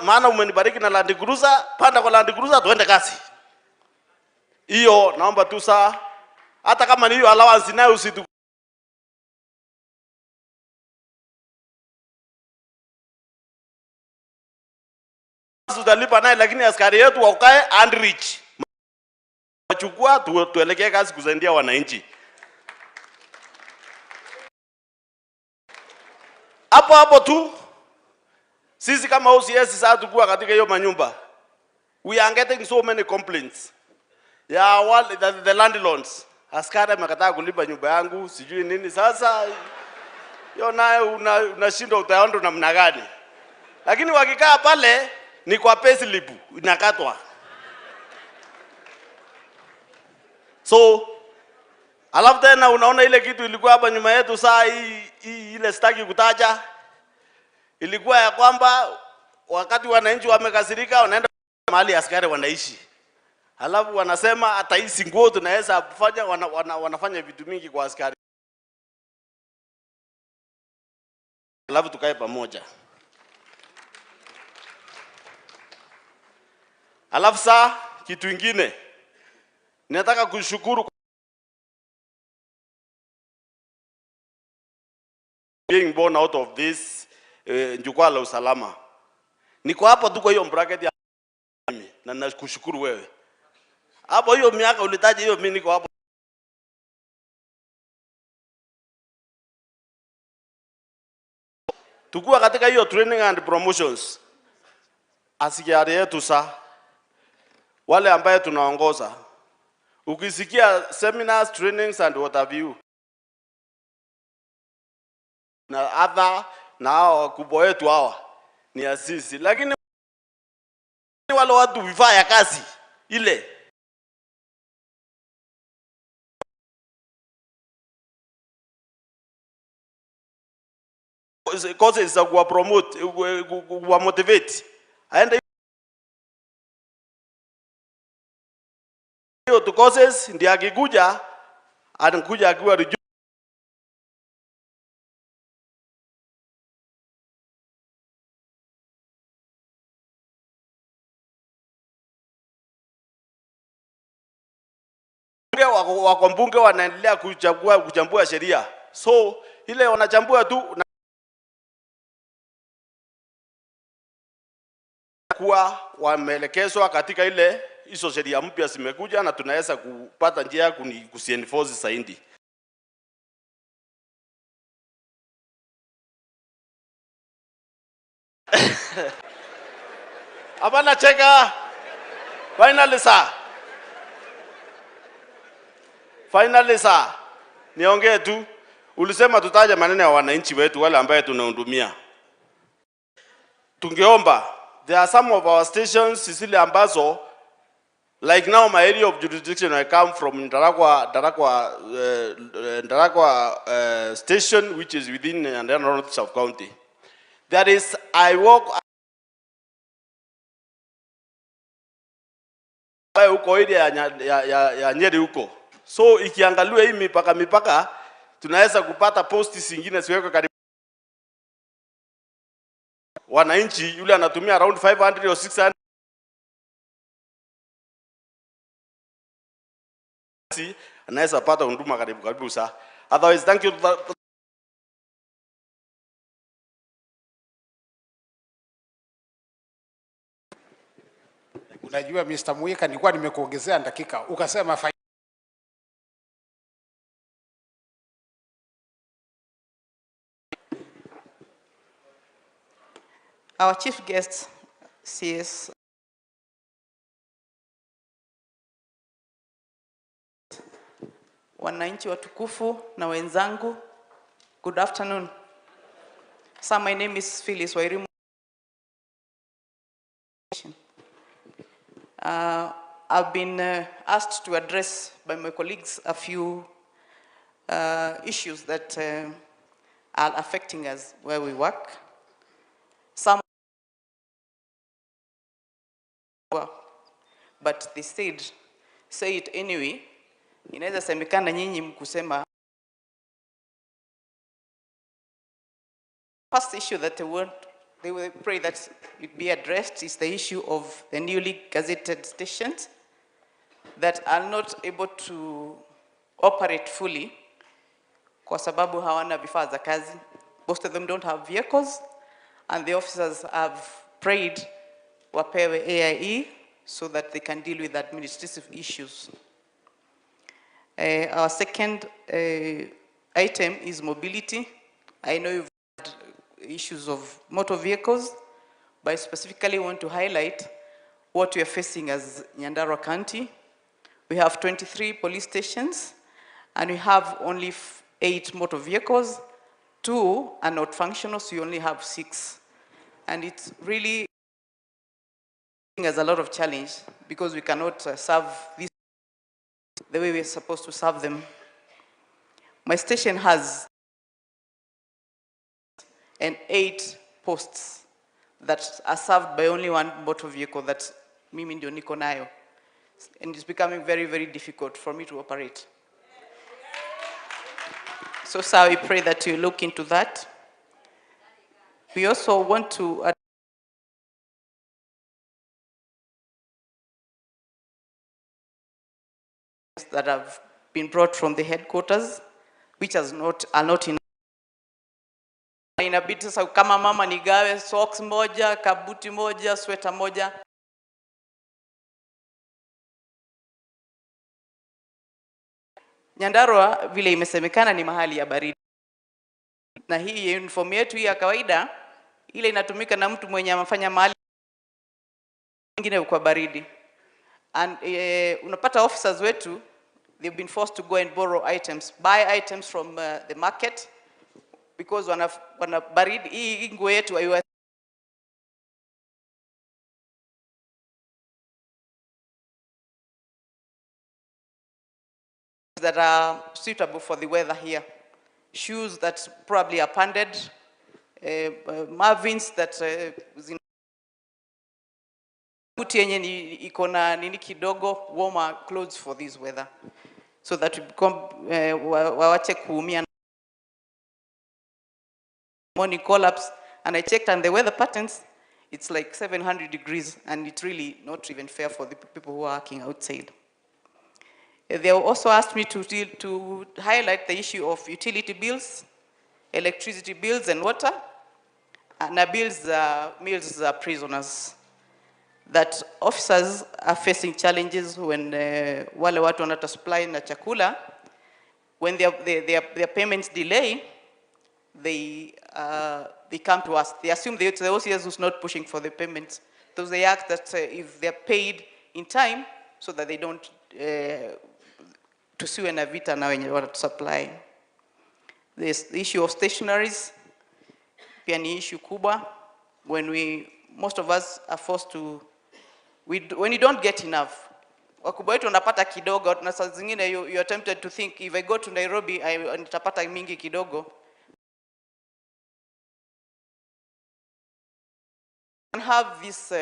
Maana umenibariki na Land Cruiser, panda kwa Land Cruiser tuende kazi. Hiyo naomba tu saa, hata kama ni hiyo allowance nayo usitu tutalipa naye, lakini askari yetu wakae and rich chukua tuelekee kazi kusaidia wananchi. Hapo hapo tu sisi kama OCS sasa tukua katika hiyo manyumba, we are getting so many complaints ya wale, the landlords. Askari amekataa kulipa nyumba yangu sijui nini. Sasa hiyo nayo unashindwa utaondoa namna gani? Lakini wakikaa pale ni kwa payslip inakatwa. So alafu tena unaona ile kitu ilikuwa hapa nyuma yetu saa hii ile sitaki kutaja, ilikuwa ya kwamba wakati wananchi wamekasirika wanaenda mahali askari wanaishi, alafu wanasema hata hizi nguo tunaweza kufanya, wanafanya vitu mingi kwa askari, alafu tukae pamoja. Alafu saa kitu ingine nataka kushukuru being born out of this jukwaa la usalama. Niko hapo tu kwa hiyo bracket ya mimi na nakushukuru wewe. Hapo hiyo miaka ulitaja hiyo, mimi niko hapo. Tukua katika hiyo training and promotions. Askari yetu sa wale ambaye tunaongoza, ukisikia seminars, trainings and what have you na other na hao wakubwa wetu hawa ni asisi, lakini wale watu vifaa ya kazi ile courses za kuwa promote, kuwa motivate, aende hiyo tu courses, ndiye akikuja anakuja akiwa wako mbunge wanaendelea kuchagua kuchambua sheria, so ile wanachambua tu na kuwa wameelekezwa katika ile hizo sheria mpya zimekuja, na tunaweza kupata njia kuzienforce zaidi. Hapana cheka. Finally sir. Finally sir. Niongee tu. Ulisema tutaje maneno ya wananchi wetu wale ambaye tunahudumia. Tungeomba, there are some of our stations zile ambazo like now my area of jurisdiction I come from Ndaragwa station, which is within Nyandarua North Sub County. There is, I walk huko area ya Nyeri huko. So ikiangaliwa hii mipaka tunaweza kupata posti zingine ziwekwe karibu wananchi, yule anatumia around 500 or 600 anaweza pata huduma karibu karibu saa. Otherwise, thank you. Unajua Mr. Muika, nilikuwa nimekuongezea dakika ukasema Our chief guest, CS wananchi watukufu na wenzangu, good afternoon. Sir, my name is Phyllis Wairimu. I've been asked to address by my colleagues a few issues that are affecting us where we work. Some, but they said, say it anyway. Inaweza semekana nyinyi mkusema. First issue that I want they will pray that it be addressed is the issue of the newly gazetted stations that are not able to operate fully kwa sababu hawana vifaa za kazi. Most of them don't have vehicles and the officers have prayed wapewe AIE so that they can deal with administrative issues. Our second item is mobility. I know you've had issues of motor vehicles, but I specifically want to highlight what we are facing as Nyandarua County. We have 23 police stations, and we have only 8 motor vehicles. 2 are not functional, so you only have 6. And it's really as a lot of challenge because we cannot serve this the way we're supposed to serve them. My station has and 8 posts that are served by only 1 motor vehicle that mimi ndio niko nayo. And it's becoming very, very difficult for me to operate. So, sir, we pray that you look into that. We also want to that have been brought from the headquarters, which has not, are not in. Inabidi sasa kama mama nigawe socks moja, kabuti moja, sweater moja. Nyandarua vile imesemekana ni mahali ya baridi. Na hii uniform yetu hii ya kawaida ile inatumika na mtu mwenye amefanya mahali nyingine kwa baridi. And unapata officers wetu, they've been forced to go and borrow items, buy items from the market because wana baridi hii nguo yetu haiwa that are suitable for the weather here. Shoes that probably are padded, Marvins that zina buti yenye ni iko na nini kidogo, warmer clothes for this weather so that we become, wawache kuumia. Morning collapse, and I checked on the weather patterns, it's like 700 degrees, and it's really not even fair for the people who are working outside. They also asked me to highlight the issue of utility bills, electricity bills and water, and bills, meals prisoners. That officers are facing challenges when wale watu wanata supply na chakula, when their payments delay, they come to us. They assume the OCS who's not pushing for the payments. So they ask that if they're paid in time, so that they don't tusiwe na vita na wenye wanatu supply. This the issue of stationaries pia ni issue kubwa. When we, most of us are forced to, we, when you don't get enough, wakubwa wetu wanapata kidogo, na saa zingine you are tempted to think if I go to Nairobi nitapata mingi kidogo. And have these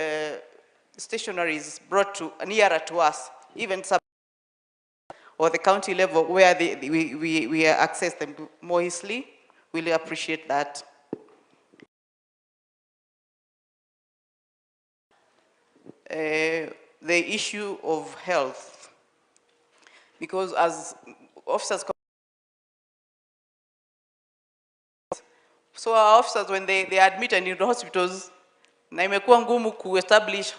stationaries brought to nearer to us, even sub or the county level where we access them more easily. We'll appreciate that. The issue of health, because as officers, so our officers when they are admitted into hospitals, na imekuwa ngumu ku establish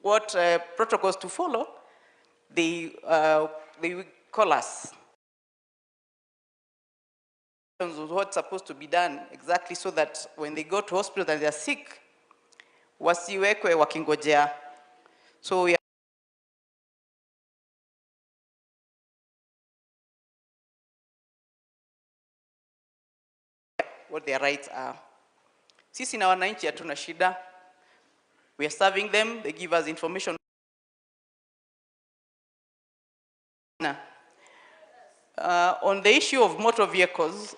what protocols to follow, they will call us. What's supposed to be done exactly so that when they go to hospital and they are sick, wasiwekwe wakingojea. So we are what their rights are. Sisi na wananchi hatuna shida. We are serving them, they give us information. On the issue of motor vehicles,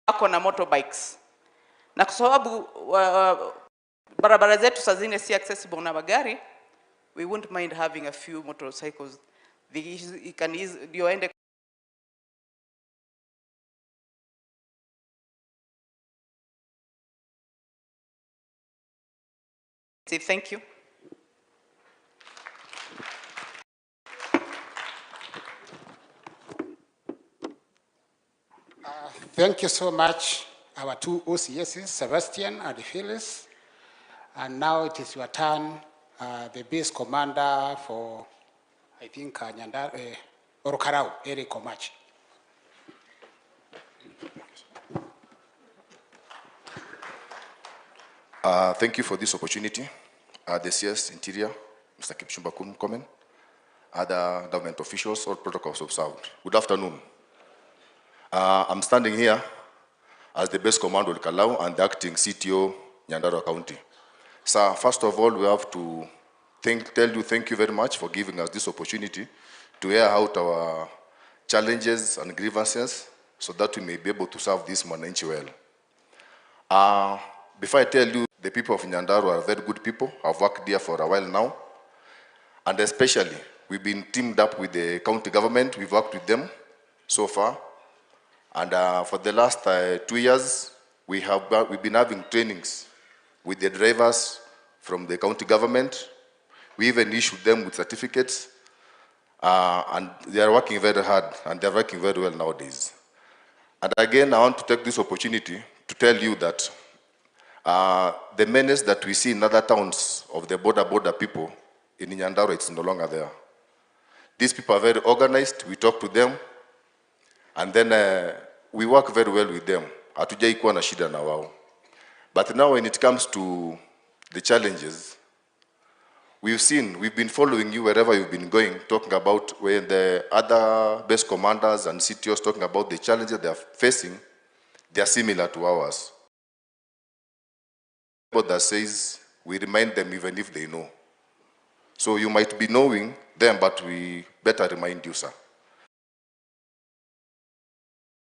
wako na motorbikes. Na kwa sababu barabara zetu saa zingine si accessible na magari, we wouldn't mind having a few motorcycles. They can easily, ndio waende Say thank you. Thank you so much, our two OCSs, Sebastian and Phyllis. And now it is your turn, the base commander for, I think, Olkalou, Eric Omach. Thank you for this opportunity. The CS Interior, Mr. Kipchumba Murkomen, other government officials, all protocols observed. Good afternoon. I'm standing here as the base commander of Olkalou and the acting CTO, Nyandarua County. Sir, first of all, we have to tell you thank you very much for giving us this opportunity to air out our challenges and grievances so that we may be able to serve this Mwananchi well. Before I tell you, the people of Nyandarua are very good people. I've worked there for a while now. And especially, we've been teamed up with the county government. We've worked with them so far. And for the last 2 years, we've been having trainings with the drivers from the county government. We even issued them with certificates. And they are working very hard, and they are working very well nowadays. And again, I want to take this opportunity to tell you that the menace that we see in other towns of the border people in Nyandarua, it's no longer there. These people are very organized. We talk to them, and then we work very well with them. Hatujai kuwa na shida na wao. But now when it comes to the challenges, we've been following you wherever you've been going, talking about when the other base commanders and CTOs talking about the challenges they are facing, they are similar to ours. But that says we remind them even if they know. So you might be knowing them, but we better remind you, sir.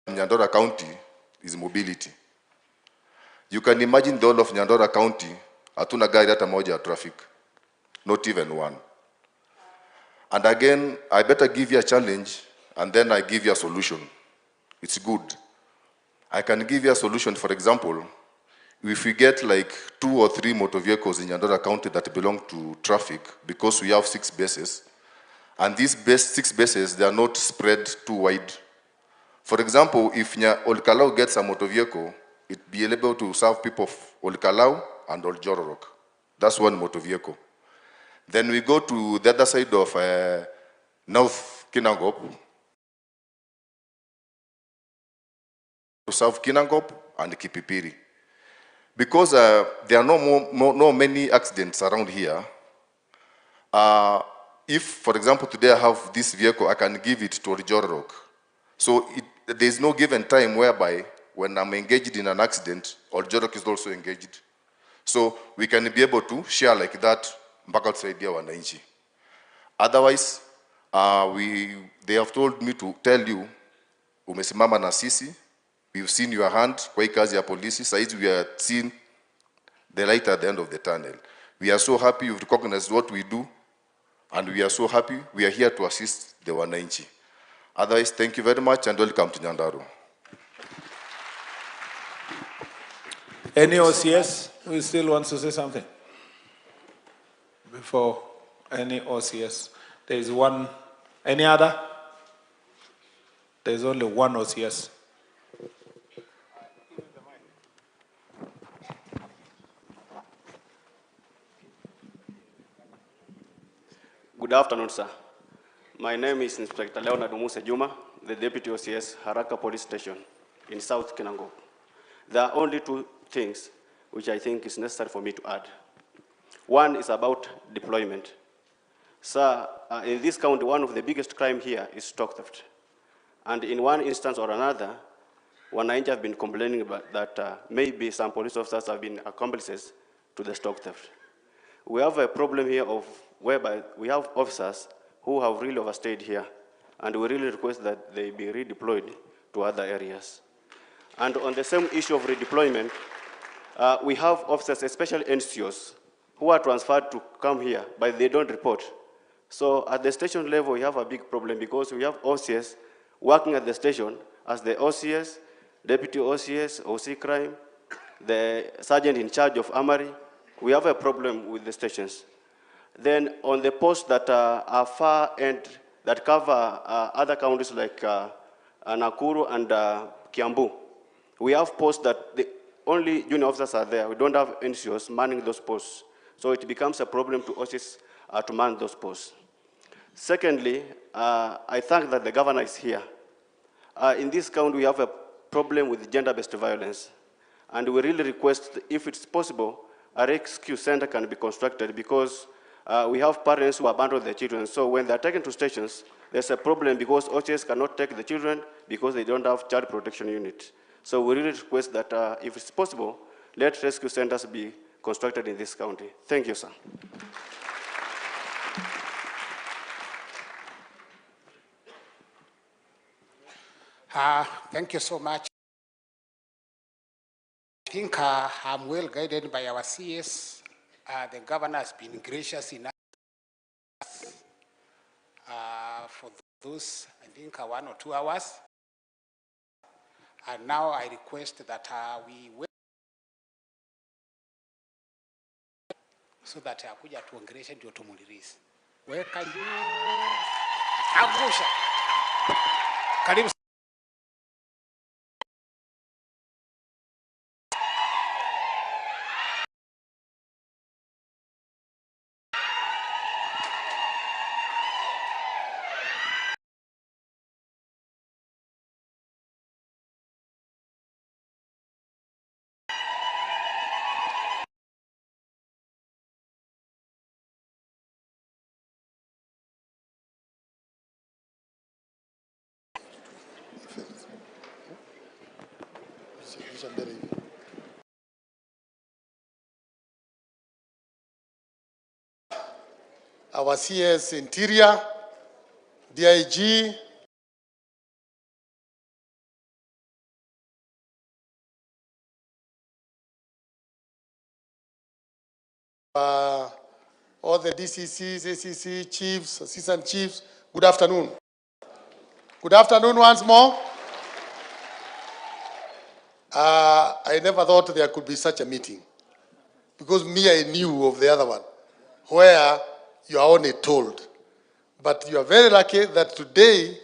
Nyandarua County is mobility. You can imagine the whole of Nyandarua County, hatuna gari hata moja ya traffic. Not even one. And again, I better give you a challenge, and then I give you a solution. It's good. I can give you a solution, for example, if we get like 2 or 3 motor vehicles in Nyandarua County that belong to traffic, because we have 6 bases, and these 6 bases, they are not spread too wide. For example, if Olkalou gets a motor vehicle, it'd be able to serve people of Olkalou and Oljororok. That's one motor vehicle. Then we go to the other side of North Kinangop, to serve Kinangop and Kipipiri. Because there are no many accidents around here, if, for example, today I have this vehicle, I can give it to Oljororok. So there is no given time whereby when I'm engaged in an accident, Oljororok is also engaged. So we can be able to share like that mpaka tusaidia wananchi. Otherwise, they have told me to tell you, umesimama na sisi, we've seen your hand kwa hii kazi ya polisi, saizi we are seeing the light at the end of the tunnel. We are so happy you've recognized what we do, and we are so happy we are here to assist the wananchi. Otherwise, thank you very much and welcome to Nyandarua. Any OCS who still wants to say something? Before any OCS, there is one. Any other? There is only one OCS. Good afternoon, sir. My name is Inspector Leonard Muse Juma, the Deputy OCS, Haraka Police Station in South Kinangop. There are only 2 things which I think is necessary for me to add. One is about deployment. Sir, in this county, one of the biggest crime here is stock theft. And in one instance or another, wananchi have been complaining about that maybe some police officers have been accomplices to the stock theft. We have a problem here of whereby we have officers who have really overstayed here, and we really request that they be redeployed to other areas. And on the same issue of redeployment, we have officers, especially NCOs, who are transferred to come here, but they don't report. So at the station level, we have a big problem because we have OCS working at the station as the OCS, Deputy OCS, OC Crime, the sergeant in charge of armory. We have a problem with the stations. Then on the posts that are far end, that cover other counties like Nakuru and Kiambu, we have posts that the only junior officers are there. We don't have NCOs manning those posts. So it becomes a problem to OCs to man those posts. Secondly, I thank that the governor is here. In this county, we have a problem with gender-based violence. And we really request, if it's possible, a rescue center can be constructed because we have parents who abandon their children. So when they're taken to stations, there's a problem because OCS cannot take the children because they don't have child protection unit. So we really request that if it's possible, let rescue centers be constructed in this county. Thank you, sir. Thank you so much. I think I'm well guided by our CS. The governor has been gracious enough for those, I think, 1 or 2 hours. And now I request that we wait so that akuja tuongeleshe ndio tumrelease. Weka juu. Angusha. Karibu. Our CS Interior, DIG, all the DCCs, ACC chiefs, assistant chiefs, good afternoon. Good afternoon once more. I never thought there could be such a meeting, because me, I knew of the other one, where you are only told. But you are very lucky that today,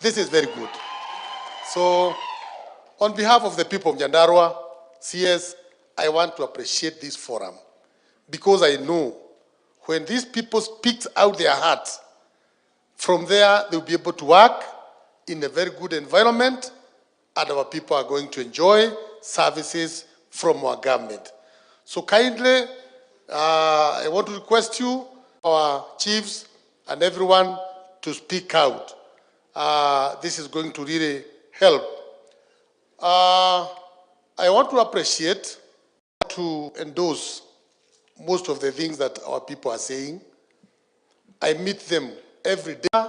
this is very good. So, on behalf of the people of Nyandarua, CS, I want to appreciate this forum, because I know when these people speak out their hearts, from there they'll be able to work in a very good environment, and our people are going to enjoy services from our government. So kindly, I want to request you, our chiefs and everyone, to speak out. This is going to really help. I want to appreciate, to endorse most of the things that our people are saying. I meet them every day.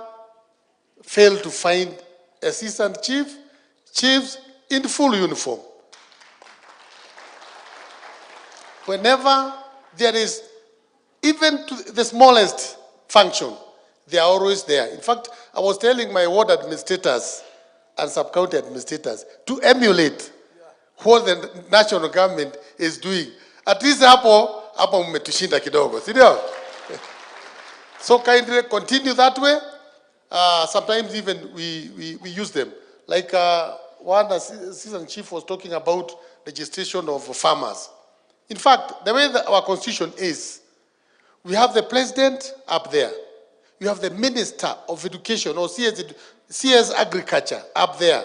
Fail to find assistant chiefs in full uniform. Whenever there is even to the smallest function, they are always there. In fact, I was telling my ward administrators and sub-county administrators to emulate what the national government is doing. At least hapo, hapo mmetushinda kidogo, si ndio? So kindly continue that way. Sometimes even we use them. Like one assistant chief was talking about registration of farmers. In fact, the way that our constitution is, we have the president up there. You have the minister of education or CS agriculture up there.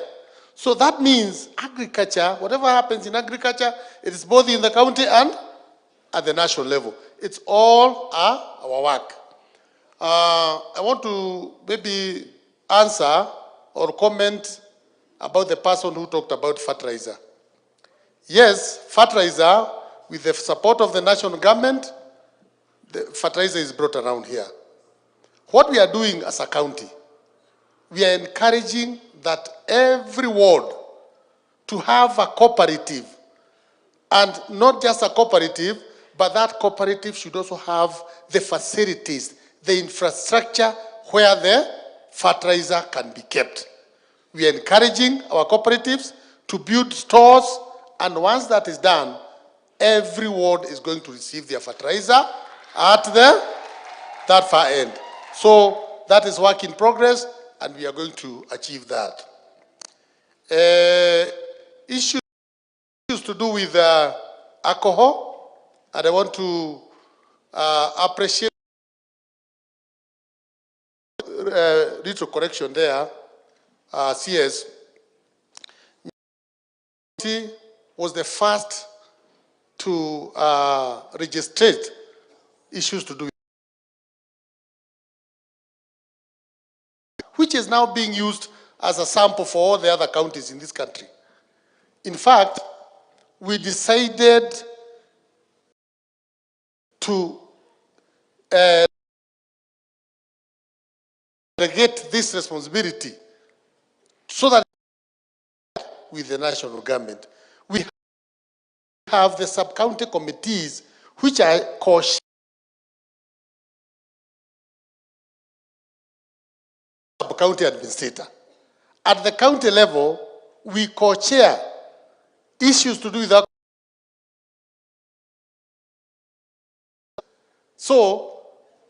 So that means agriculture, whatever happens in agriculture, it is both in the county and at the national level. It's all our work. I want to maybe answer or comment about the person who talked about fertilizer. Yes, fertilizer, with the support of the national government, the fertilizer is brought around here. What we are doing as a county, we are encouraging that every ward to have a cooperative, and not just a cooperative, but that cooperative should also have the facilities, the infrastructure where the fertilizer can be kept. We are encouraging our cooperatives to build stores And once that is done, every ward is going to receive their fertilizer at that far end. So that is work in progress, and we are going to achieve that. Issues to do with alcohol, and I want to appreciate little correction there. CS was the first to register issues to do with, which is now being used as a sample for all the other counties in this country. In fact, we decided to delegate this responsibility so that with the national government, we have the sub-county committees which are co-sub-county administrator. At the county level, we co-chair issues to do with that. So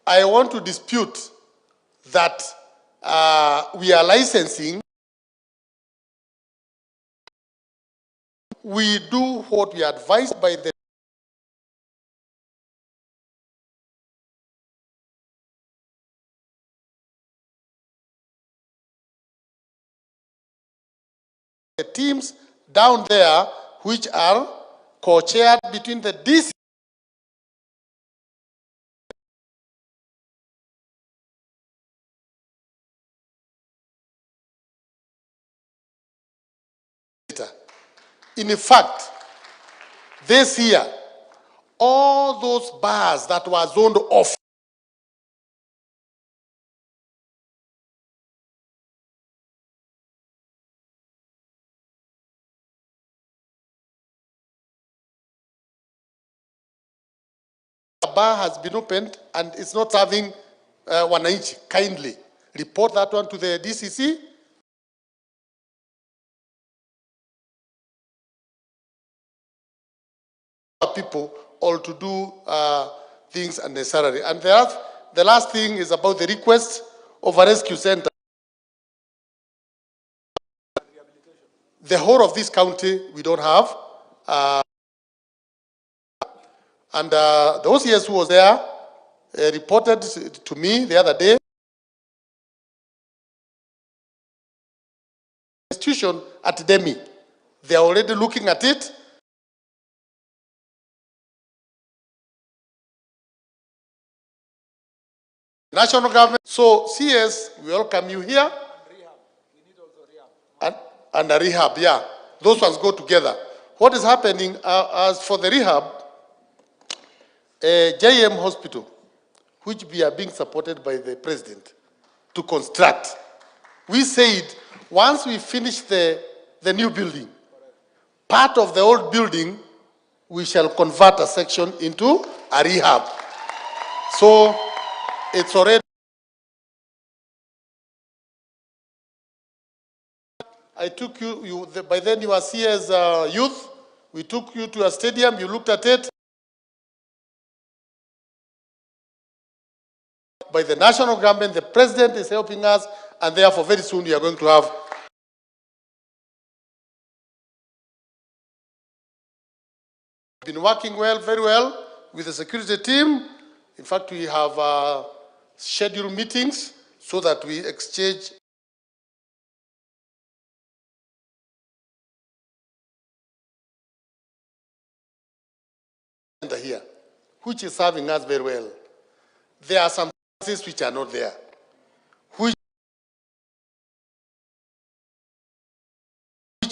I want to dispute that we are licensing. We do what we are advised by the teams down there, which are co-chaired between the DC In fact, this year, all those bars that were zoned off a bar has been opened and it's not serving wananchi. Kindly report that one to the DCC. People all to do things unnecessarily. And the last thing is about the request of a rescue center. The whole of this county we don't have. And the OCS who was there reported to me the other day. Institution at Demi. They are already looking at it. National government. So CS, we welcome you here. And rehab. And a rehab, yeah. Those ones go together. What is happening as for the rehab, JM Hospital, which we are being supported by the president to construct. We said once we finish the new building, part of the old building, we shall convert a section into a rehab. So it's already. I took you, by then you were CS youth. We took you to a stadium, you looked at it. By the national government, the president is helping us, and therefore very soon we are going to have been working well, very well with the security team. In fact, we have scheduled meetings so that we exchange here, which is serving us very well. There are some things which are not there, which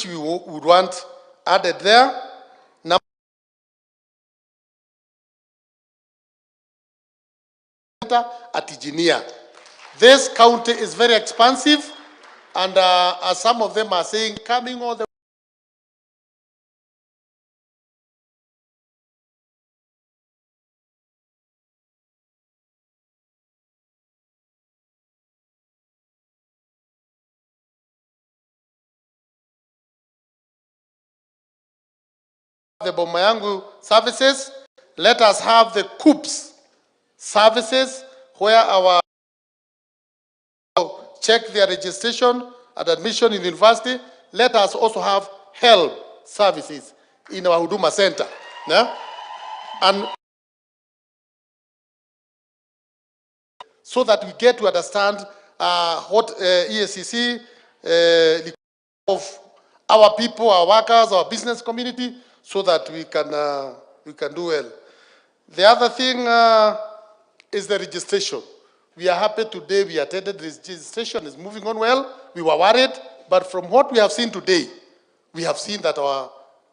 we would want added there. Number at Iginia. This county is very expansive, and as some of them are saying, coming all the The Boma Yangu services. Let us have the KUCCPS services where our check their registration and admission in the university. Let us also have help services in our Huduma Center. Yeah? And so that we get to understand what EACC of our people, our workers, our business community, so that we can do well. The other thing is the registration. We are happy today we attended the registration is moving on well. We were worried, but from what we have seen today, we have seen that our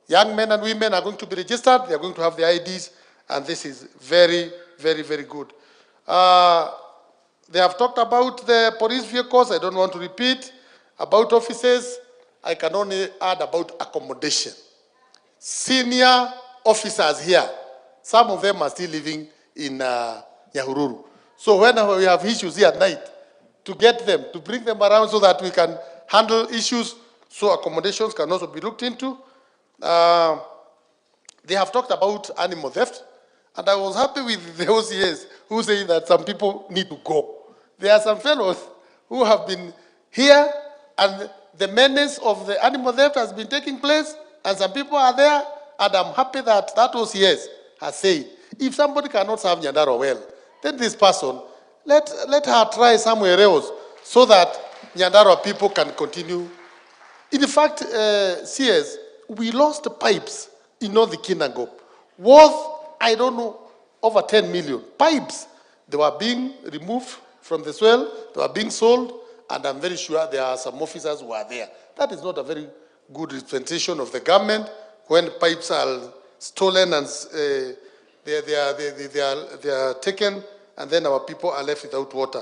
young men and women are going to be registered, they are going to have their IDs, and this is very, very, very good. They have talked about the police vehicles. I don't want to repeat. About offices, I can only add about accommodation. Senior officers here, some of them are still living in Nyahururu. So when we have issues here at night, to get them, to bring them around so that we can handle issues, so accommodations can also be looked into. They have talked about animal theft, and I was happy with the OCS who say that some people need to go. There are some fellows who have been here, and the menace of the animal theft has been taking place, and some people are there, and I'm happy that that OCS has said, if somebody cannot serve Nyandarua well, then this person, let her try somewhere else so that Nyandarua people can continue. In fact, CS, we lost pipes in North Kinangop, worth, I don't know, over 10 million. Pipes, they were being removed from the soil, they were being sold, and I'm very sure there are some officers who are there. That is not a very good representation of the government when pipes are stolen and they are taken, and then our people are left without water.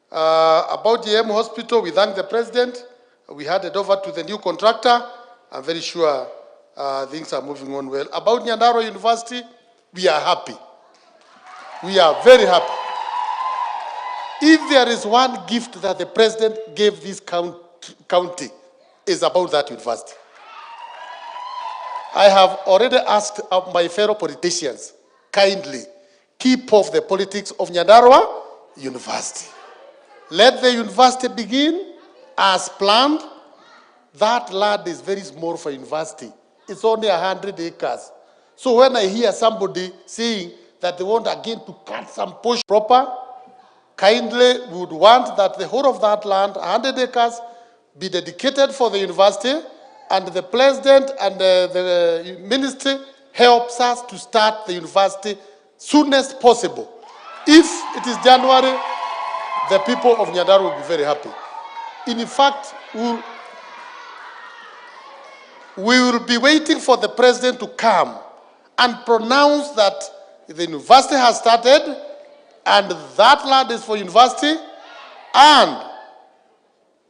About the M Hospital, we thank the president. We handed over to the new contractor. I'm very sure things are moving on well. About Nyandarua University, we are happy. We are very happy. If there is one gift that the president gave this county, is about that university. I have already asked my fellow politicians, kindly, keep off the politics of Nyandarua University. Let the university begin as planned. That land is very small for university. It's only 100 acres. So when I hear somebody saying that they want again to cut some portion proper, kindly we would want that the whole of that land, 100 acres, be dedicated for the university, and the president and the ministry helps us to start the university soonest possible. If it is January, the people of Nyandarua will be very happy. In fact, we will be waiting for the president to come and pronounce that the university has started and that land is for university, and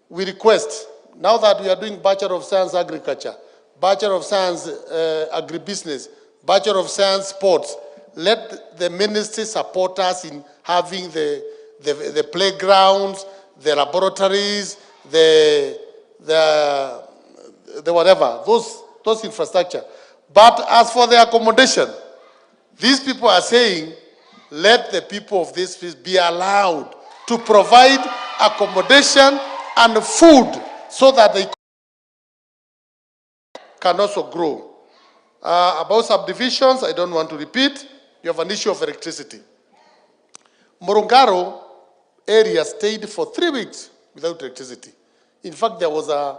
we request, now that we are doing Bachelor of Science Agriculture, Bachelor of Science Agribusiness, Bachelor of Science Sports, let the ministry support us in having the playgrounds, the laboratories, the whatever, those infrastructure. But as for the accommodation, these people are saying, let the people of this place be allowed to provide accommodation and food so that they can also grow. About subdivisions, I don't want to repeat. You have an issue of electricity. Murungaro area stayed for 3 weeks without electricity. In fact, there was a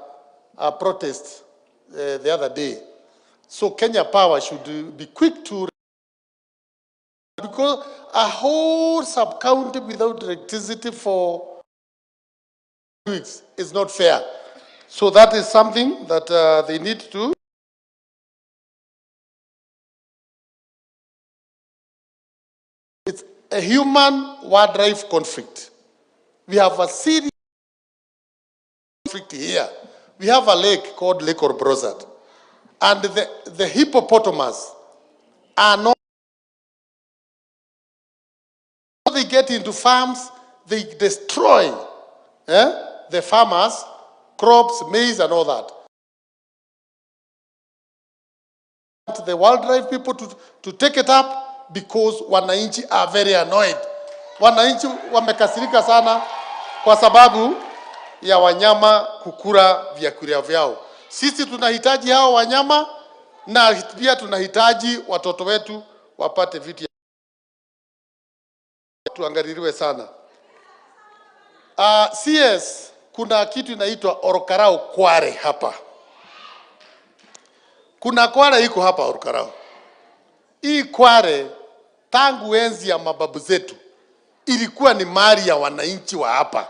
protest the other day. So Kenya Power should be quick to, because a whole sub-county without electricity for weeks is not fair. So that is something that they need to. It's a human wildlife conflict. We have a serious conflict here. We have a lake called Lake Orbrosat. And the hippopotamus are not, they get into farms, they destroy the farmers' crops, maize, and all that. The wildlife people to take it up because wananchi are very annoyed. Wananchi wamekasirika sana kwa sababu ya wanyama kukula vyakula vyao. Sisi tunahitaji hao wanyama na pia tunahitaji watoto wetu wapate vitu, tuangaliliwe sana. CS, kuna kitu inaitwa Olkalou Kware hapa. Kuna quarry iko hapa Olkalou. Hii quarry tangu enzi ya mababu zetu ilikuwa ni mali ya wananchi wa hapa,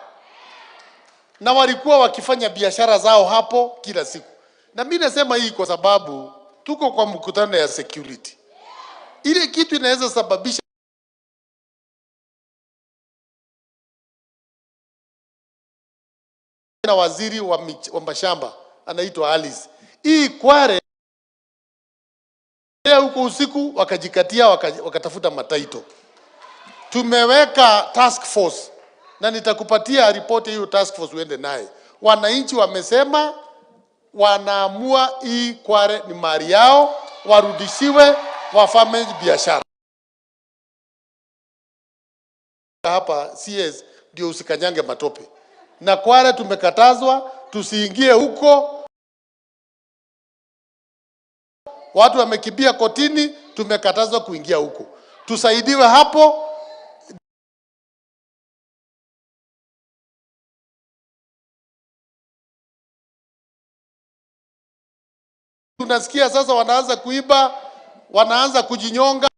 na walikuwa wakifanya biashara zao hapo kila siku. Na mimi nasema hii kwa sababu tuko kwa mkutano ya security. Ile kitu inaweza sababisha na waziri wa mashamba anaitwa Alice. Hii quarry huko usiku wakajikatia wakatafuta matitle. Tumeweka task force na nitakupatia ripoti hiyo task force uende naye. Wananchi wamesema wanaamua hii quarry ni mali yao, warudishiwe wafanye biashara. Hapa CS ndio usikanyange matope. Na quarry tumekatazwa tusiingie huko. Watu wamekimbia kotini, tumekatazwa kuingia huko. Tusaidiwe hapo. Tunasikia sasa wanaanza kuiba, wanaanza kujinyonga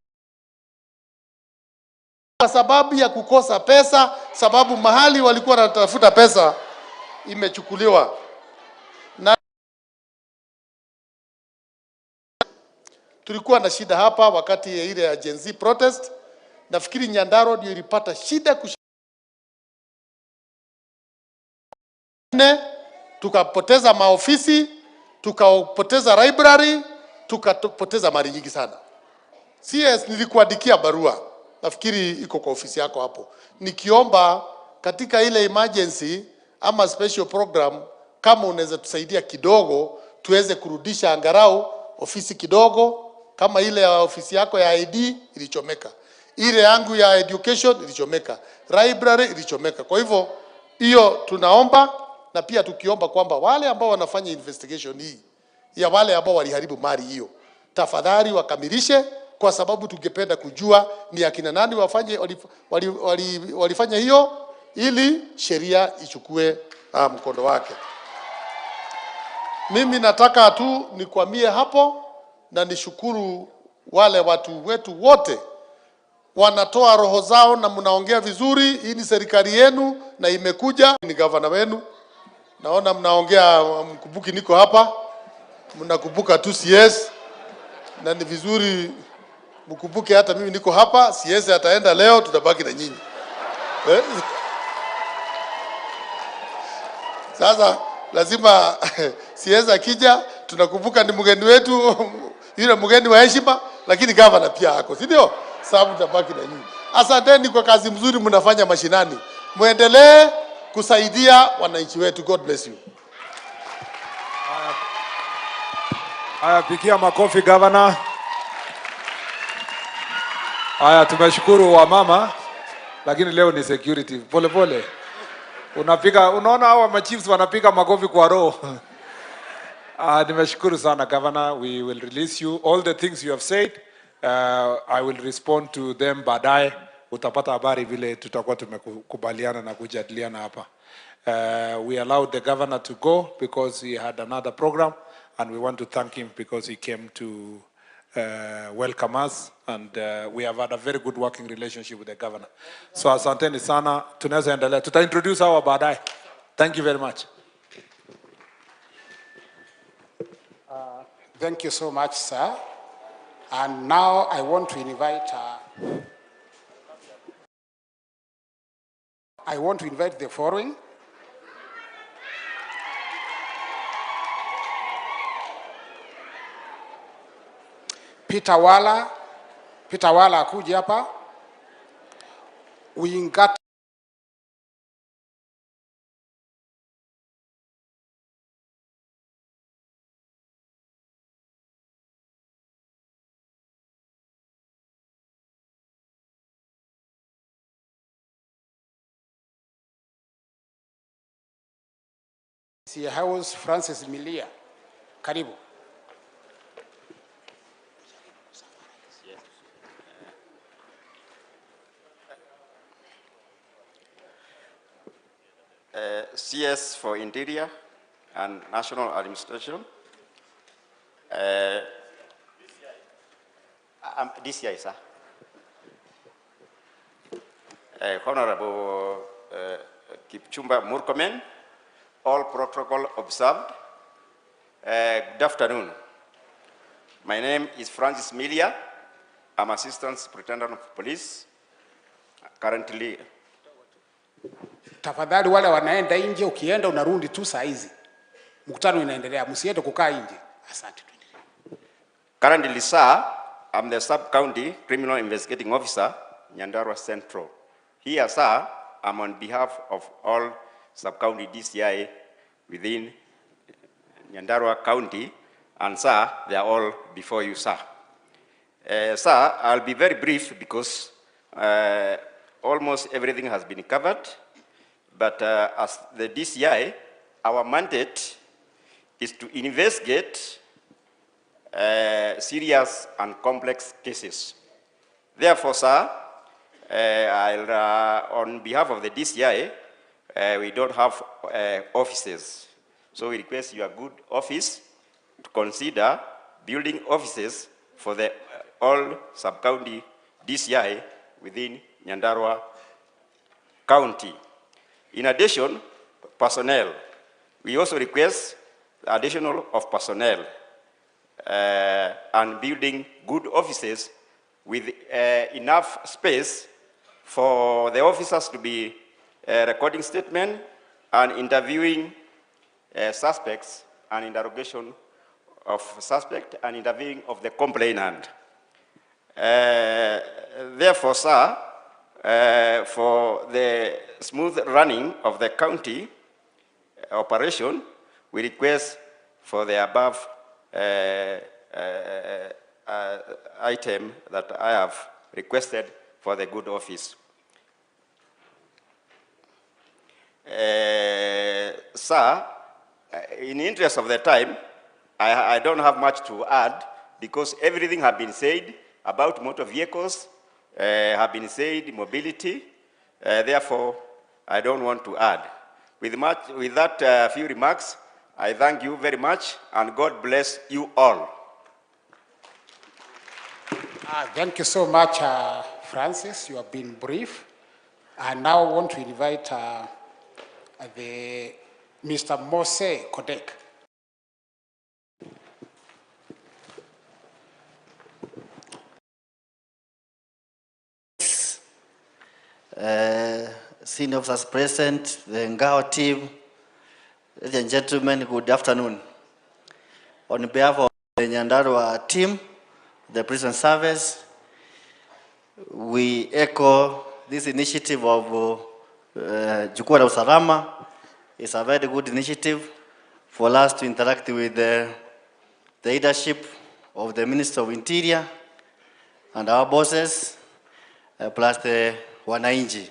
kwa sababu ya kukosa pesa, sababu mahali walikuwa wanatafuta pesa imechukuliwa. Na tulikuwa na shida hapa wakati ya ile ya Gen Z protest. Nafikiri Nyandarua ndio ilipata shida tukapoteza maofisi, tukapoteza library, tukapoteza mali nyingi sana. CS, nilikuandikia barua, nafikiri iko kwa ofisi yako hapo, nikiomba katika ile emergency ama special program, kama unaweza tusaidia kidogo, tuweze kurudisha angalau ofisi kidogo, kama ile ya ofisi yako ya ID ilichomeka, ile yangu ya education ilichomeka, library ilichomeka. Kwa hivyo hiyo tunaomba, na pia tukiomba kwamba wale ambao wanafanya investigation hii ya wale ambao waliharibu mali hiyo, tafadhali wakamilishe, kwa sababu tungependa kujua ni akina nani walifanya hiyo, ili sheria ichukue mkondo wake. Mimi nataka tu nikwamie hapo na nishukuru wale watu wetu wote wanatoa roho zao na mnaongea vizuri. Hii ni serikali yenu na imekuja, ni gavana wenu. Naona mnaongea mkumbuki niko hapa, mnakumbuka tu CS, na ni vizuri mkumbuke hata mimi niko hapa. CS ataenda leo, tutabaki na nyinyi eh? Sasa lazima CS akija tunakumbuka ni mgeni wetu yule mgeni wa heshima, lakini gavana pia ako, si ndio? Sababu tutabaki na nyinyi. Asanteni kwa kazi mzuri mnafanya mashinani, muendelee kusaidia wananchi wetu. God bless you. Haya, pigia makofi gavana. Haya, tumeshukuru wamama, lakini leo ni security. Pole pole. Unapiga, unaona hawa machiefs wanapiga makofi kwa roho. Nimeshukuru sana governor. We will release you all the things you have said. I will respond to them baadaye. Utapata habari vile tutakuwa tumekubaliana na kujadiliana hapa. We allowed the governor to go because he had another program, and we want to thank him because he came to welcome us, and we have had a very good working relationship with the governor. So asanteni sana, tunaweza endelea. Tuta introduce hawa baadaye. Thank you very much. Thank you so much, sir. And now I want to invite the following. Peter Wala, Peter Wala akuje hapa. Wingata DCI House, Francis Milia. Karibu. CS for Interior and National Administration. DCI, sir. Honorable Kipchumba Murkomen, all protocol observed. Good afternoon. My name is Francis Milia. I'm Assistant Superintendent of Police. Currently. Tafadhali wale wanaenda nje, ukienda unarudi tu saa hizi. Mkutano inaendelea, msiende kukaa nje. Asante. Currently, sir, I'm the Sub-County Criminal Investigating Officer, Nyandarua Central. Here, sir, I'm on behalf of all Sub-County DCI within Nyandarua County, and sir, they are all before you, sir. Sir, I'll be very brief because almost everything has been covered, but as the DCI, our mandate is to investigate serious and complex cases. Therefore, sir, on behalf of the DCI, we don't have offices. So we request your good office to consider building offices for the all sub-county DCI within Nyandarua County. In addition, personnel. We also request additional of personnel and building good offices with enough space for the officers to be recording statement and interviewing suspects and interrogation of suspect and interviewing of the complainant. Therefore, sir, for the smooth running of the county operation, we request for the above item that I have requested for the good office. Sir, in the interest of the time, I don't have much to add because everything has been said about motor vehicles, have been said, mobility. Therefore, I don't want to add. With that few remarks, I thank you very much, and God bless you all. Thank you so much, Francis. You have been brief. I now want to invite the Mr. Mose Kodek. Senior officers present, the Ngao team, ladies and gentlemen, good afternoon. On behalf of the Nyandarua team, the prison service, we echo this initiative of Jukwaa la Usalama. It's a very good initiative for us to interact with the leadership of the Minister of Interior and our bosses, plus the wananchi.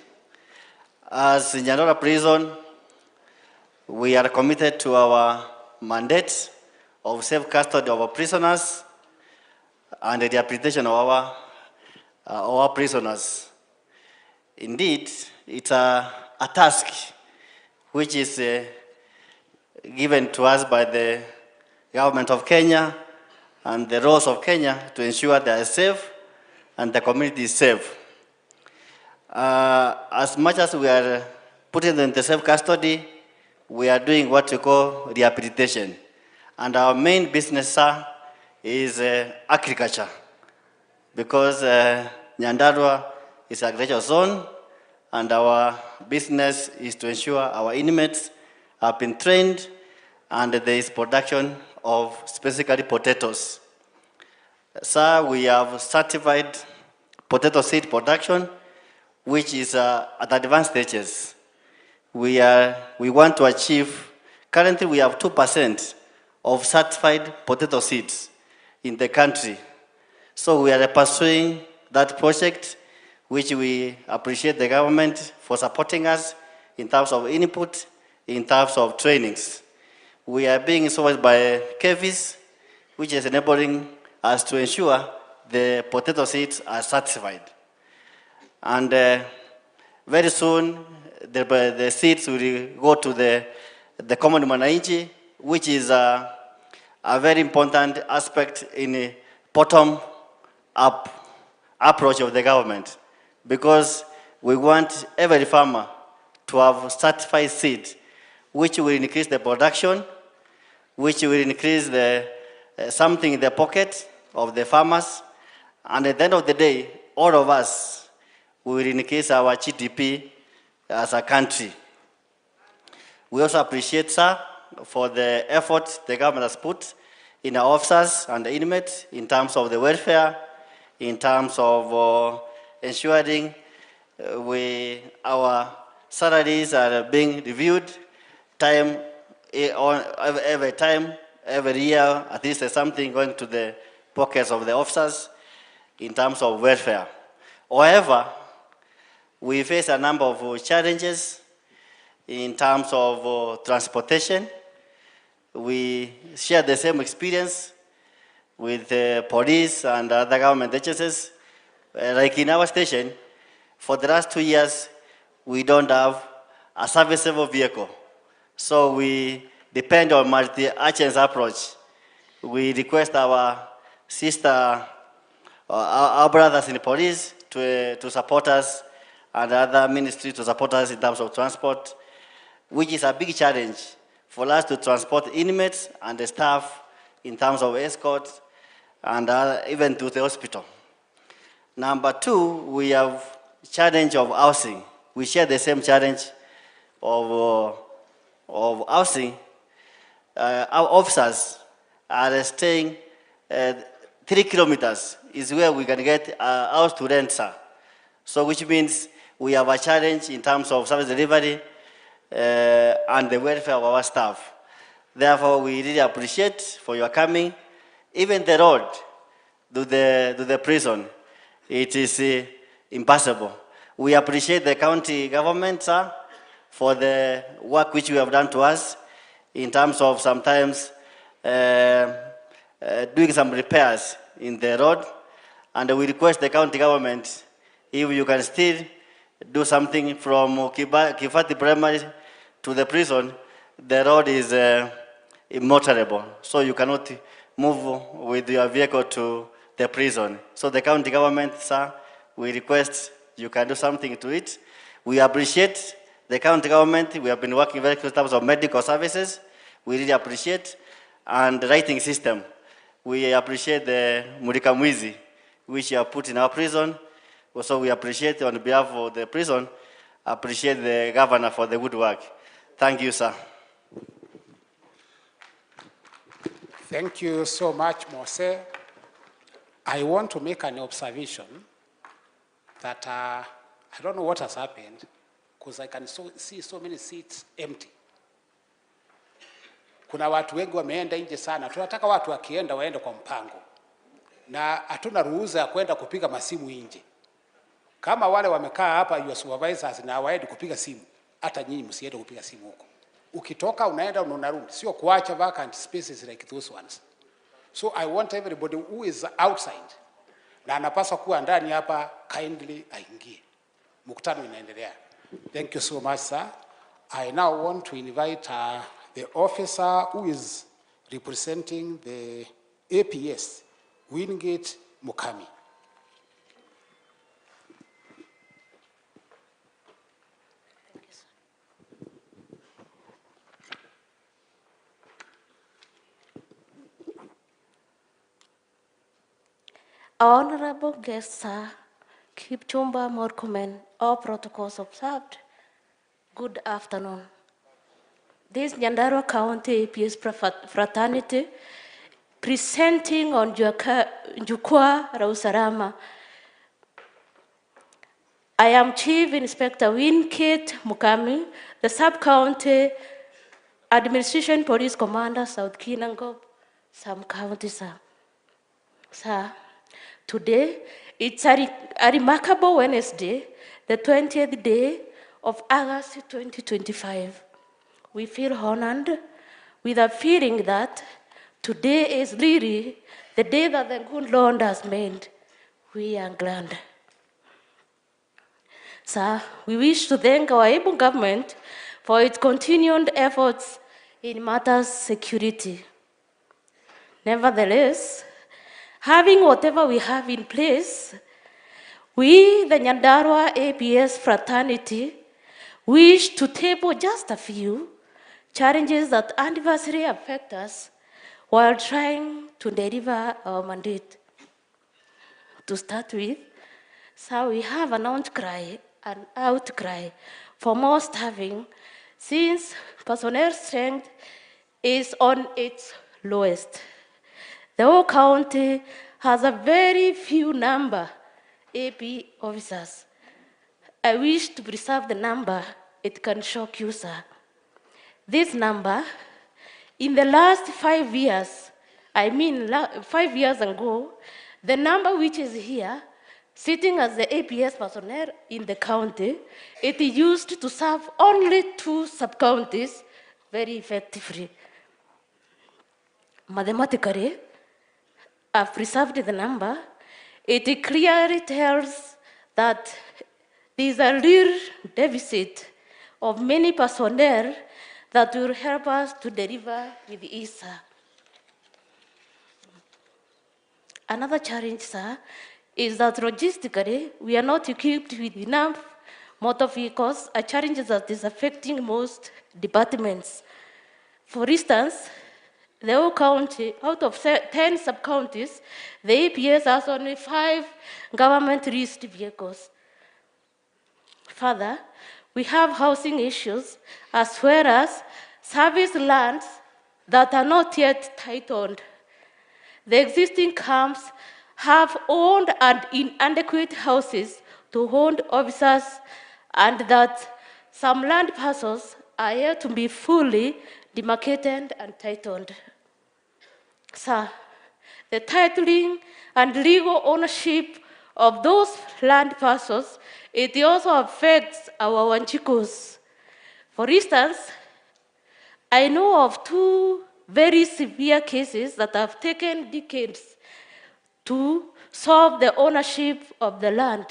As Nyandarua Prison, we are committed to our mandate of safe custody of our prisoners and the rehabilitation of our prisoners. Indeed, it's a task which is given to us by the government of Kenya and the laws of Kenya to ensure they are safe and the community is safe. As much as we are putting them in the safe custody, we are doing what we call rehabilitation. And our main business, sir, is agriculture, because Nyandarua is an agricultural zone, and our business is to ensure our inmates have been trained and there is production of specifically potatoes. Sir, we have certified potato seed production, which is at advanced stages. We want to achieve, currently we have 2% of certified potato seeds in the country. So we are pursuing that project, which we appreciate the government for supporting us in terms of input, in terms of trainings. We are being supervised by KEPHIS, which is enabling us to ensure the potato seeds are certified. And very soon, the seeds will go to the common mwananchi, which is a very important aspect in a bottom-up approach of the government, because we want every farmer to have certified seed, which will increase the production, which will increase the something in the pocket of the farmers, and at the end of the day, all of us will increase our GDP as a country. We also appreciate, sir, for the effort the government has put in our officers and the inmates in terms of the welfare, in terms of ensuring our salaries are being reviewed time on every time, every year, at least there's something going to the pockets of the officers in terms of welfare. However, we face a number of challenges in terms of transportation. We share the same experience with the police and other government agencies. Like in our station, for the last 2 years, we don't have a serviceable vehicle. So we depend on multi-agency approach. We request our sister, our brothers in the police to support us and other ministries to support us in terms of transport, which is a big challenge for us to transport inmates and the staff in terms of escorts and even to the hospital. Number two, we have challenge of housing. We share the same challenge of housing. Our officers are staying 3 kilometers is where we can get a house to rent, sir. So which means we have a challenge in terms of service delivery and the welfare of our staff. Therefore, we really appreciate for your coming. Even the road to the prison, it is impassable. We appreciate the county government, sir, for the work which you have done to us in terms of sometimes doing some repairs in the road. And we request the county government if you can still do something from Kifati Primary to the prison. The road is immotorable, so you cannot move with your vehicle to the prison. So the county government, sir, we request you can do something to it. We appreciate the county government. We have been working very close in terms of medical services. We really appreciate. And the writing system. We appreciate the Mulika Mwizi, which you have put in our prison. Also, we appreciate on behalf of the prison, appreciate the governor for the good work. Thank you, sir. Thank you so much, Mose. I want to make an observation that I don't know what has happened, because I can see so many seats empty. Kuna watu wengi wameenda nje sana. Tunataka watu wakienda waende kwa mpango. Na hatuna ruhusa ya kwenda kupiga masimu nje. Kama wale wamekaa hapa your supervisors na hawaendi kupiga simu, hata nyinyi msiende kupiga simu huko. Ukitoka unaenda unarudi, sio kuacha vacant spaces like those ones. So I want everybody who is outside na anapaswa kuwa ndani hapa kindly aingie. Mkutano inaendelea. Thank you so much, sir. I now want to invite the officer who is representing the APS, Wingate Mukami. Thank you, sir. Our honorable guests, sir, Kipchumba Murkomen, all protocols observed. Good afternoon. This Nyandarua County APS Fraternity presenting on Jukwaa la Usalama. I am Chief Inspector Wingate Mukami, the Sub-County Administration Police Commander, South Kinangop, Sub-County, sir. Sir, today, it's a remarkable Wednesday, the 20th day of August 2025. We feel honored with a feeling that today is really the day that the good Lord has made. We are glad. Sir, we wish to thank our able government for its continued efforts in matters security. Nevertheless, having whatever we have in place, we, the Nyandarua APS fraternity, wish to table just a few challenges that adversely affect us while trying to deliver our mandate. To start with, sir, we have an outcry for more staffing since personnel strength is on its lowest. The whole county has a very few number AP officers. I wish to preserve the number. It can shock you, sir. This number, in the last 5 years, I mean 5 years ago, the number which is here, sitting as the APS personnel in the county, it used to serve only 2 sub-counties very effectively. Mathematically, I've preserved the number. It clearly tells that there is a real deficit of many personnel that will help us to deliver with ease, sir. Another challenge, sir, is that logistically, we are not equipped with enough motor vehicles, a challenge that is affecting most departments. For instance, the whole county, out of 10 sub-counties, the APS has only 5 government-leased vehicles. Further, we have housing issues as well as service lands that are not yet titled. The existing camps have owned and inadequate houses to hold officers, and that some land parcels are yet to be fully demarcated and titled. Sir, the titling and legal ownership of those land parcels, it also affects our Wanjikus. For instance, I know of 2 very severe cases that have taken decades to solve the ownership of the land.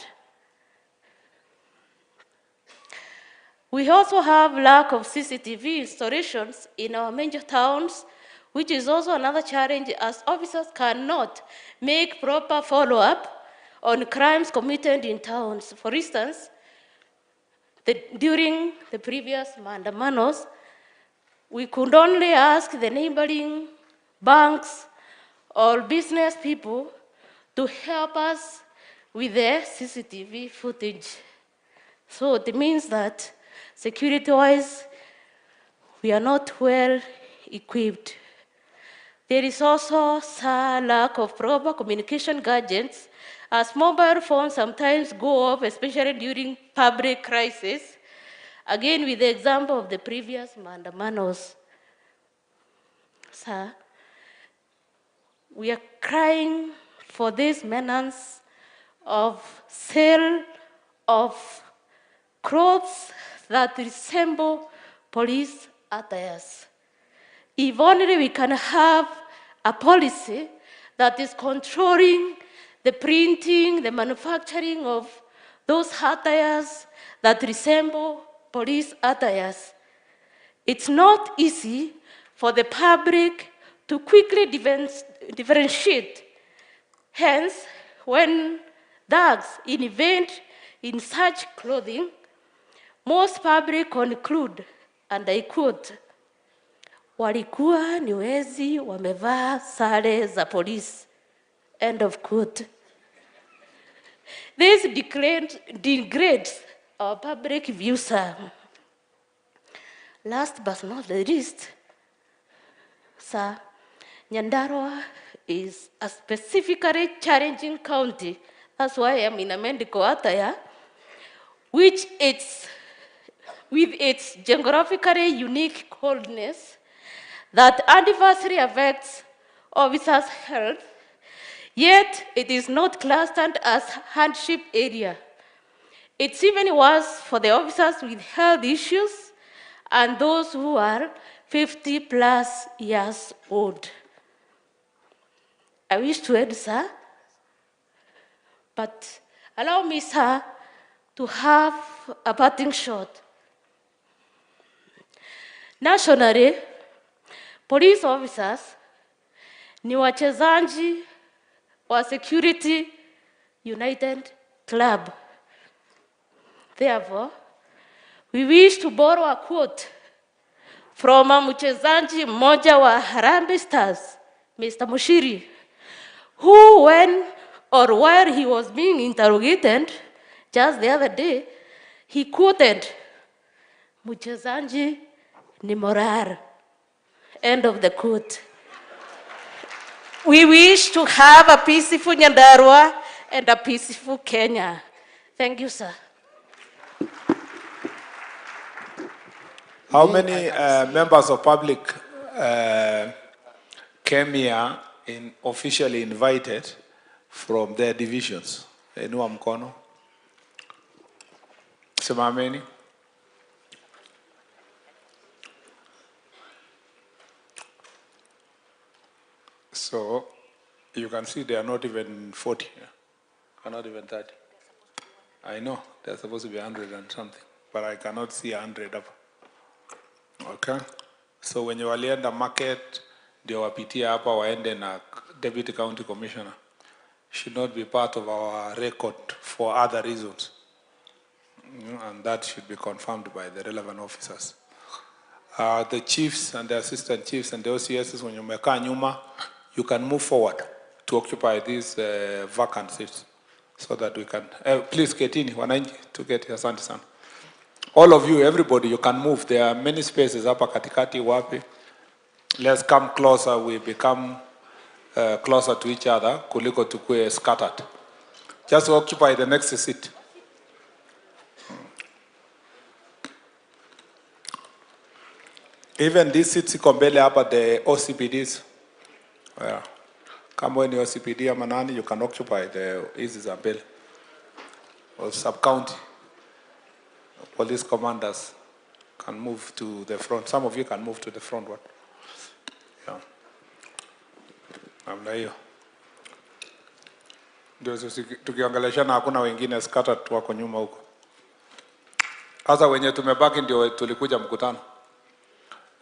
We also have lack of CCTV installations in our major towns, which is also another challenge as officers cannot make proper follow-up on crimes committed in towns. For instance, during the previous Maandamanos, we could only ask the neighboring banks or business people to help us with their CCTV footage. So it means that security-wise, we are not well equipped. There is also a lack of proper communication gadgets, as mobile phones sometimes go off, especially during public crisis. Again, with the example of the previous Maandamanos. Sir, we are crying for this menace of sale of clothes that resemble police attires. If only we can have a policy that is controlling the printing, the manufacturing of those attires that resemble police attires. It's not easy for the public to quickly differentiate. Hence, when thugs invent in such clothing, most public conclude, and I quote, walikuwa ni wezi wamevaa sare za polisi. End of quote. This degrades our public view, sir. Last but not the least, sir, Nyandarua is a specifically challenging county. That's why I'm in a medical attire, which it's, with its geographically unique coldness that adversely affects officers' health, yet it is not clustered as hardship area. It's even worse for the officers with health issues and those who are 50 plus years old. I wish to end, sir, but allow me, sir, to have a parting shot. Nationally, police officers ni wachezaji wa Security United Club. Therefore, we wish to borrow a quote from a mchezaji mmoja wa Harambee Stars, Mr. Mushiri, who when or while he was being interrogated just the other day, he quoted, "Mchezaji ni moral." End of the quote. We wish to have a peaceful Nyandarua and a peaceful Kenya. Thank you, sir. How many members of public came here in officially invited from their divisions? Inua mkono. Simameni. So you can see they are not even 40, yeah? Not even 30. I know they're supposed to be 100 and something, but I cannot see 100 up. Okay. So when you walienda market, ndio wapitie hapa waende na Deputy County Commissioner. Should not be part of our record for other reasons. And that should be confirmed by the relevant officers. The chiefs and the assistant chiefs and the OCSs, when you umekaa nyuma, you can move forward to occupy these vacant seats so that we can... please, ketini, wananchi, tuketi, asante sana. All of you, everybody, you can move. There are many spaces hapa katikati, wapi. Let's come closer. We become closer to each other kuliko tukue scattered. Just occupy the next seat. Even these seats iko mbele hapa, the OCPDs. Yeah. Kama wewe ni OCPD ama nani, you can occupy the hizi za mbele. Or sub-county. Police commanders can move to the front. Some of you can move to the front one. Yeah. Namna hiyo. Ndio sisi tukiongeleshana hakuna wengine scattered wako nyuma huko. Sasa wenye tumebaki ndio tulikuja mkutano.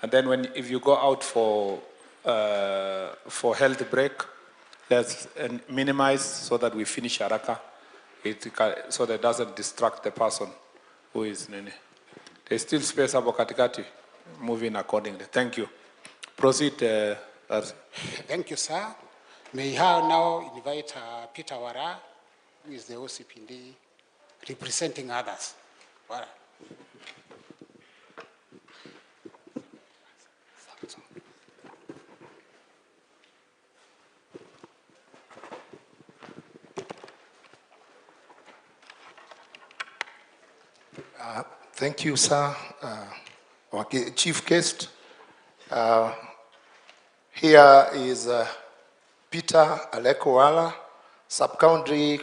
And then if you go out for health break, let's minimize so that we finish haraka, so that it doesn't distract the person who is nini. There's still space hapo katikati, moving accordingly. Thank you. Proceed. Thank you, sir. May I now invite Peter Wara, who is the OCPD, representing others. Wara. Thank you, sir. Our chief guest. Here is Peter Aleko Wala, Sub-County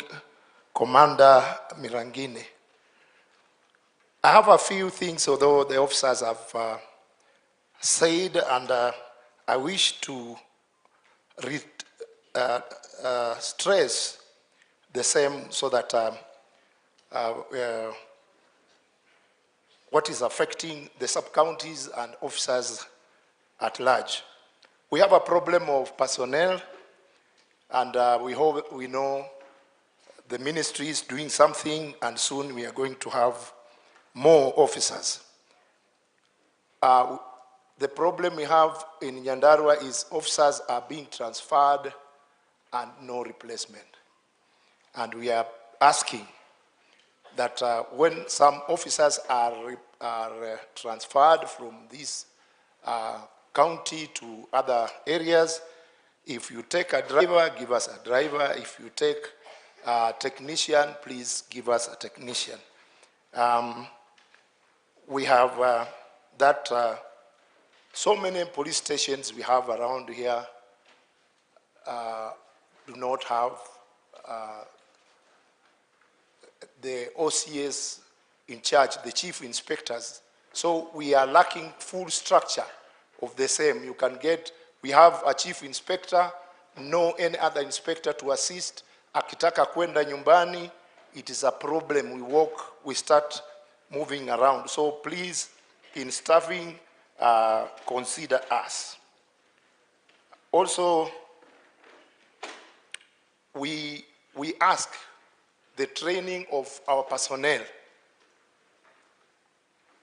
Commander Mirangine. I have a few things, although the officers have said, and I wish to stress the same so that what is affecting the sub-counties and officers at large. We have a problem of personnel, and we hope we know the ministry is doing something, and soon we are going to have more officers. The problem we have in Nyandarua is officers are being transferred and no replacement. And we are asking that when some officers are transferred from this county to other areas, if you take a driver, give us a driver. If you take a technician, please give us a technician. We have so many police stations we have around here do not have the OCS in charge, the chief inspectors. So we are lacking full structure of the same. You can get, we have a chief inspector, no any other inspector to assist. Akitaka kwenda nyumbani, it is a problem. We walk, we start moving around. So please, in staffing, consider us. Also, we ask the training of our personnel.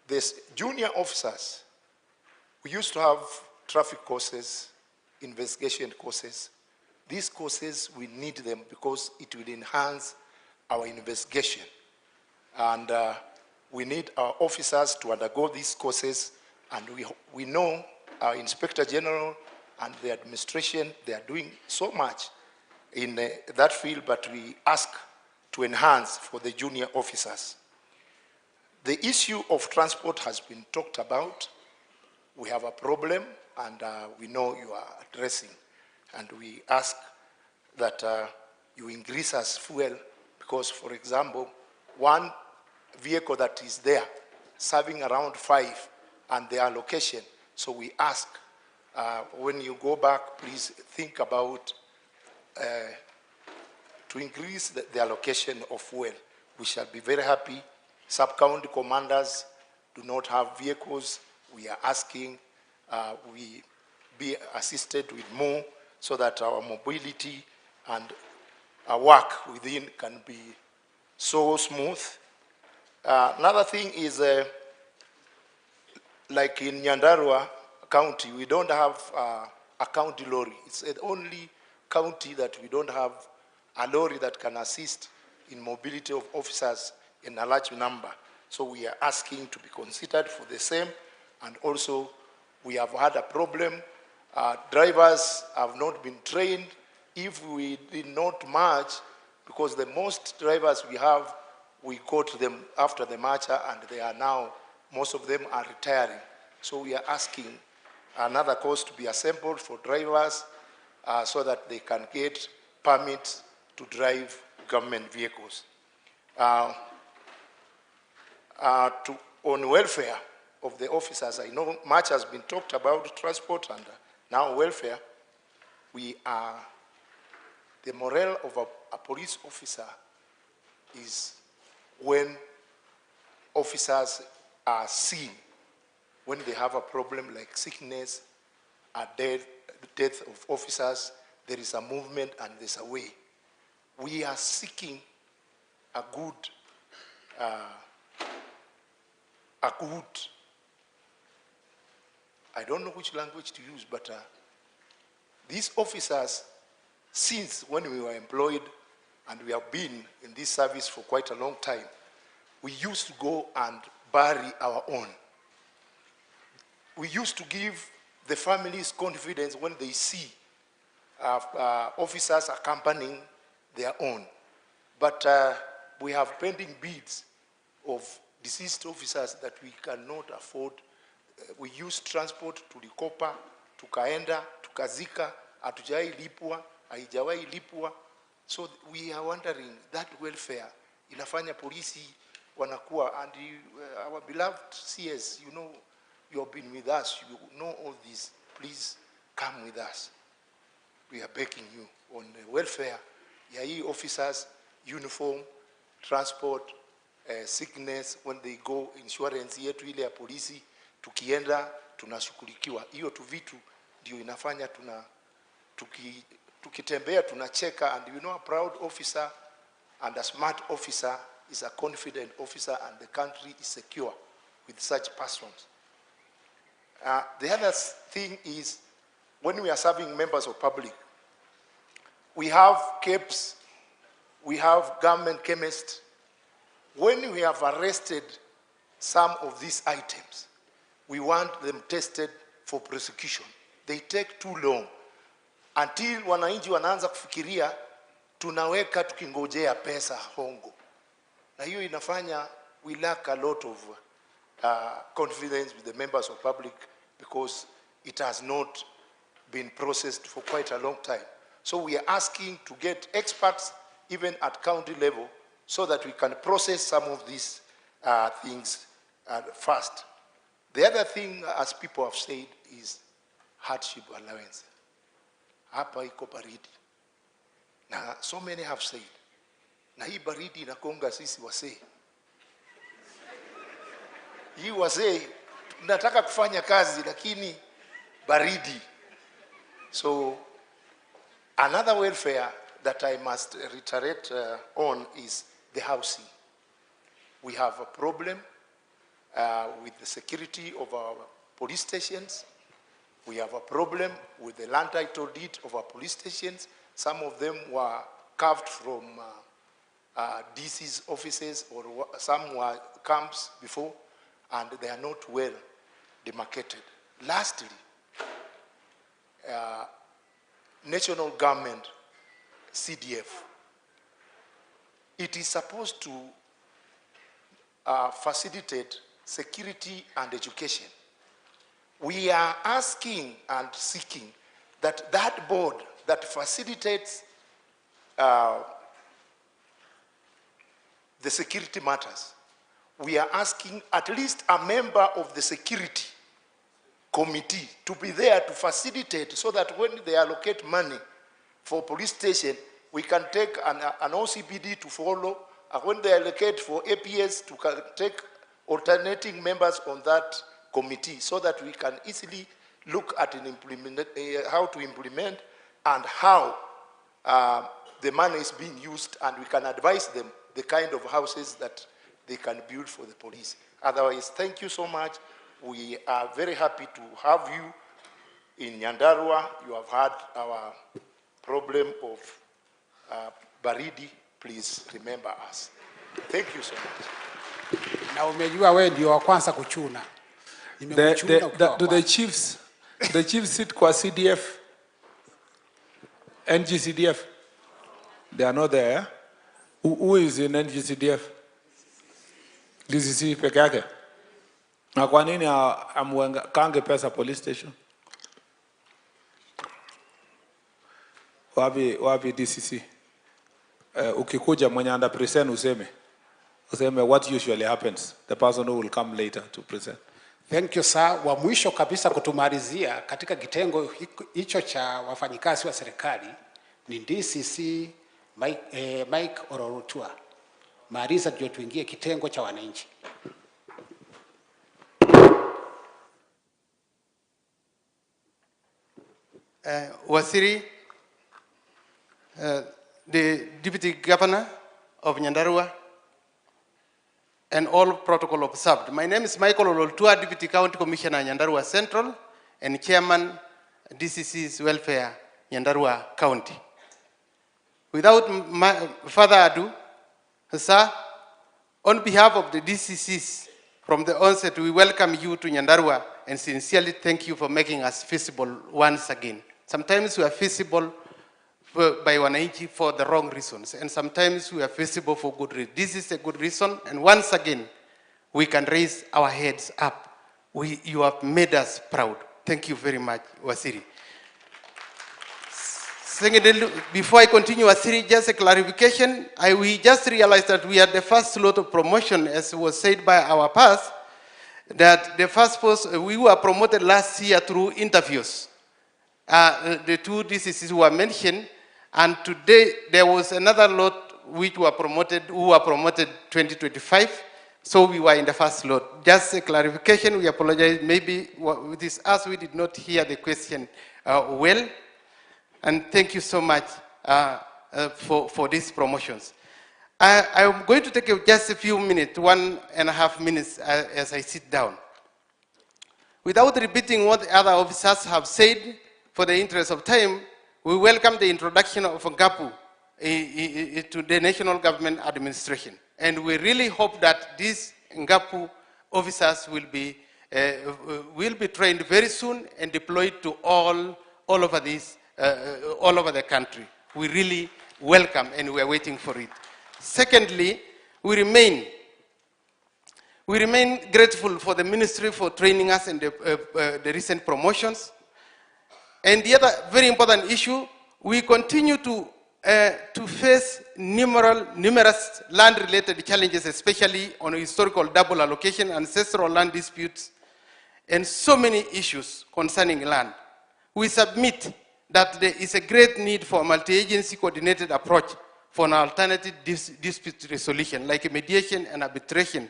These junior officers, we used to have traffic courses, investigation courses. These courses, we need them because it will enhance our investigation. And we need our officers to undergo these courses. And we know our Inspector General and the administration, they are doing so much in that field, but we ask to enhance for the junior officers. The issue of transport has been talked about. We have a problem, and we know you are addressing. And we ask that you increase us fuel, because, for example, one vehicle that is there serving around 5 and the allocation. So we ask, when you go back, please think about to increase the allocation of fuel. We shall be very happy. Sub-county commanders do not have vehicles. We are asking we be assisted with more so that our mobility and our work within can be so smooth. Another thing is, like in Nyandarua County, we don't have a county lorry. It's the only county that we don't have a lorry that can assist in mobility of officers in a large number. So we are asking to be considered for the same. And also, we have had a problem. Drivers have not been trained. If we did not march, because the most drivers we have, we caught them after the marcher, and they are now, most of them are retiring. So we are asking another course to be assembled for drivers so that they can get permits to drive government vehicles. On welfare of the officers, I know much has been talked about transport and now welfare. We are, the morale of a police officer is when officers are seen, when they have a problem like sickness, a death of officers, there is a movement and there's a way. We are seeking a good, I don't know which language to use, but these officers, since when we were employed, and we have been in this service for quite a long time, we used to go and bury our own. We used to give the families confidence when they see officers accompanying their own. But we have pending bids of deceased officers that we cannot afford. We use transport to Likopa, tukaenda, tukazika, hatujai lipwa, haijawahi lipwa. So we are wondering that welfare inafanya polisi wanakuwa, and you, our beloved CS, you know, you have been with us, you know all this. Please come with us. We are begging you on the welfare ya hii officers, uniform, transport, sickness, when they go, insurance yetu ile ya polisi, tukienda tunashughulikiwa. Hiyo tu vitu ndio inafanya tuna tukitembea tunacheka. And you know, a proud officer and a smart officer is a confident officer, and the country is secure with such persons. The other thing is, when we are serving members of public, we have CAPES, we have government chemists. When we have arrested some of these items, we want them tested for prosecution. They take too long. Until wananchi wanaanza kufikiria, tunaweka tukingojea pesa hongo. Na hiyo inafanya we lack a lot of confidence with the members of public, because it has not been processed for quite a long time. So we are asking to get experts even at county level so that we can process some of these things fast. The other thing, as people have said, is Hardship allowance. Hapa iko baridi, na so many have said, na hii baridi inagonga sisi wasee. Hii wazee tunataka kufanya kazi lakini baridi. So another welfare that I must reiterate on is the housing. We have a problem with the security of our police stations. We have a problem with the land title deed of our police stations. Some of them were carved from DC's offices, or some were camps before, and they are not well demarcated. Lastly, national government, CDF, it is supposed to facilitate security and education. We are asking and seeking that that board that facilitates the security matters, we are asking at least a member of the security committee to be there to facilitate, so that when they allocate money for police station, we can take an OCPD to follow, and when they allocate for APS, to take alternating members on that committee, so that we can easily look at an implement, how to implement and how the money is being used, and we can advise them the kind of houses that they can build for the police. Otherwise, thank you so much. We are very happy to have you in Nyandarua. You have had our problem of baridi. Please remember us. Thank you so much. Na umejua wewe ndio wa kwanza kuchuna. Nimekuchuna ukiwa wa Do the kwanza. Chiefs, the chiefs sit kwa CDF, NGCDF? They are not there, eh? Who is in NGCDF? DCC peke yake? Na kwa nini hamwekange pesa police station? Wapi, wapi DCC? Ukikuja mwenye anda present useme. Useme what usually happens, the person who will come later to present. Thank you, sir. Wa mwisho kabisa kutumalizia katika kitengo hicho cha wafanyikazi wa serikali ni DCC Mike Ololtua. Maliza ndio tuingie kitengo cha wananchi. Waziri, the Deputy Governor of Nyandarua, and all protocol observed. My name is Michael Ololtua, Deputy County Commissioner, Nyandarua Central, and Chairman, DCC's Welfare, Nyandarua County. Without further ado, sir, on behalf of the DCCs, from the onset, we welcome you to Nyandarua and sincerely thank you for making us visible once again. Sometimes we are visible by wananchi for the wrong reasons, and sometimes we are visible for good reasons. This is a good reason, and once again, we can raise our heads up. You have made us proud. Thank you very much, Waziri. Secondly, before I continue, Waziri, just a clarification. We just realized that we are the first lot of promotion, as was said by our past, that the first post, we were promoted last year through interviews. The two DCCs were mentioned, and today there was another lot which were promoted, who were promoted 2025, so we were in the first lot. Just a clarification, we apologize, maybe it is us, we did not hear the question well, and thank you so much for these promotions. I'm going to take just a few minutes, 1.5 minutes as I sit down. Without repeating what the other officers have said, for the interest of time, we welcome the introduction of NGAPU to the national government administration. And we really hope that these NGAPU officers will be trained very soon and deployed to all over the country. We really welcome and we are waiting for it. Secondly, we remain grateful for the ministry for training us and the recent promotions. And the other very important issue, we continue to face numerous land-related challenges, especially on historical double allocation, ancestral land disputes, and so many issues concerning land. We submit that there is a great need for a multi-agency coordinated approach for an alternative dispute resolution, like mediation and arbitration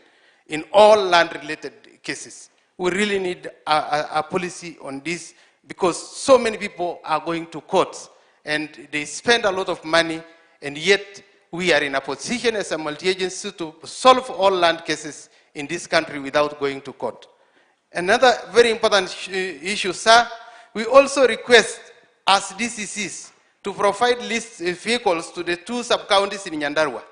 in all land-related cases. We really need a policy on this, because so many people are going to courts and they spend a lot of money, and yet we are in a position as a multi-agency to solve all land cases in this country without going to court. Another very important issue, sir, we also request as DCCs to provide list vehicles to the 2 sub-counties in Nyandarua,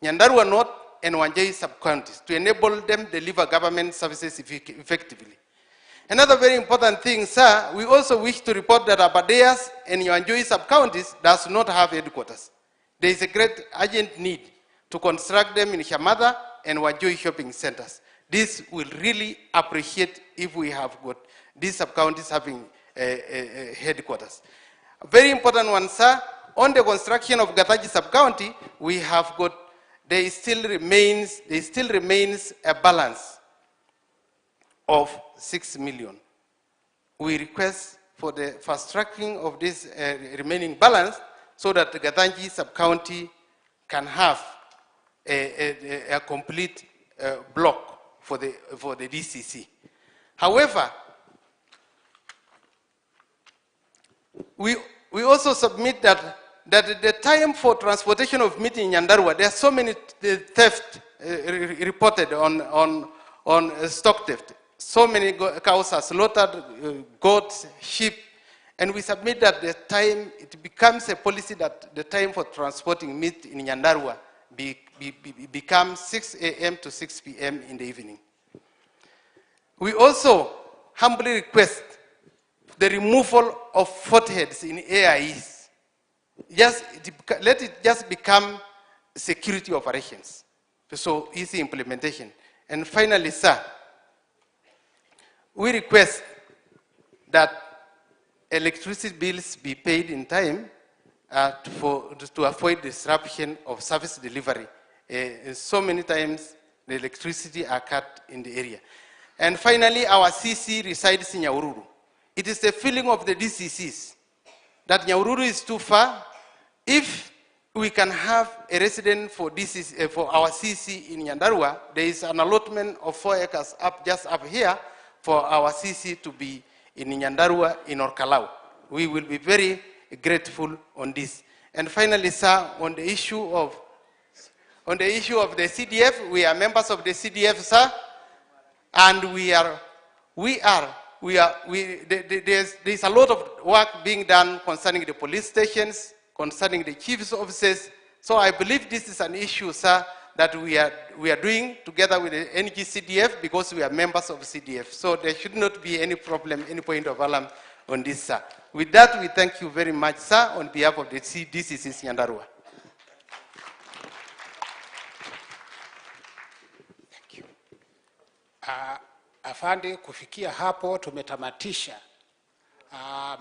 Nyandarua North and Wanjai sub-counties, to enable them deliver government services effectively. Another very important thing, sir, we also wish to report that Aberdares and Wanjoi sub-counties does not have headquarters. There is a great urgent need to construct them in Shamatha and Wanjoi shopping centers. This will really appreciate if we have got these sub-counties having headquarters. A very important one, sir, on the construction of Gataji sub-county, we have got, there still remains, there still remains a balance of 6 million. We request for the fast tracking of this remaining balance so that the Gataji sub-county can have a complete block for the DCC. However, we also submit that the time for transportation of meat in Nyandarua, there are so many theft reported on stock theft. So many cows are slaughtered, goats, sheep, and we submit that the time, it becomes a policy that the time for transporting meat in Nyandarua becomes 6 a.m. to 6 p.m. in the evening. We also humbly request the removal of 40 heads in AIEs. Let it just become security operations. So easy implementation. And finally, sir, we request that electricity bills be paid in time to avoid disruption of service delivery. So many times the electricity are cut in the area. And finally, our CC resides in Nyahururu. It is the feeling of the DCCs that Nyahururu is too far. If we can have a resident for, DCC, for our CC in Nyandarua, there is an allotment of 4 acres just up here for our CC to be in Nyandarua in Orkalau. We will be very grateful on this. And finally, sir, on the issue of the CDF, we are members of the CDF, sir, and there's a lot of work being done concerning the police stations, concerning the chief's offices. So I believe this is an issue, sir, that we are doing together with the NGCDF because we are members of CDF. So there should not be any problem, any point of alarm on this, sir. With that, we thank you very much, sir, on behalf of the DCC Nyandarua. Thank you. Afande, kufikia hapo tumetamatisha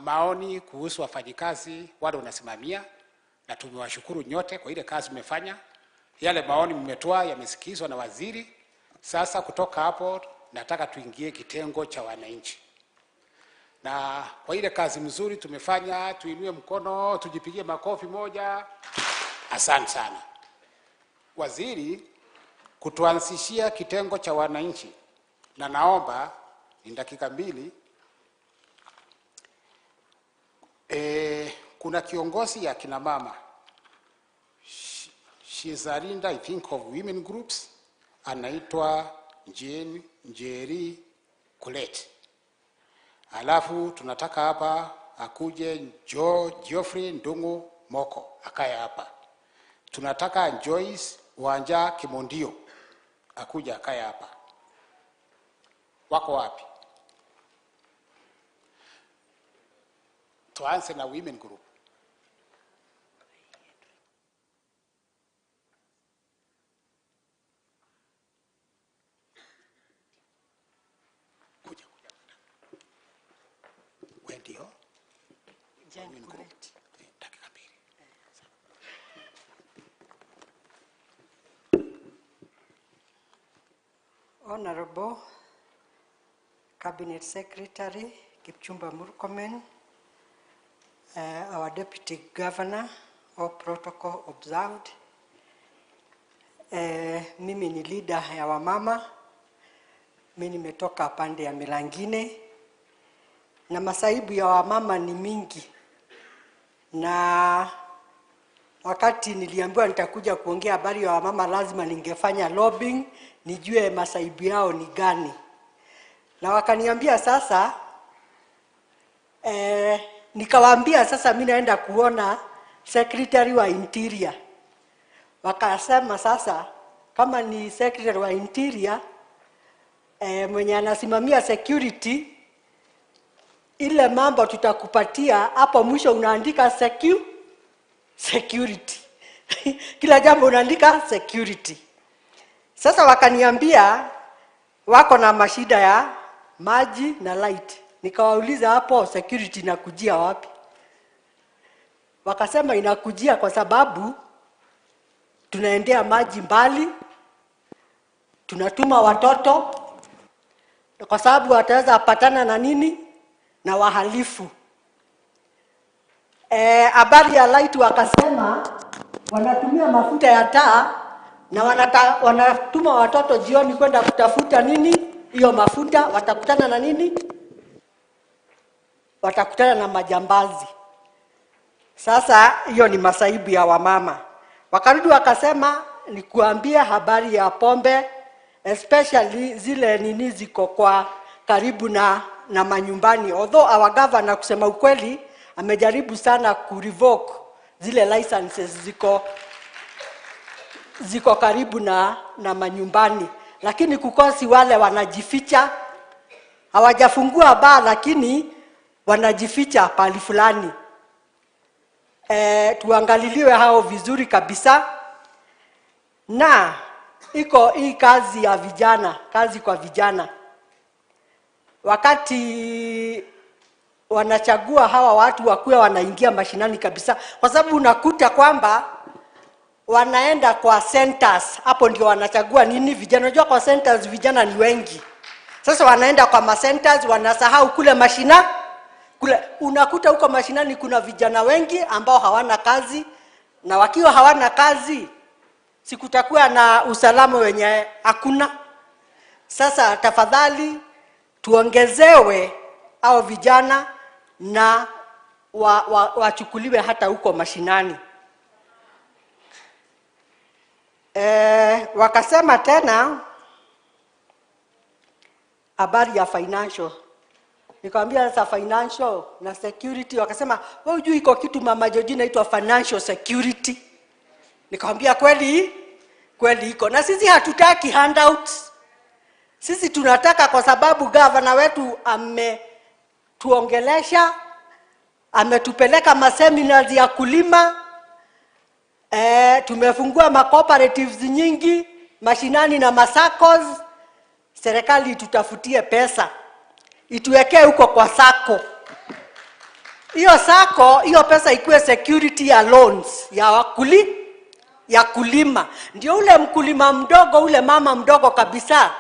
maoni kuhusu wafanyikazi wale unasimamia, na tumewashukuru nyote kwa ile kazi mmefanya. Yale maoni mmetoa yamesikizwa na waziri. Sasa kutoka hapo nataka tuingie kitengo cha wananchi, na kwa ile kazi mzuri tumefanya, tuinue mkono, tujipigie makofi moja. Asante sana waziri kutuanzishia kitengo cha wananchi, na naomba ni dakika 2. Kuna kiongozi ya kina mama, she is a leader, I think, of women groups, anaitwa Jane Njeri Kulet. Alafu tunataka hapa akuje Geoffrey Ndungu Moko akae hapa. Tunataka Joyce Wanja Kimondio akuja akae hapa. Wako wapi? Tuanze na women group. Kuja, kuja. Wewe ndio? Women group. Dakika 2. Honorable Cabinet Secretary Kipchumba Murkomen, Our Deputy Governor, all protocol observed. Mimi ni leader ya wamama. Mimi nimetoka pande ya Milangine na masaibu ya wamama ni mingi, na wakati niliambiwa nitakuja kuongea habari ya wamama lazima ningefanya lobbying nijue masaibu yao ni gani, na wakaniambia sasa nikawaambia sasa mimi naenda kuona Secretary wa Interior. Wakasema sasa kama ni Secretary wa Interior mwenye anasimamia security, ile mambo tutakupatia hapo mwisho unaandika security. Kila jambo unaandika security. Sasa wakaniambia wako na mashida ya maji na light. Nikawauliza hapo security inakujia wapi? Wakasema inakujia kwa sababu tunaendea maji mbali, tunatuma watoto kwa sababu wataweza patana na nini? Na wahalifu. Habari ya light wakasema wanatumia mafuta ya taa na wanatuma watoto jioni kwenda kutafuta nini? Hiyo mafuta, watakutana na nini? Watakutana na majambazi. Sasa hiyo ni masaibu ya wamama. Wakarudi wakasema nikuambie habari ya pombe, especially zile nini ziko kwa karibu na manyumbani. Although our governor kusema ukweli amejaribu sana ku revoke zile licenses ziko karibu na manyumbani, lakini kukosi wale wanajificha, hawajafungua baa lakini wanajificha pahali fulani. Tuangaliliwe hao vizuri kabisa. Na iko hii kazi ya vijana, kazi kwa vijana. Wakati wanachagua hawa watu wakuwa wanaingia mashinani kabisa, kwa sababu unakuta kwamba wanaenda kwa centers, hapo ndio wanachagua nini vijana. Unajua kwa centers vijana ni wengi. Sasa wanaenda kwa ma centers, wanasahau kule mashina. Kule unakuta huko mashinani kuna vijana wengi ambao hawana kazi, na wakiwa hawana kazi sikutakuwa na usalama wenye hakuna. Sasa tafadhali tuongezewe au vijana na wachukuliwe hata huko mashinani. Wakasema tena habari ya financial. Nikamwambia sasa financial na security, wakasema wewe hujui iko kitu Mama Georgina inaitwa financial security. Nikamwambia kweli kweli iko, na sisi hatutaki handouts. Sisi tunataka, kwa sababu governor wetu ametuongelesha, ametupeleka maseminars ya kulima, tumefungua ma cooperatives nyingi mashinani na masakos. Serikali itutafutie pesa ituwekee huko kwa sako. Hiyo sako, hiyo pesa ikuwe security ya loans ya ya kulima. Ndio ule mkulima mdogo, ule mama mdogo kabisa,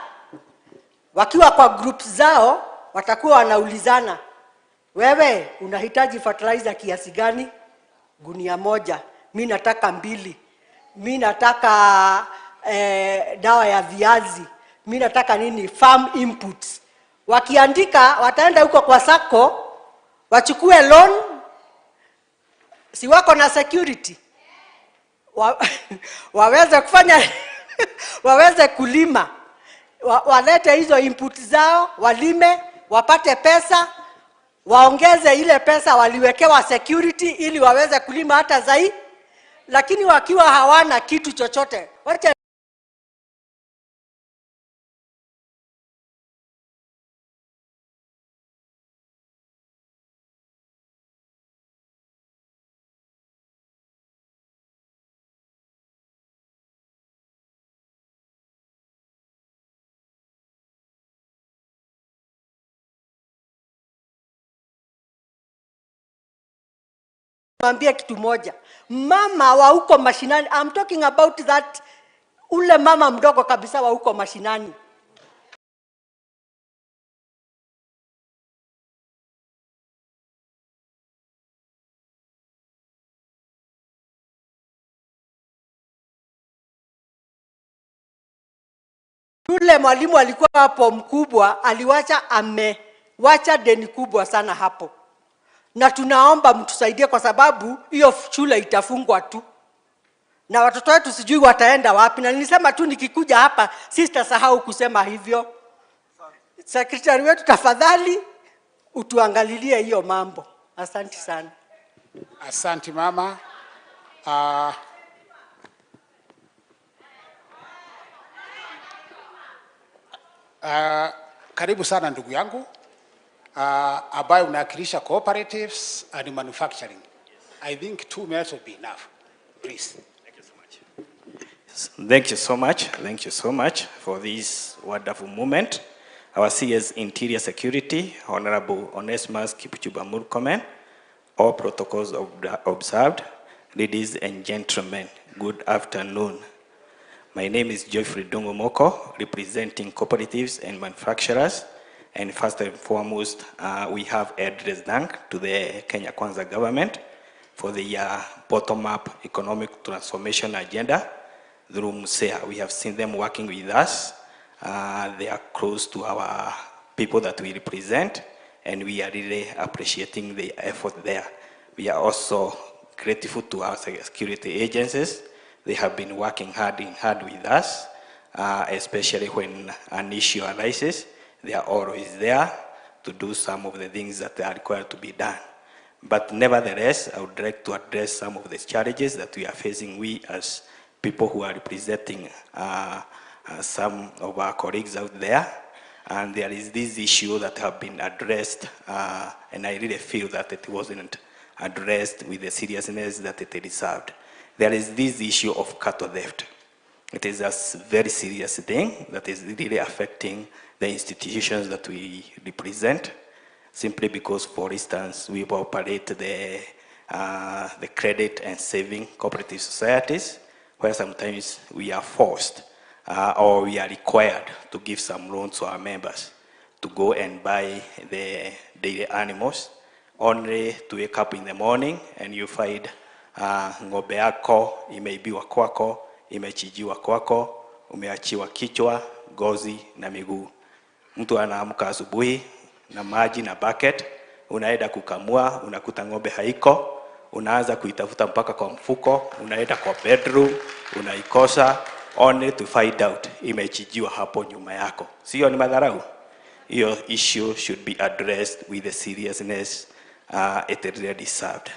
wakiwa kwa groups zao watakuwa wanaulizana, wewe unahitaji fertilizer kiasi gani? Gunia moja. Mimi nataka 2. Mimi nataka dawa ya viazi. Mimi nataka nini? Farm inputs. Wakiandika wataenda huko kwa sako wachukue loan, si wako na security, waweze kufanya waweze kulima, walete hizo input zao, walime, wapate pesa, waongeze ile pesa waliwekewa security ili waweze kulima hata zaidi. Lakini wakiwa hawana kitu chochote, wacha mwambie kitu moja. Mama wa huko mashinani, I'm talking about that, ule mama mdogo kabisa wa huko mashinani. Yule mwalimu alikuwa hapo mkubwa, aliwacha amewacha deni kubwa sana hapo, na tunaomba mtusaidie, kwa sababu hiyo shule itafungwa tu na watoto wetu sijui wataenda wapi. Na nilisema tu nikikuja hapa sitasahau kusema hivyo. Secretary wetu, tafadhali utuangalilie hiyo mambo. Asante sana. Asante mama. Karibu sana ndugu yangu ambaye unawakilisha cooperatives and manufacturing. I think 2 minutes will be enough. Please. Thank you so much. Thank you so much for this wonderful moment. Our CS Interior Security, Honorable Onesmus Kipchumba Murkomen, all protocols observed. Ladies and gentlemen, good afternoon. My name is Geoffrey Ndungu Moko, representing cooperatives and manufacturers. And first and foremost, we have addressed thank to the Kenya Kwanza government for the bottom-up economic transformation agenda through MUSEA. We have seen them working with us. They are close to our people that we represent, and we are really appreciating the effort there. We are also grateful to our security agencies. They have been working hard in hand with us, especially when an issue arises. They are always there to do some of the things that are required to be done. But nevertheless, I would like to address some of the challenges that we are facing, we as people who are representing some of our colleagues out there. And there is this issue that have been addressed, and I really feel that it wasn't addressed with the seriousness that it deserved. There is this issue of cattle theft. It is a very serious thing that is really affecting the institutions that we represent, simply because, for instance, we operate the credit and saving cooperative societies, where sometimes we are forced or we are required to give some loans to our members to go and buy the daily animals, only to wake up in the morning and you find ng'ombe yako imeibiwa kwako, imechinjiwa kwako, umeachiwa kichwa, ngozi na miguu. Mtu anaamka asubuhi na maji na bucket, unaenda kukamua, unakuta ng'ombe haiko, unaanza kuitafuta mpaka kwa mfuko, unaenda kwa bedroom, unaikosa, only to find out imechinjiwa hapo nyuma yako. Sio ni madharau? Hiyo issue should be addressed with the seriousness it really deserved.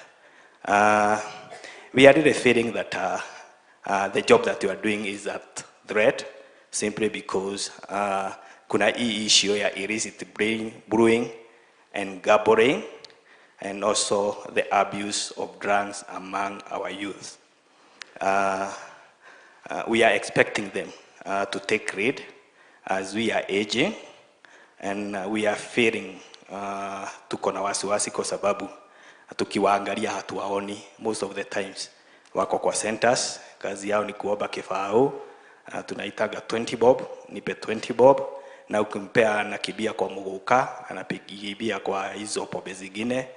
We are really feeling that the job that you are doing is at threat, simply because kuna hii issue ya illicit brewing and gambling, and also the abuse of drugs among our youth. We are expecting them to take lead as we are aging, and we are feeling tuko na wasiwasi kwa sababu tukiwaangalia hatuwaoni most of the times. Wako kwa centers, kazi yao ni kuomba kifao, tunaitaga 20 bob, nipe 20 bob, na ukimpea anakimbia kwa muguka, anakimbia kwa hizo pombe zingine,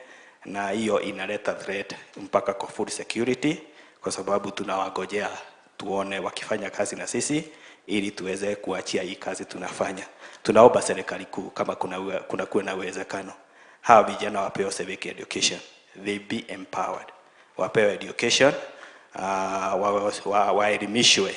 na hiyo inaleta threat mpaka kwa food security, kwa sababu tunawagojea tuone wakifanya kazi na sisi ili tuweze kuachia hii kazi tunafanya. Tunaomba serikali kuu kama kuna kuwe na uwezekano hawa vijana wapewe civic education, they be empowered, wapewe education, waelimishwe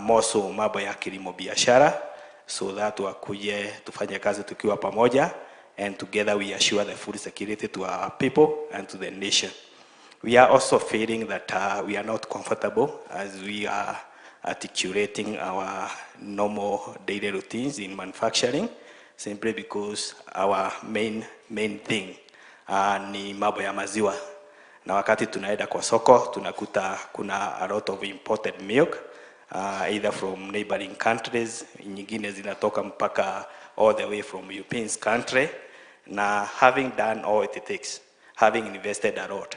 more so mambo ya kilimo biashara, so that wakuje tufanye kazi tukiwa pamoja and together we assure the food security to our people and to the nation. We are also feeling that we are not comfortable as we are articulating our normal daily routines in manufacturing, simply because our main thing ni mambo ya maziwa, na wakati tunaenda kwa soko tunakuta kuna a lot of imported milk, either from neighboring countries, nyingine zinatoka mpaka all the way from European country, na having done all it takes, having invested a lot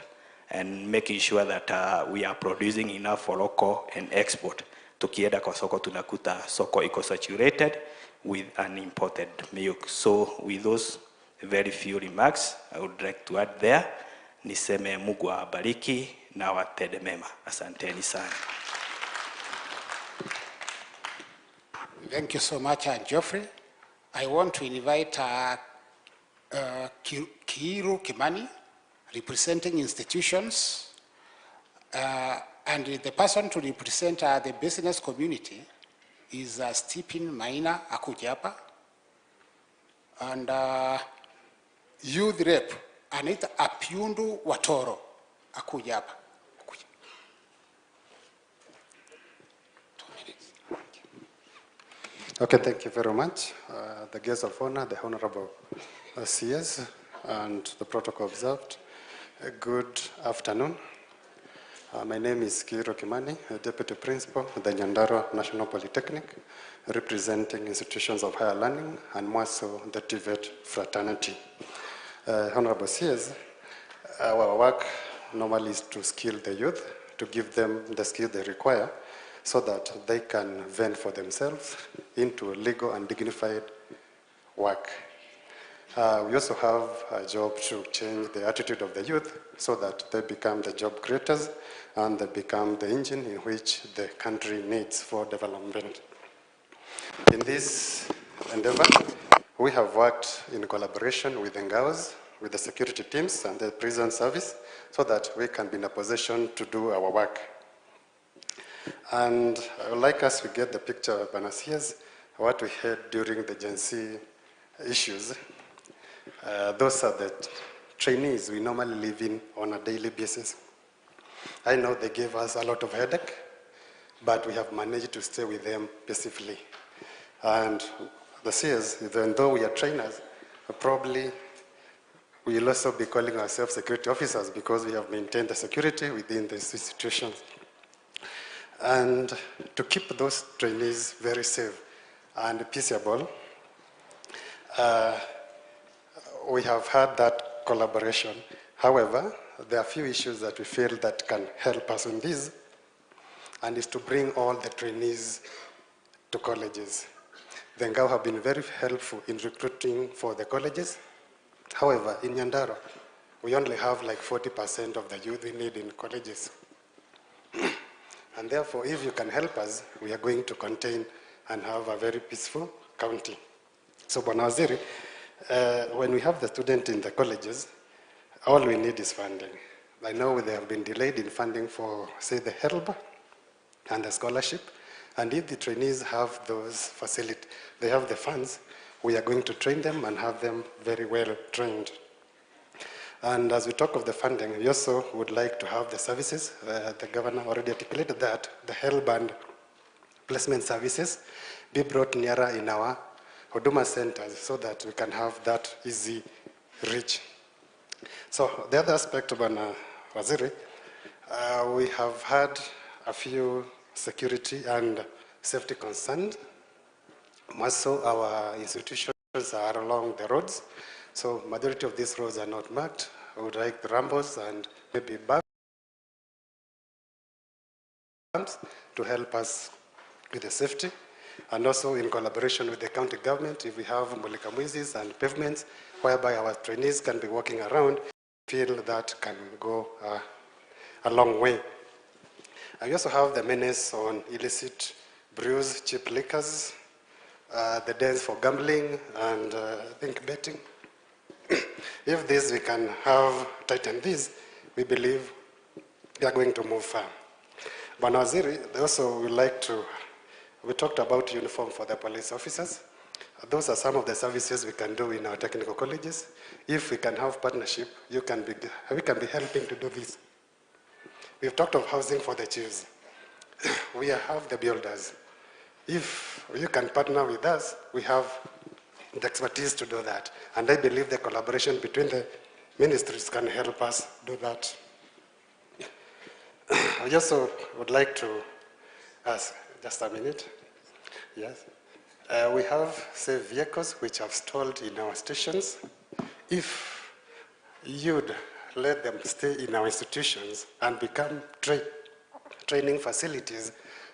and making sure that we are producing enough for local and export, tukienda kwa soko tunakuta soko iko saturated with an imported milk. So with those very few remarks, I would like to add there, niseme Mungu awabariki na watende mema. Asanteni sana. Thank you so much, Geoffrey. I want to invite Kiiru Kimani, representing institutions, and the person to represent the business community is Stephen Maina akuje hapa, and youth rep anaita Apiundu Watoro akuje hapa. Okay, thank you very much. The guest of honor, the Honorable CS, and the protocol observed. Good afternoon. My name is Kiiro Kimani, Deputy Principal of the Nyandarua National Polytechnic, representing institutions of higher learning and more so the TVET fraternity. Honorable CS, our work normally is to skill the youth, to give them the skill they require so that they can vend for themselves into legal and dignified work. We also have a job to change the attitude of the youth so that they become the job creators and they become the engine in which the country needs for development. In this endeavor, we have worked in collaboration with NGOs, with the security teams and the prison service, so that we can be in a position to do our work. And I would like us to get the picture of Banasias, what we had during the Gen Z issues. Those are the trainees we normally live in on a daily basis. I know they gave us a lot of headache, but we have managed to stay with them peacefully. And the CS, even though we are trainers, probably we will also be calling ourselves security officers because we have maintained the security within these institutions. And to keep those trainees very safe and peaceable, we have had that collaboration. However, there are few issues that we feel that can help us in this, and is to bring all the trainees to colleges. The NGAO have been very helpful in recruiting for the colleges. However, in Nyandarua, we only have like 40% of the youth we need in colleges. And therefore, if you can help us, we are going to contain and have a very peaceful county. So, Bwana Waziri, when we have the student in the colleges, all we need is funding. I know they have been delayed in funding for, say, the HELB and the scholarship. And if the trainees have those facilities, they have the funds, we are going to train them and have them very well trained. And as we talk of the funding, we also would like to have the services. The governor already articulated that the HELB and placement services be brought nearer in our Huduma centers so that we can have that easy reach. So the other aspect, Bwana Waziri, we have had a few security and safety concerns. More so, our institutions are along the roads. So majority of these roads are not marked. I would like the rambles and maybe bumps to help us with the safety. And also in collaboration with the county government, if we have mulika mwizis and pavements, whereby our trainees can be walking around, feel that can go a long way. I also have the menace on illicit brews, cheap liquors, the dens for gambling, and I think betting. If this we can have tighten this, we believe we are going to move far. Bwana Waziri, they also would like to, we talked about uniform for the police officers. Those are some of the services we can do in our technical colleges. If we can have partnership, we can be helping to do this. We've talked of housing for the chiefs. We have the builders. If you can partner with us, we have the expertise to do that. And I believe the collaboration between the ministries can help us do that. I also would like to ask, just a minute. Yes. We have, say, vehicles which have stalled in our stations. If you'd let them stay in our institutions and become training facilities,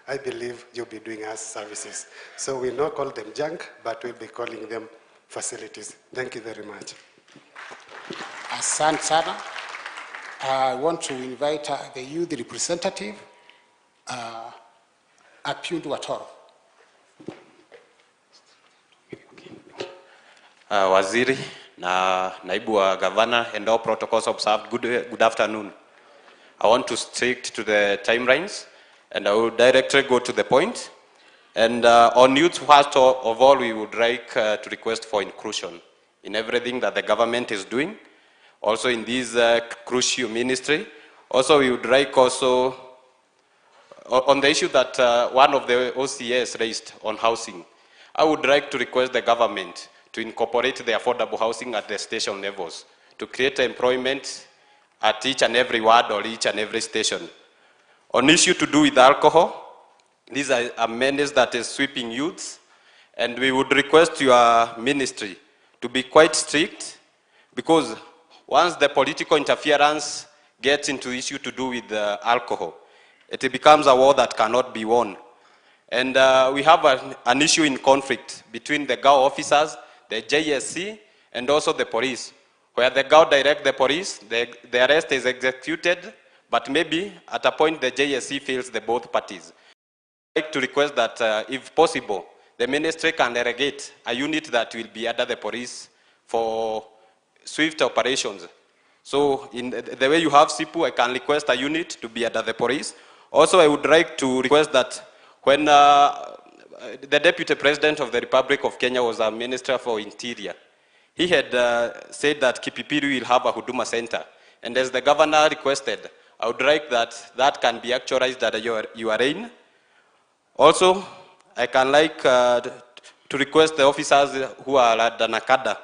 I believe you'll be doing us services. So we not call them junk, but we'll be calling them facilities. Thank you very much. Asante sana. I want to invite the youth representative, Apiundu Watoro. Waziri na naibu wa gavana and all protocols observed. Good afternoon. I want to stick to the timelines and I will directly go to the point. And on youth, first of all, we would like to request for inclusion in everything that the government is doing, also in this crucial ministry. Also, we would like also on the issue that one of the OCS raised on housing, I would like to request the government to incorporate the affordable housing at the station levels, to create employment at each and every ward or each and every station. On issue to do with alcohol, these are a menace that is sweeping youths, and we would request your ministry to be quite strict, because once the political interference gets into issue to do with alcohol, it becomes a war that cannot be won. And we have an issue in conflict between the GAO officers, the JSC, and also the police, where the GAO direct the police, the arrest is executed, but maybe at a point the JSC fails the both parties. I'd like to request that, if possible, the ministry can delegate a unit that will be under the police for swift operations. So in the way you have SIPU, I can request a unit to be under the police. Also, I would like to request that when the Deputy President of the Republic of Kenya was a Minister for Interior, he had said that Kipipiri will have a Huduma Center. And as the governor requested, I would like that that can be actualized at your reign. Also, I can like to request the officers who are at NACADA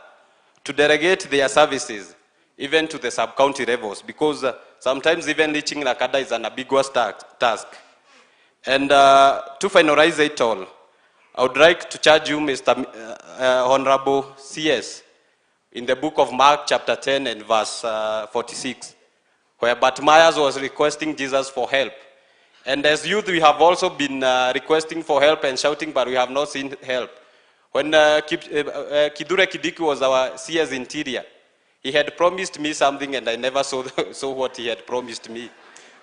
to delegate their services even to the sub-county levels, because sometimes even reaching NACADA is an ambiguous task. And to finalize it all, I would like to charge you, Mr. Honorable CS, in the book of Mark chapter 10 and verse 46, where Bartimaeus was requesting Jesus for help. And as youth, we have also been requesting for help and shouting, but we have not seen help. When Kithure Kindiki was our CS Interior, he had promised me something and I never saw what he had promised me.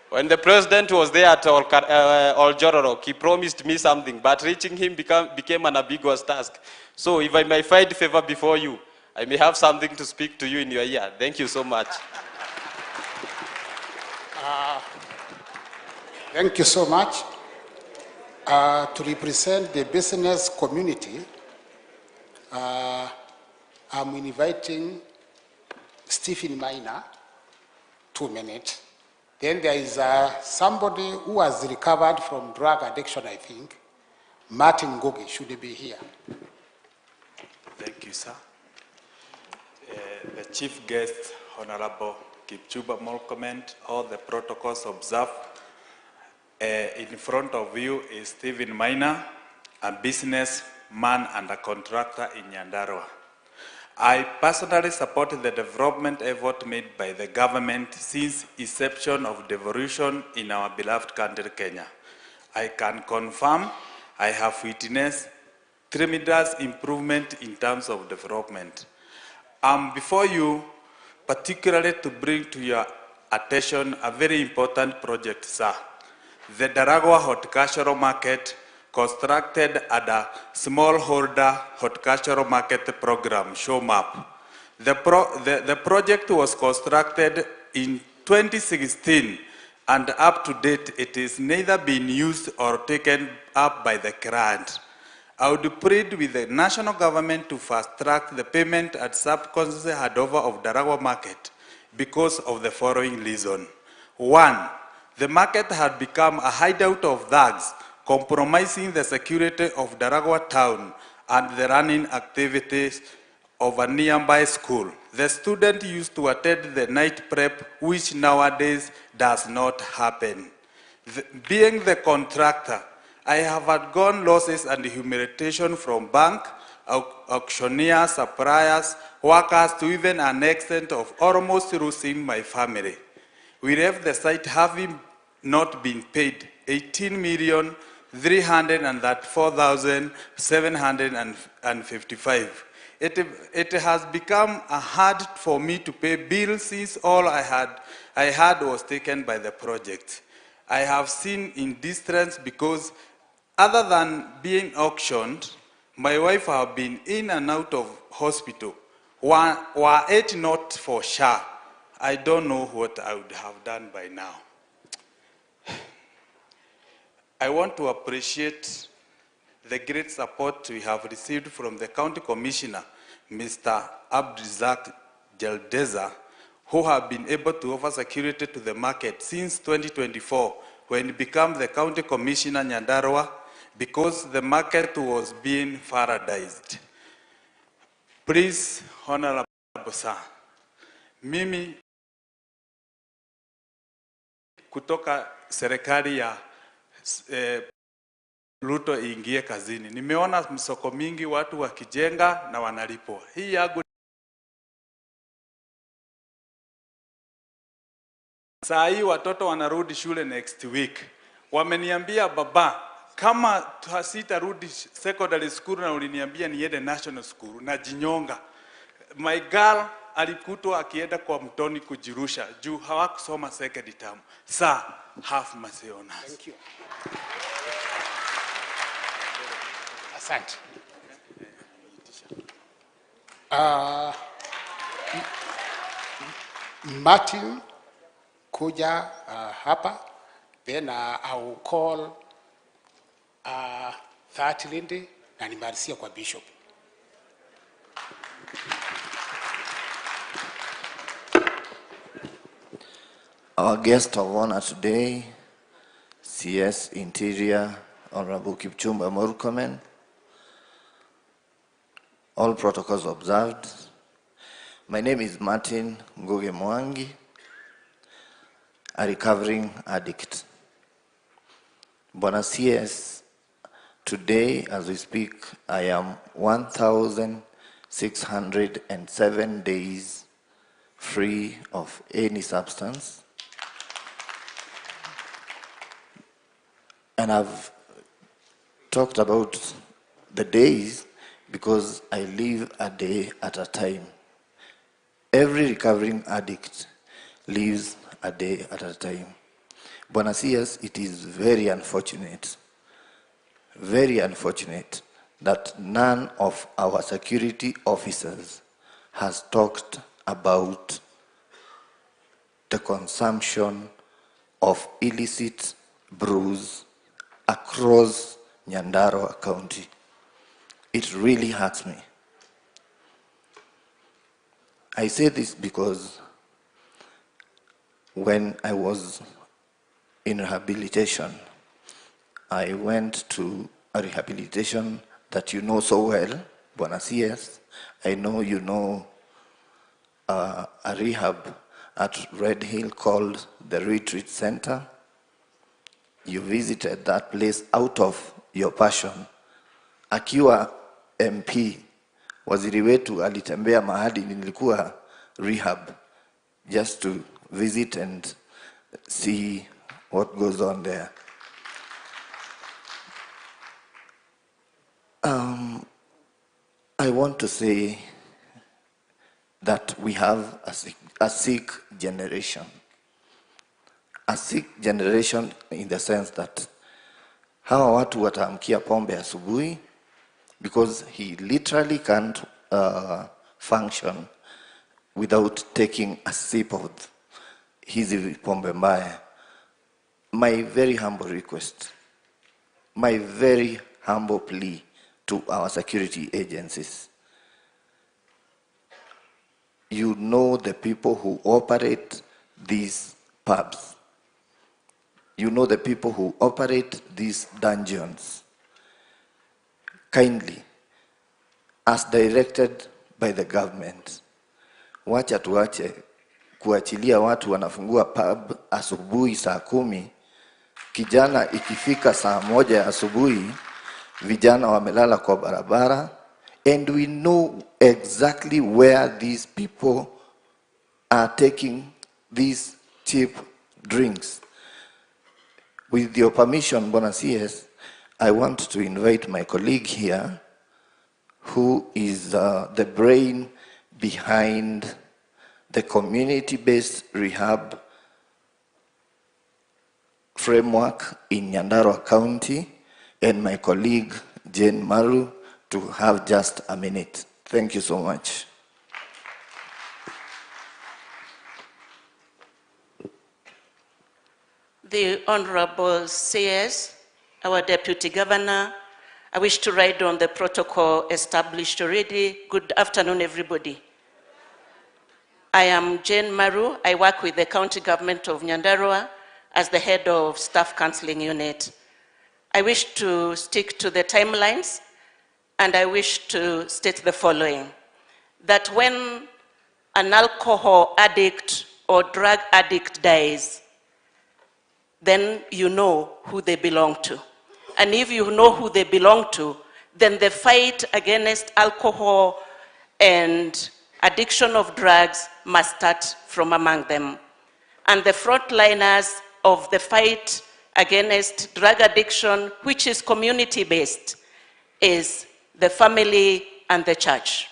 When the president was there at Oljororok, he promised me something, but reaching him became an ambiguous task. So if I may find favor before you, I may have something to speak to you in your ear. Thank you so much. Thank you so much. To represent the business community, I'm inviting Stephen Maina, 2 minutes. Then there is somebody who has recovered from drug addiction, I think. Martin Ngugi should be here. Thank you, sir. The chief guest, Honorable Kipchumba Murkomen, all the protocols observed. In front of you is Stephen Maina, a businessman and a contractor in Nyandarua. I personally support the development effort made by the government since inception of devolution in our beloved country, Kenya. I can confirm I have witnessed tremendous improvement in terms of development. I'm before you particularly to bring to your attention a very important project, sir. The Ndaragwa Horticultural Market, constructed at a smallholder horticultural market program, SHOMAP. The project was constructed in 2016, and up to date, it is neither been used or taken up by the client. I would plead with the national government to fast-track the payment at sub-constituency handover of Ndaragwa market because of the following reason. 1, the market had become a hideout of thugs, compromising the security of Ndaragwa town and the running activities of a nearby school. The student used to attend the night prep, which nowadays does not happen. Being the contractor, I have undergone losses and humiliation from bank, auctioneers, suppliers, workers, to even an extent of almost losing my family. We left the site having not been paid 18,334,755. It has become hard for me to pay bills since all I had was taken by the project. I have seen in distress because other than being auctioned, My wife have been in and out of hospital. Were it not for SHA, I don't know what I would have done by now. I want to appreciate the great support we have received from the County Commissioner, Mr. Abdrizak Jaldesa, who have been able to offer security to the market since 2024, when he became the County Commissioner Nyandarua, because the market was being paradised. Please, Honorable Sir, mimi kutoka serikali ya Ruto iingie kazini, nimeona msoko mingi watu wakijenga na wanalipwa. Hii yangu saa hii watoto wanarudi shule next week. Wameniambia baba, kama sitarudi secondary school na uliniambia niende national school na jinyonga. My girl alikutwa akienda kwa mtoni kujirusha juu hawakusoma second term. Sir, have mercy on us. Thank you. Asante. Martin kuja hapa, then I will call Thatilindi na nimalizie kwa Bishop. Our guest of honor today, CS Interior, Honorable Kipchumba Murkomen. All protocols observed. My name is Martin Ngugi Mwangi, a recovering addict. Bwana CS, today as we speak, I am 1,607 days free of any substance. And I've talked about the days because I live a day at a time. Every recovering addict lives a day at a time. Bwana CS, it is very unfortunate that none of our security officers has talked about the consumption of illicit brews across Nyandarua County. It really hurts me. I say this because when I was in rehabilitation, I went to a rehabilitation that you know so well, Bwana CS. I know you know a rehab at Red Hill called the Retreat Center. You visited that place out of your passion. Akiwa MP, waziri wetu alitembea mahali nilikuwa rehab just to visit and see what goes on there. I want to say that we have a sick generation. A sick generation in the sense that hawa watu wataamkia pombe asubuhi because he literally can't function without taking a sip of hizi pombe mbaya. My very humble request, my very humble plea to our security agencies. You know the people who operate these pubs. You know the people who operate these dungeons. Kindly, as directed by the government, wacha tuache kuachilia watu wanafungua pub asubuhi saa 10, kijana ikifika saa 1 asubuhi, vijana wamelala kwa barabara, and we know exactly where these people are taking these cheap drinks. With your permission, Bwana CS, I want to invite my colleague here, who is the brain behind the community-based rehab framework in Nyandarua County, and my colleague Jane Maru, to have just a minute. Thank you so much. The Honorable CS, our Deputy Governor, I wish to ride on the protocol established already. Good afternoon, everybody. I am Jane Maru. I work with the County Government of Nyandarua as the head of Staff Counseling Unit. I wish to stick to the timelines, and I wish to state the following, that when an alcohol addict or drug addict dies, then you know who they belong to. And if you know who they belong to, then the fight against alcohol and addiction of drugs must start from among them. And the frontliners of the fight against drug addiction, which is community-based, is the family and the church.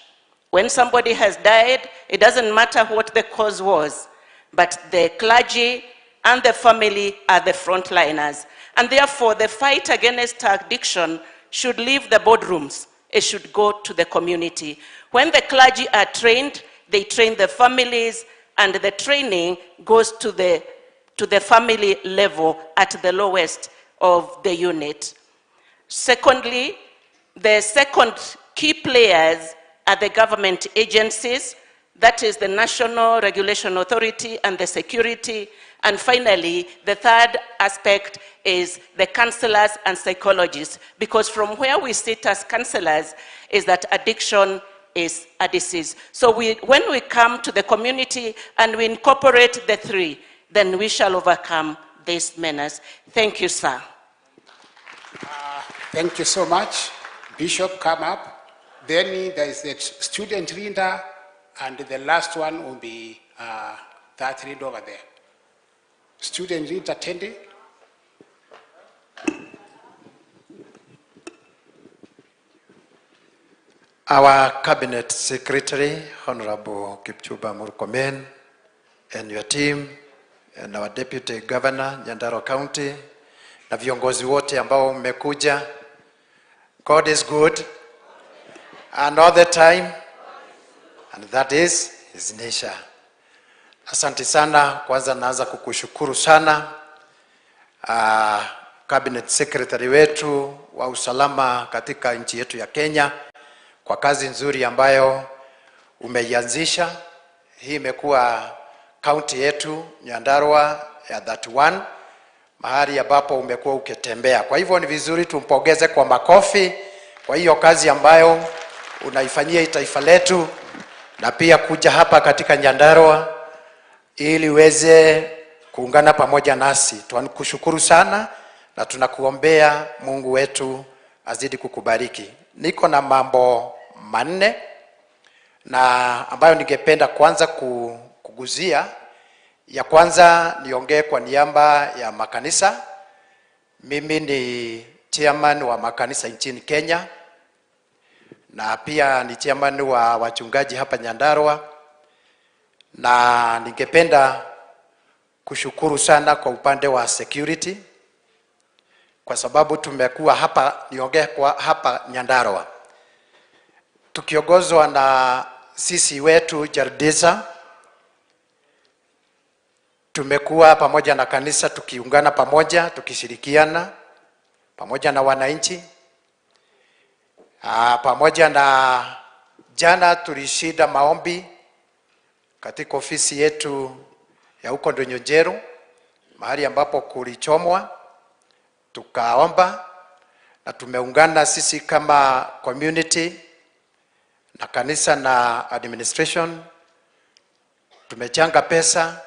When somebody has died, it doesn't matter what the cause was, but the clergy and the family are the frontliners. And therefore, the fight against addiction should leave the boardrooms. It should go to the community. When the clergy are trained, they train the families, and the training goes to the family level at the lowest of the unit. Secondly, the second key players are the government agencies, that is the National Regulation Authority and the security. And finally, the third aspect is the counselors and psychologists, because from where we sit as counselors is that addiction is a disease. So when we come to the community and we incorporate the three, then we shall overcome this menace. Thank you, sir. Thank you so much. Bishop, come up. Then there is the student leader, and the last one will be that leader over there. Student leader, Tendi. Our Cabinet Secretary, Honorable Kipchumba Murkomen, and your team, and our Deputy Governor, Nyandarua County, na viongozi wote ambao mmekuja. God is good, and all the time, and that is his nature. Asante sana. Kwanza naanza kukushukuru sana Cabinet Secretary wetu wa usalama katika nchi yetu ya Kenya kwa kazi nzuri ambayo umeianzisha. Hii imekuwa county yetu Nyandarua ya 31, mahali ambapo umekuwa ukitembea. Kwa hivyo ni vizuri tumpongeze kwa makofi kwa hiyo kazi ambayo unaifanyia taifa letu, na pia kuja hapa katika Nyandarua ili uweze kuungana pamoja nasi. Tunakushukuru sana na tunakuombea Mungu wetu azidi kukubariki. Niko na mambo manne na ambayo ningependa kwanza kuguzia. Ya kwanza niongee kwa niaba ya makanisa. Mimi ni chairman wa makanisa nchini Kenya, na pia ni chairman wa wachungaji hapa Nyandarua, na ningependa kushukuru sana kwa upande wa security, kwa sababu tumekuwa hapa, niongee kwa hapa Nyandarua tukiongozwa na sisi wetu Jardisa, tumekuwa pamoja na kanisa tukiungana pamoja, tukishirikiana pamoja na wananchi, pamoja na jana tulishinda maombi katika ofisi yetu ya huko Ndonyonjeru, mahali ambapo kulichomwa, tukaomba na tumeungana sisi kama community na kanisa na administration, tumechanga pesa,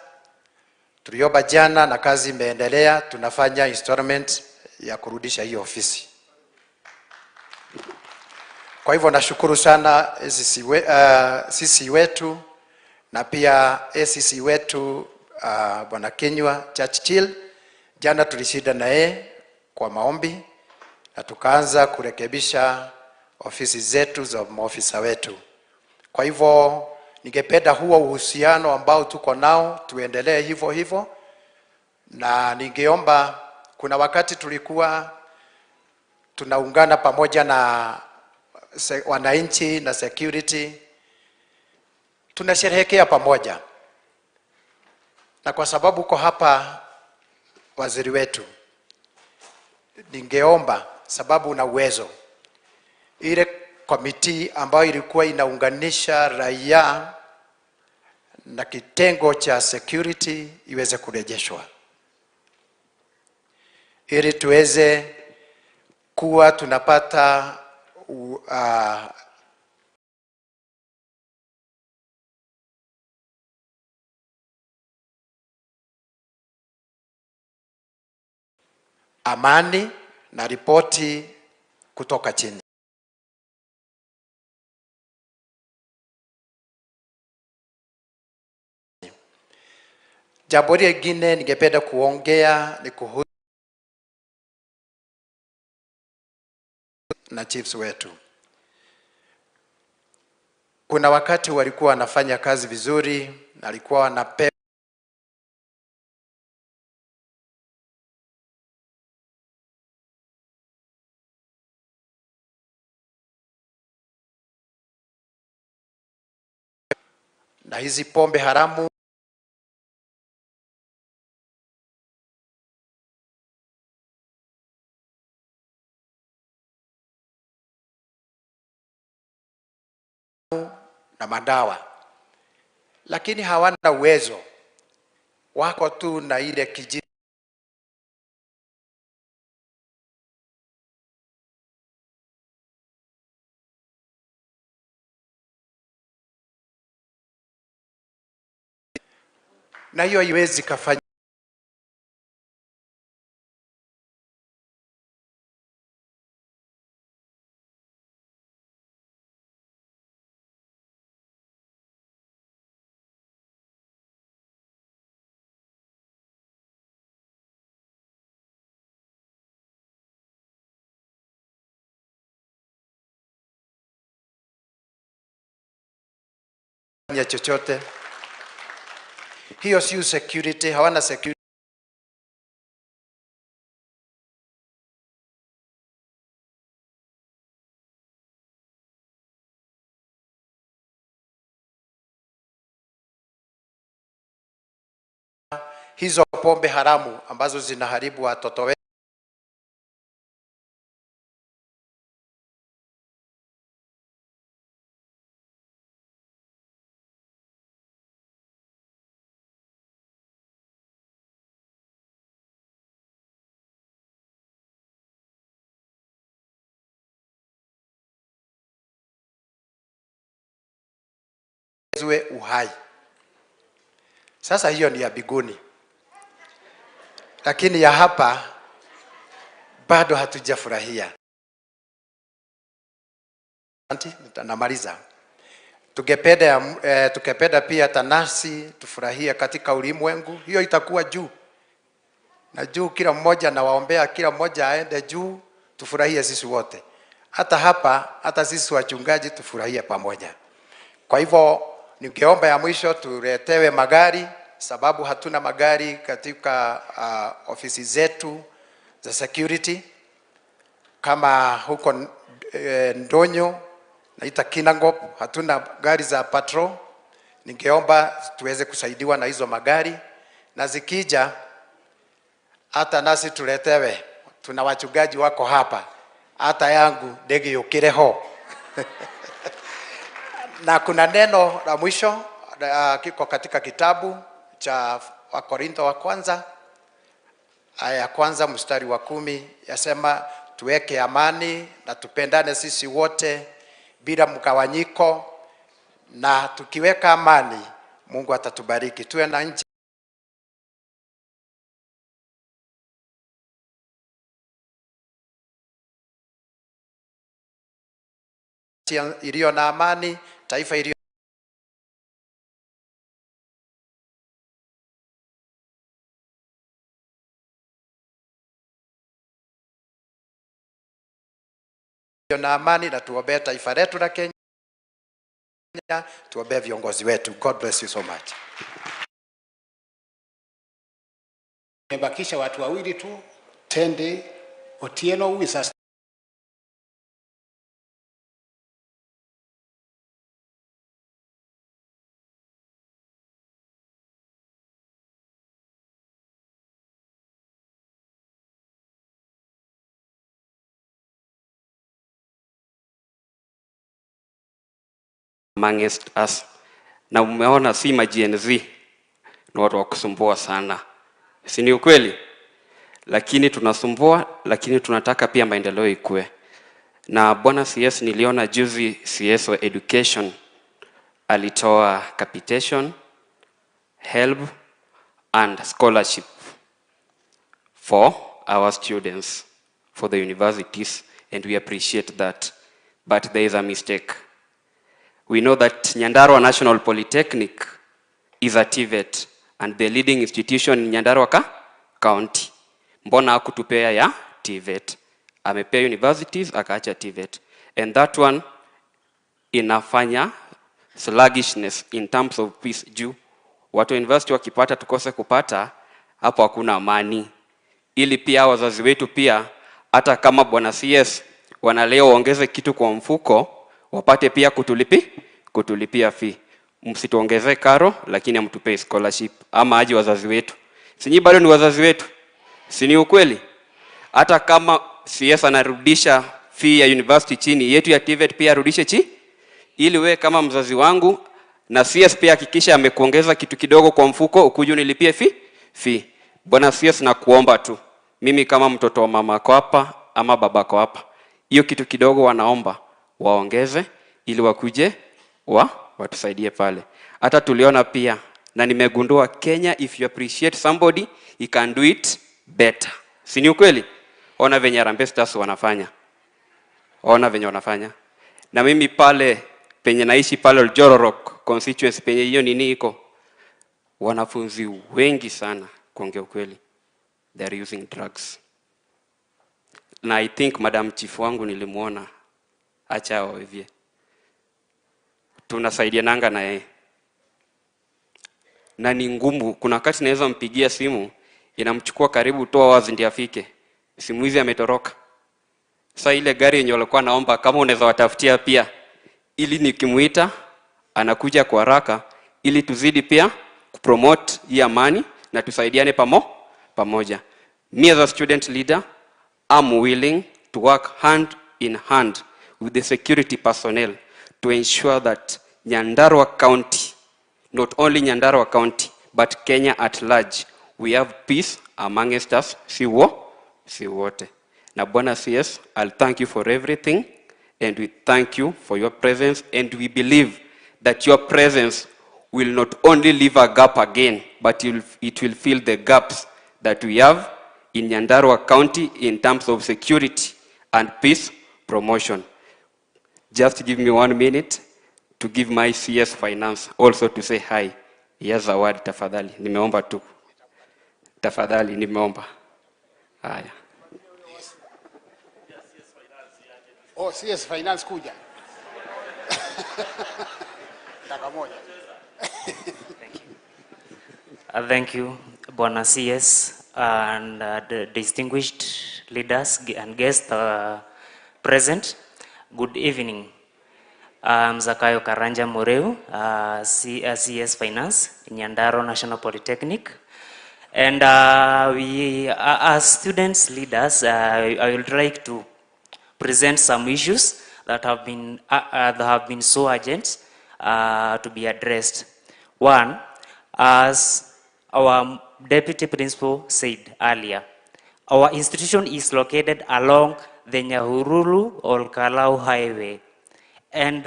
tuliomba jana na kazi imeendelea, tunafanya installment ya kurudisha hiyo ofisi. Kwa hivyo nashukuru sana sisi wetu na pia ACC wetu Bwana Kinyua Churchill. Jana tulishinda na yeye kwa maombi na tukaanza kurekebisha ofisi zetu za maofisa wetu. Kwa hivyo ningependa huo uhusiano ambao tuko nao tuendelee hivyo hivyo, na ningeomba, kuna wakati tulikuwa tunaungana pamoja na wananchi na security tunasherehekea pamoja, na kwa sababu uko hapa waziri wetu, ningeomba, sababu una uwezo, ile committee ambayo ilikuwa inaunganisha raia na kitengo cha security iweze kurejeshwa ili tuweze kuwa tunapata amani na ripoti kutoka chini. Jambo lingine ningependa kuongea ni kuhusu na chiefs wetu. Kuna wakati walikuwa wanafanya kazi vizuri na walikuwa wanapewa na hizi pombe haramu na madawa, lakini hawana uwezo, wako tu na ile kijiji na hiyo haiwezi kafanya chochote. Hiyo sio security, hawana security. Hizo pombe haramu ambazo zinaharibu watoto wetu. Uhai. Sasa hiyo ni ya biguni, lakini ya hapa bado hatujafurahia. Namaliza. Tungependa pia tanasi tufurahie katika ulimwengu. Hiyo itakuwa juu na juu, kila mmoja nawaombea, kila mmoja aende juu, tufurahie sisi wote, hata hapa, hata sisi wachungaji tufurahie pamoja. Kwa hivyo ningeomba ya mwisho tuletewe magari, sababu hatuna magari katika ofisi zetu za security kama huko Ndonyo naita Kinangop, hatuna gari za patrol. Ningeomba tuweze kusaidiwa na hizo magari, na zikija hata nasi tuletewe. Tuna wachungaji wako hapa, hata yangu ndege yukireho. Na kuna neno la mwisho kiko katika kitabu cha Wakorintho wa kwanza aya ya kwanza mstari wa 10, yasema tuweke amani na tupendane sisi wote bila mgawanyiko, na tukiweka amani Mungu atatubariki. Tuwe na nchi iliyo na amani, taifa iliyo na amani, na tuombee taifa letu la Kenya, tuombee viongozi wetu. God bless you so much. Nimebakisha watu wawili tu, Tende Otieno who is a Amongst us. Na umeona si ma Gen Z ni watu wa kusumbua sana, si ni ukweli? Lakini tunasumbua, lakini tunataka pia maendeleo ikue. Na bwana CS, niliona juzi CS wa education alitoa capitation, HELB and scholarship for our students for the universities, and we appreciate that, but there is a mistake. We know that Nyandarua National Polytechnic is a TVET and the leading institution in Nyandarua County. Mbona hakutupea ya TVET? Amepea universities, akaacha TVET. And that one inafanya sluggishness in terms of peace, juu watu wa university wakipata tukose kupata, hapo hakuna amani. Ili pia wazazi wetu pia, hata kama bwana CS wanaleo waongeze kitu kwa mfuko, wapate pia kutulipia fee. Msituongezee karo, lakini amtupee scholarship ama aje wazazi wetu. Si nyinyi bado ni wazazi wetu? Si ni ukweli? Hata kama CS anarudisha fee ya university chini, yetu ya TVET pia arudishe ili we kama mzazi wangu na CS pia hakikisha amekuongeza kitu kidogo kwa mfuko, ukuje unilipie fee. Bwana CS, nakuomba tu, mimi kama mtoto wa mamako hapa ama babako hapa, hiyo kitu kidogo wanaomba waongeze ili wakuje watusaidie pale. Hata tuliona pia na nimegundua Kenya, if you appreciate somebody, he can do it better. Si ni ukweli? Ona venye Harambee Stars wanafanya, ona venye wanafanya. Na mimi pale penye naishi pale Oljororok constituency, penye hiyo nini iko, wanafunzi wengi sana, kuongea ukweli, they are using drugs. Na I think Madam Chief wangu nilimuona, acha awavie, tunasaidiananga na yeye na ni ngumu. Kuna wakati naweza mpigia simu inamchukua karibu 2 hours ndio afike. Simu hizi ametoroka. Sasa ile gari yenye walikuwa naomba kama unaweza watafutia pia, ili nikimuita anakuja kwa haraka, ili tuzidi pia kupromote hii amani na tusaidiane pamoja. Me as a student leader, I'm willing to work hand in hand with the security personnel to ensure that Nyandarua County, not only Nyandarua County, but Kenya at large, we have peace amongst us, si wote. Na Bwana CS, I'll thank you for everything and we thank you for your presence, and we believe that your presence will not only leave a gap again, but it will fill the gaps that we have in Nyandarua County in terms of security and peace promotion. Just give me 1 minute to give my CS Finance also to say hi. Yes, zawadi tafadhali. Nimeomba tu. Tafadhali nimeomba. Haya. Oh, CS Finance kuja. Dakika moja. Thank you, Bwana CS and the distinguished leaders and guests present. Good evening. I'm Zakayo Karanja Moreu, CS Finance, Nyandarua National Polytechnic. And we, as students leaders, I would like to present some issues that have been so urgent to be addressed. One, as our deputy principal said earlier, our institution is located along the Nyahururu Ol Kalou Highway, and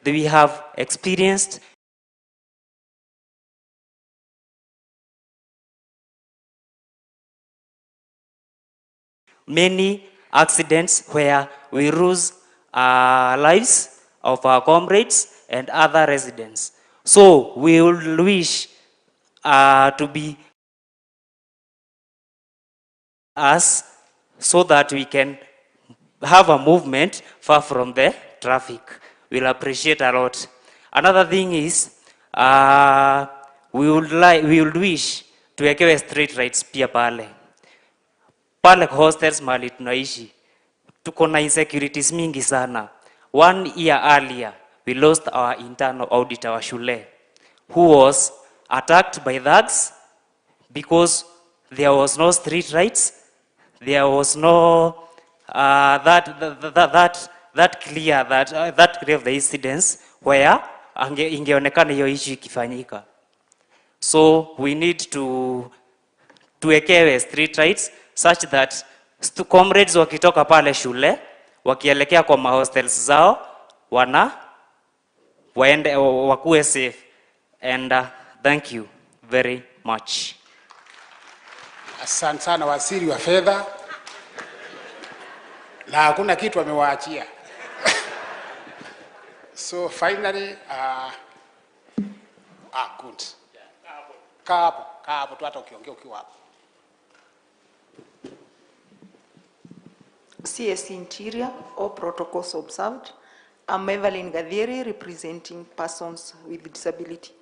we have experienced many accidents where we lose lives of our comrades and other residents. So we would wish to be us so that we can have a movement far from the traffic. We'll appreciate a lot. Another thing is we would wish tuwekewe street lights pia pale pale hostels mahali tunaishi. Tuko na insecurities mingi sana. One year earlier, we lost our internal auditor wa shule, who was attacked by thugs because there was no street lights, there was no that, that, that, That clear that clear the incidents where ingeonekana hiyo issue ikifanyika. So we need to tuwekewe street lights such that comrades wakitoka pale shule wakielekea kwa mahostels zao wana waende wakuwe safe and thank you very much. Asante sana waziri wa fedha, na hakuna kitu amewaachia. So finally, good. Kaa hapo tu hata ukiongea ukiwa hapo. CS Interior, all protocols observed. I'm Evelyn Gadhieri, representing persons with disability.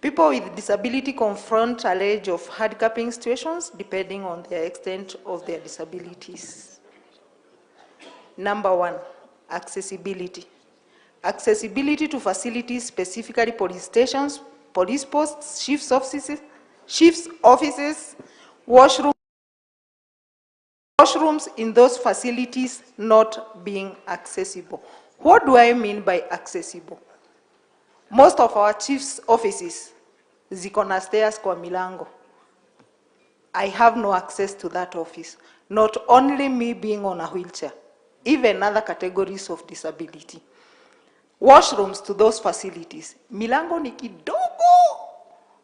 People with disability confront a range of handicapping situations depending on the extent of their disabilities. Number one, accessibility. Accessibility to facilities, specifically police stations, police posts, chief's offices, washrooms in those facilities not being accessible. What do I mean by accessible? Most of our chief's offices ziko na stairs kwa milango. I have no access to that office. Not only me being on a wheelchair, even other categories of disability. Washrooms to those facilities, milango ni kidogo.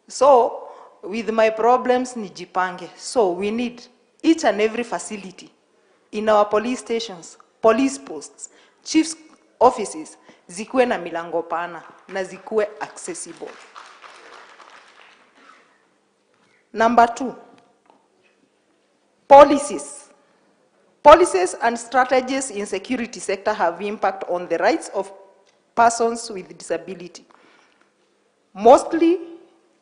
So with my problems nijipange. So we need each and every facility in our police stations, police posts, chief's offices, zikuwe na milango pana na zikuwe accessible. Number two, policies. Policies and strategies in security sector have impact on the rights of persons with disability. Mostly,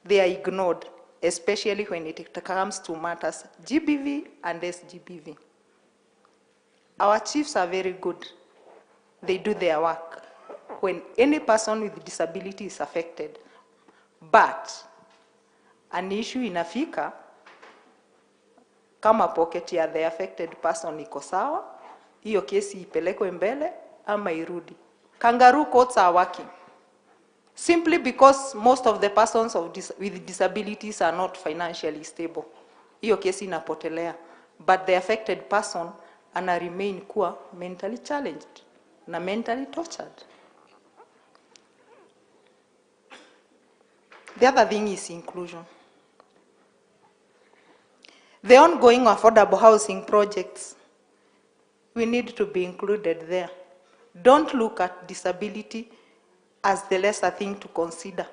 they are ignored, especially when it comes to matters GBV and SGBV. Our chiefs are very good. They do their work when any person with disability is affected. But an issue inafika, kama pocket ya the affected person iko sawa, hiyo kesi ipelekwe mbele ama irudi. Kangaroo courts are working. Simply because most of the persons with disabilities are not financially stable. Hiyo kesi inapotelea. But the affected person ana remain kuwa mentally challenged na mentally tortured. The other thing is inclusion. The ongoing affordable housing projects, we need to be included there. Don't look at disability as the lesser thing to consider.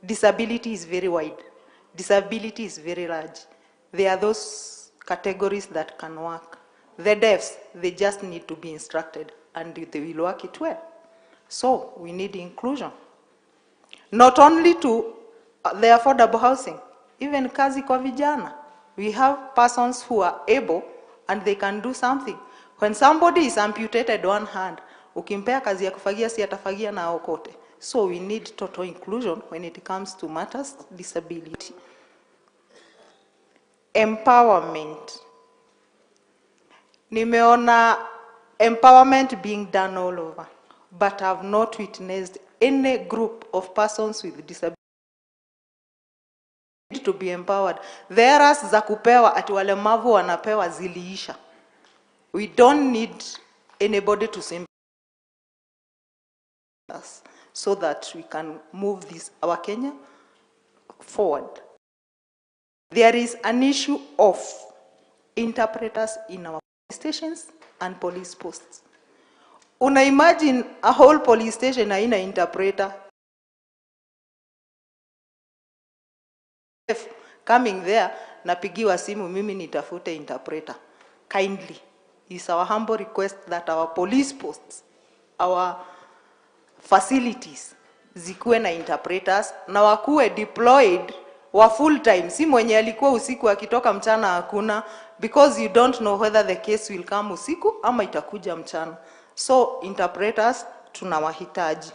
Disability is very wide. Disability is very large. There are those categories that can work. The deafs, they just need to be instructed and they will work it well. So we need inclusion. Not only to the affordable housing, even kazi kwa vijana. We have persons who are able and they can do something. When somebody is amputated one hand, ukimpea kazi ya kufagia si atafagia na okote. So we need total inclusion when it comes to matters disability. Empowerment. Nimeona empowerment being done all over, but I've not witnessed any group of persons with disability to be empowered. The eras za kupewa ati walemavu wanapewa ziliisha. We don't need anybody to sympathize us so that we can move this our Kenya forward. There is an issue of interpreters in our stations and police posts. Una imagine a whole police station haina interpreter. Coming there, napigiwa simu mimi nitafute interpreter. Kindly, it's our humble request that our police posts, our facilities zikuwe na interpreters na wakuwe deployed wa full time, si mwenye alikuwa usiku akitoka mchana hakuna, because you don't know whether the case will come usiku ama itakuja mchana. So interpreters tunawahitaji.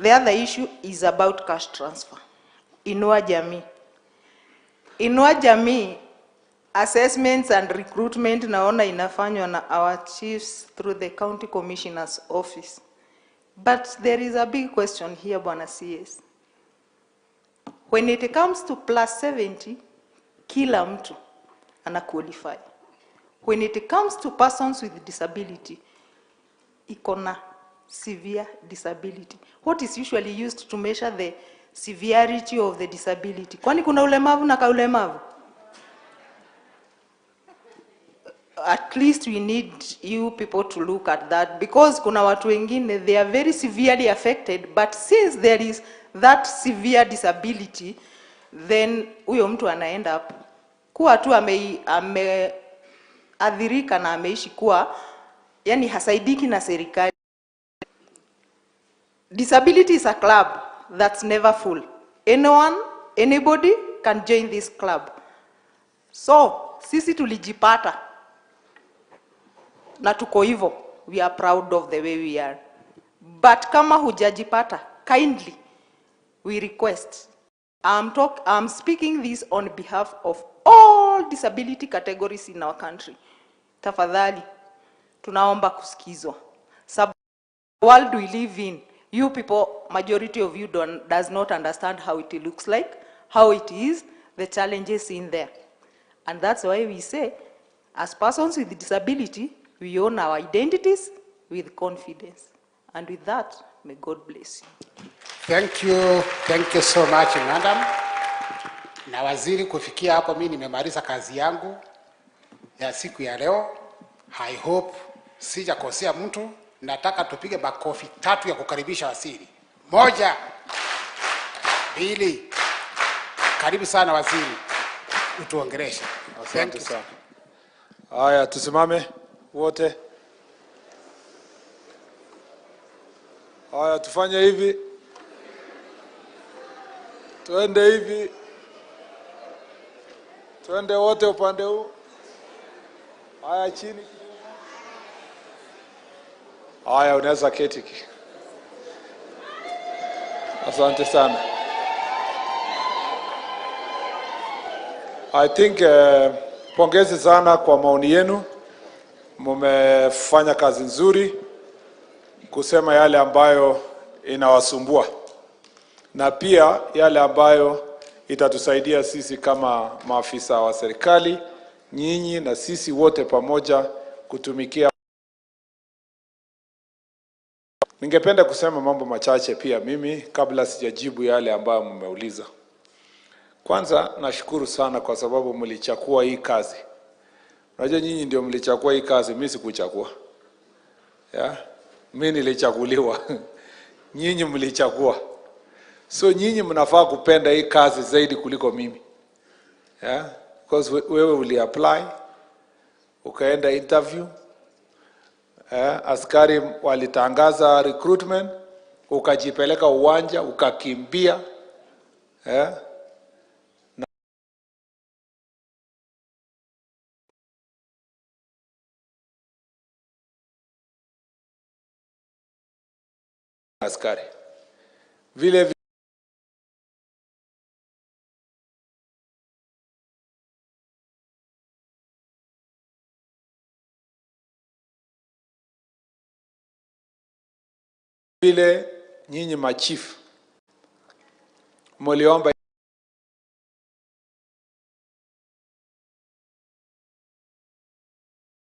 The other issue is about cash transfer. Inua Jamii. Inua Jamii Assessments and recruitment naona inafanywa na our chiefs through the county commissioner's office. But there is a big question here, Bwana CS. When it comes to plus 70, kila mtu ana qualify. When it comes to persons with disability, iko na severe disability. What is usually used to measure the severity of the disability? Kwani kuna ulemavu na kaulemavu? At least we need you people to look at that, because kuna watu wengine they are very severely affected, but since there is that severe disability, then huyo mtu anaenda up kuwa tu ameathirika na ameishi kuwa, yani hasaidiki na serikali. Disability is a club that's never full. Anyone, anybody can join this club. So sisi tulijipata na tuko hivyo, we are proud of the way we are. But kama hujajipata, kindly we request. I'm speaking this on behalf of all disability categories in our country. Tafadhali, tunaomba kusikizwa. Sab world we live in, you people, majority of you does not understand how it looks like, how it is, the challenges in there. And that's why we say, as persons with disability, we own our identities with confidence. And with that, may God bless you. Thank you. Thank you so much, madam. Na waziri, kufikia hapo mimi nimemaliza kazi yangu ya siku ya leo. I hope sijakosea mtu. Nataka tupige makofi 3 ya kukaribisha waziri. 1, 2. Karibu sana waziri, utuongeleshe. Asante sana. Haya, tusimame wote. Haya, tufanye hivi, tuende hivi, tuende wote upande huu. Haya, chini. Haya, unaweza keti. Asante sana. I think pongezi sana kwa maoni yenu. Mmefanya kazi nzuri kusema yale ambayo inawasumbua na pia yale ambayo itatusaidia sisi kama maafisa wa serikali, nyinyi na sisi wote pamoja kutumikia. Ningependa kusema mambo machache pia mimi kabla sijajibu yale ambayo mmeuliza. Kwanza nashukuru sana kwa sababu mlichakua hii kazi. Unajua nyinyi ndio mlichakua hii kazi, mimi sikuchakua. Yeah? Mimi nilichaguliwa. Nyinyi mlichagua. So nyinyi mnafaa kupenda hii kazi zaidi kuliko mimi. Yeah? Because wewe uli-apply, ukaenda interview, askari walitangaza recruitment, ukajipeleka uwanja, ukakimbia. Na askari vile vile nyinyi machief mliomba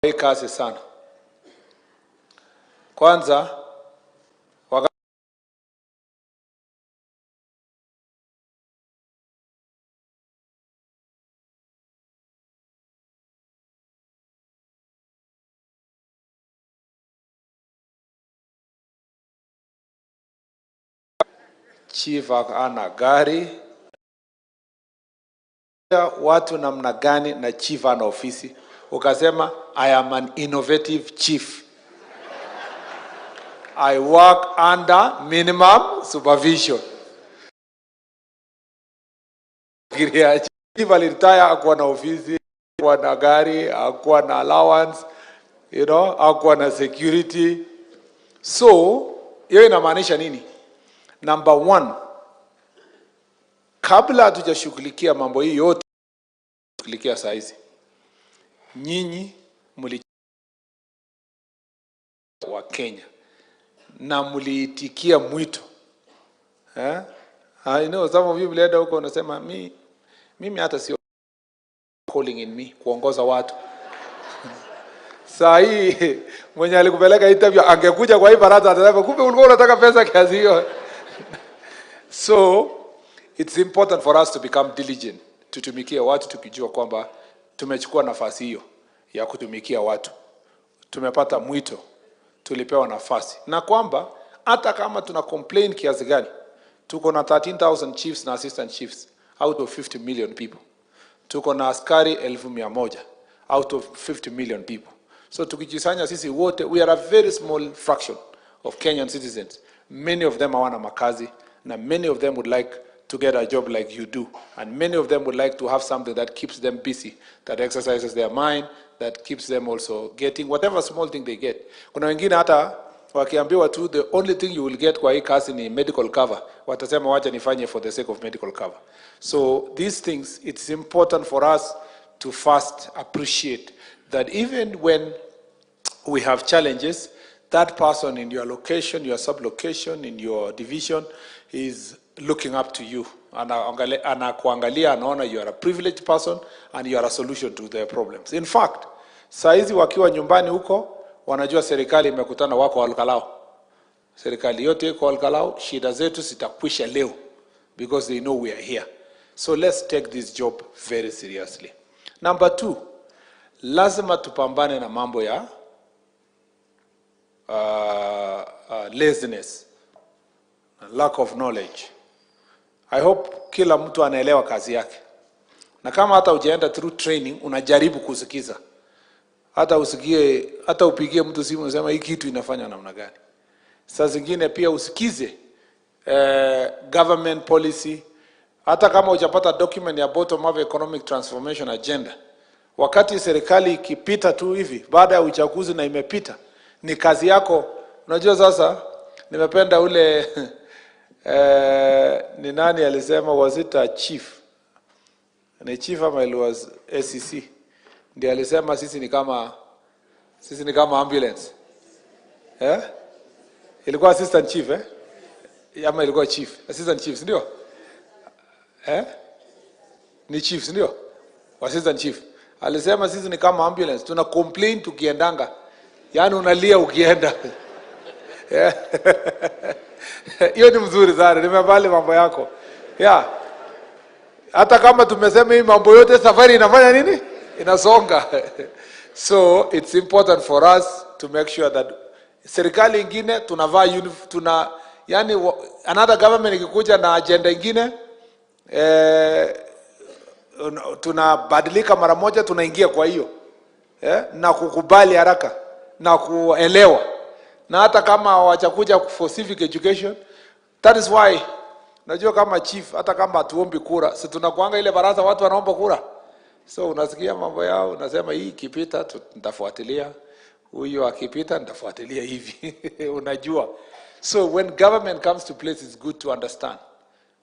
hii kazi sana. Kwanza chief ana gari, watu namna gani na chief ana ofisi, ukasema I am an innovative chief, I work under minimum supervision. Chief aliretire, hakuwa na ofisi, hakuwa na gari, hakuwa na allowance, hakuwa na security. So hiyo inamaanisha nini? Number 1, kabla hatujashughulikia mambo hii yote, shughulikia saa hizi. Nyinyi mli wa Kenya na mliitikia mwito, eh? I know some of you mlienda huko unasema mimi hata sio calling in me kuongoza watu. Saa hii mwenye alikupeleka interview angekuja kwa hii baraza atasema kumbe ulikuwa unataka pesa kiasi hiyo. So it's important for us to become diligent, tutumikie watu tukijua kwamba tumechukua nafasi hiyo ya kutumikia watu, tumepata mwito, tulipewa nafasi, na kwamba hata kama tuna complain kiasi gani, tuko na 13,000 chiefs na assistant chiefs out of 50 million people, tuko na askari 100,000 out of 50 million people. So tukijisanya sisi wote, we are a very small fraction of Kenyan citizens. Many of them hawana makazi na many of them would like to get a job like you do. And many of them would like to have something that keeps them busy, that exercises their mind, that keeps them also getting whatever small thing they get. Kuna wengine hata wakiambiwa tu the only thing you will get kwa hii kazi ni medical cover, watasema wacha nifanye for the sake of medical cover. So these things, it's important for us to first appreciate that even when we have challenges, that person in your location, your sub-location, in your division is looking up to you. Anakuangalia, anaona you are a privileged person and you are a solution to their problems. In fact, saa hizi wakiwa nyumbani huko, wanajua serikali imekutana, wako Ol Kalou. Serikali yote iko Ol Kalou, shida zetu zitakwisha leo because they know we are here. So let's take this job very seriously. Number two, lazima tupambane na mambo ya laziness, lack of knowledge. I hope kila mtu anaelewa kazi yake, na kama hata hujaenda through training, unajaribu kusikiza, hata usikie, hata upigie mtu simu unasema hii kitu inafanya namna gani. Saa zingine pia usikize government policy, hata kama hujapata document ya bottom up economic transformation agenda. Wakati serikali ikipita tu hivi baada ya uchaguzi na imepita, ni kazi yako. Unajua sasa nimependa ule ni nani alisema, was it a chief? Ni chief ama it was ACC? Ndiye alisema sisi ni kama ambulance, eh? Ilikuwa assistant chief, eh? Ama ilikuwa chief? Assistant chief, si ndio? Eh? Ni chief, si ndio? Assistant chief alisema sisi ni kama ambulance, tuna complain tukiendanga, yaani unalia ukienda. Yeah. Hiyo ni mzuri sana, nimebali mambo yako, yeah. Hata kama tumesema hii mambo yote, safari inafanya nini? Inasonga. So it's important for us to make sure that serikali ingine tunavaa tuna yani another government ikikuja na agenda ingine, tunabadilika mara moja, tunaingia kwa hiyo, na kukubali haraka na kuelewa, na hata kama hawajakuja for civic education. That is why najua kama chief, hata kama hatuombi kura, si tunakuanga ile baraza watu wanaomba kura? So unasikia mambo yao, unasema hii ikipita nitafuatilia, huyo akipita nitafuatilia hivi, unajua. So when government comes to place, it's good to understand.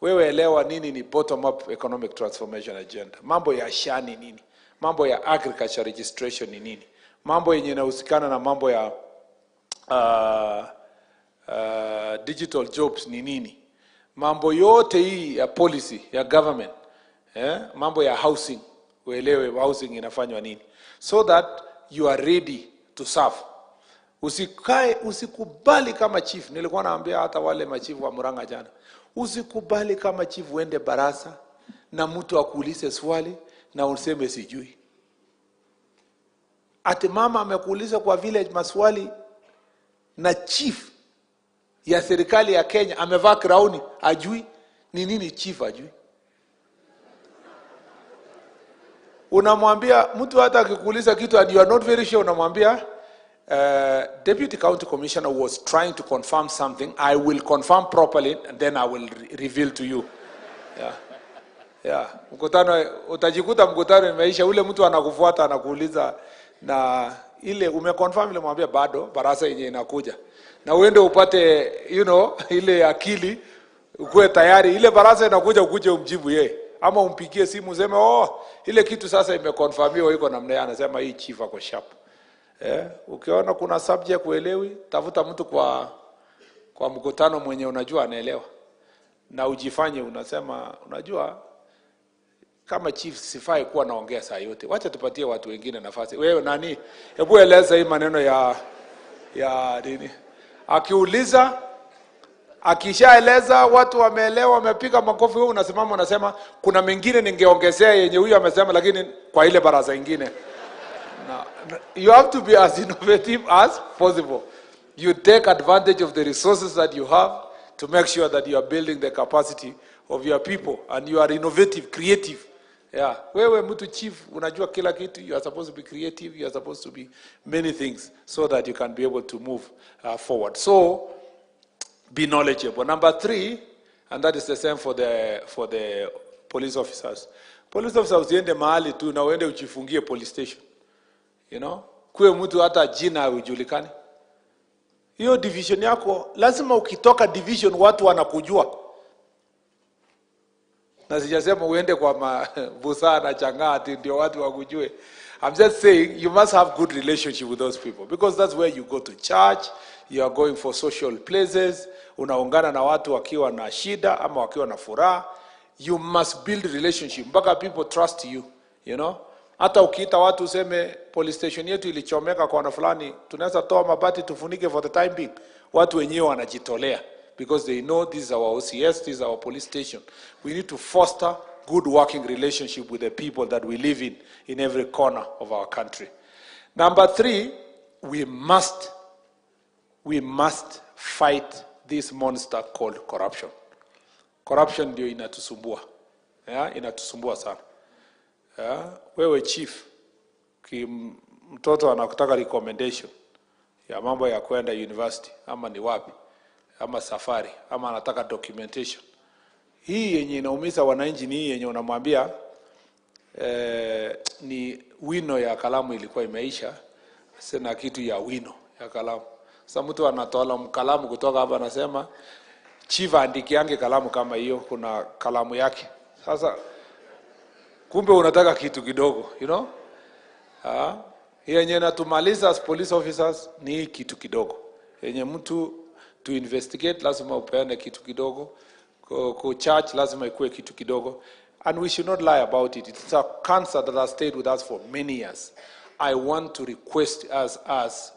Wewe elewa nini ni bottom up economic transformation agenda, mambo ya SHA ni nini, mambo ya agriculture registration ni nini, mambo yenye inahusikana na mambo ya digital jobs ni nini, mambo yote hii ya policy ya government, mambo ya housing, uelewe housing inafanywa nini, so that you are ready to serve. Usikae, usikubali kama chief. Nilikuwa naambia hata wale machifu wa Murang'a jana, usikubali kama chief uende barasa na mtu akuulize swali na useme sijui. Ati mama amekuuliza kwa vile maswali na chief ya serikali ya Kenya amevaa crown, ajui ni nini chief ajui. Unamwambia mtu hata akikuuliza kitu and you are not very sure, unamwambia deputy county commissioner was trying to confirm something. I will confirm properly and then I will reveal to you. Yeah. Mkutano utajikuta mkutano imeisha, ule mtu anakufuata anakuuliza na ile umeconfirm ile, mwambia bado, barasa yenye inakuja, na uende upate ile akili ukuwe tayari, ile barasa inakuja ukuje umjibu yeye. Ama umpigie simu useme, "Oh, ile kitu sasa imeconfirmiwa iko namna hiyo." Anasema hii chief ako sharp. Eh, ukiona kuna subject uelewi, tafuta mtu kwa mkutano mwenye unajua anaelewa, na ujifanye unasema, unajua kama chief sifai kuwa naongea saa yote, wacha tupatie watu wengine nafasi. Wewe nani, hebu eleza hii maneno ya nini. Akiuliza, akishaeleza watu wameelewa, wamepiga makofi, wewe unasimama unasema kuna mengine ningeongezea yenye huyu amesema, lakini kwa ile baraza ingine. Na, you have to be as innovative as possible. You take advantage of the resources that you have to make sure that you are building the capacity of your people and you are innovative, creative. Yeah. Wewe mtu chief unajua kila kitu, you are supposed to be creative, you are supposed to be many things so that you can be able to move forward. So be knowledgeable. Number three, and that is the same for the police officers. Police officers, usiende mahali tu na uende ujifungie police station. Kuwe mtu hata jina hujulikani. Hiyo division yako lazima ukitoka division watu wanakujua. Na sijasema uende kwa mabusaa na chang'aa ati ndio watu wakujue. I'm just saying you must have good relationship with those people because that's where you go to church, you are going for social places, unaungana na watu wakiwa na shida ama wakiwa na furaha. You must build relationship mpaka people trust you, you know? Hata ukiita watu useme police station yetu ilichomeka kona fulani, tunaweza toa mabati tufunike for the time being. Watu wenyewe wanajitolea because they know this is our OCS, this is our police station. We need to foster good working relationship with the people that we live in every corner of our country. Number three, we must fight this monster called corruption. Corruption ndio inatusumbua. Yeah, inatusumbua sana. Yeah, wewe chief, mtoto anakutaka recommendation ya mambo ya kwenda university ama ni wapi ama safari ama anataka documentation. Hii yenye inaumiza wananchi ni hii yenye unamwambia ni wino ya kalamu ilikuwa imeisha, sina kitu ya wino ya kalamu. Sasa mtu anatoa kalamu kutoka hapa anasema chief andikiange kalamu kama hiyo, kuna kalamu yake. Sasa kumbe unataka kitu kidogo. Ah, yenye inatumaliza as police officers ni hii kitu kidogo yenye mtu to investigate lazima upeane kitu kidogo, ku charge lazima ikuwe kitu kidogo, and we should not lie about it. It's a cancer that has stayed with us for many years. I want to request us as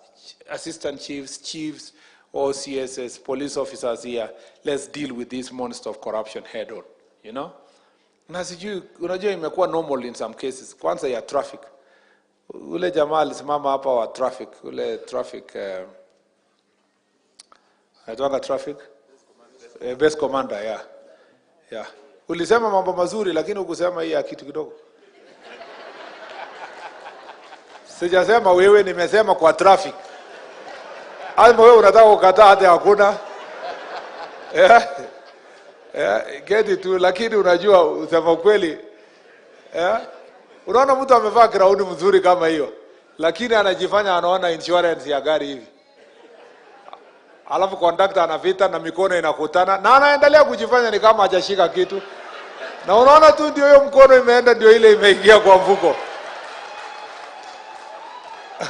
assistant chiefs, chiefs, OCSs, police officers here, let's deal with this monster of corruption head on. Na sijui, unajua imekuwa normal in some cases, kwanza ya traffic. Ule jamaa alisimama hapa wa traffic, ule traffic anaitwanga traffic base commander, yeah. Ulisema mambo mazuri lakini hukusema hii ya kitu kidogo. Sijasema wewe, nimesema kwa traffic. Ama wewe unataka kukataa hata hakuna. Yeah, get it tu, lakini unajua usema ukweli. Yeah. Unaona mtu amevaa ground mzuri kama hiyo, lakini anajifanya anaona insurance ya gari hivi. Alafu conductor anapita na mikono inakutana na anaendelea kujifanya ni kama hajashika kitu. Na unaona tu ndio hiyo mkono imeenda, ndio ile imeingia kwa mfuko.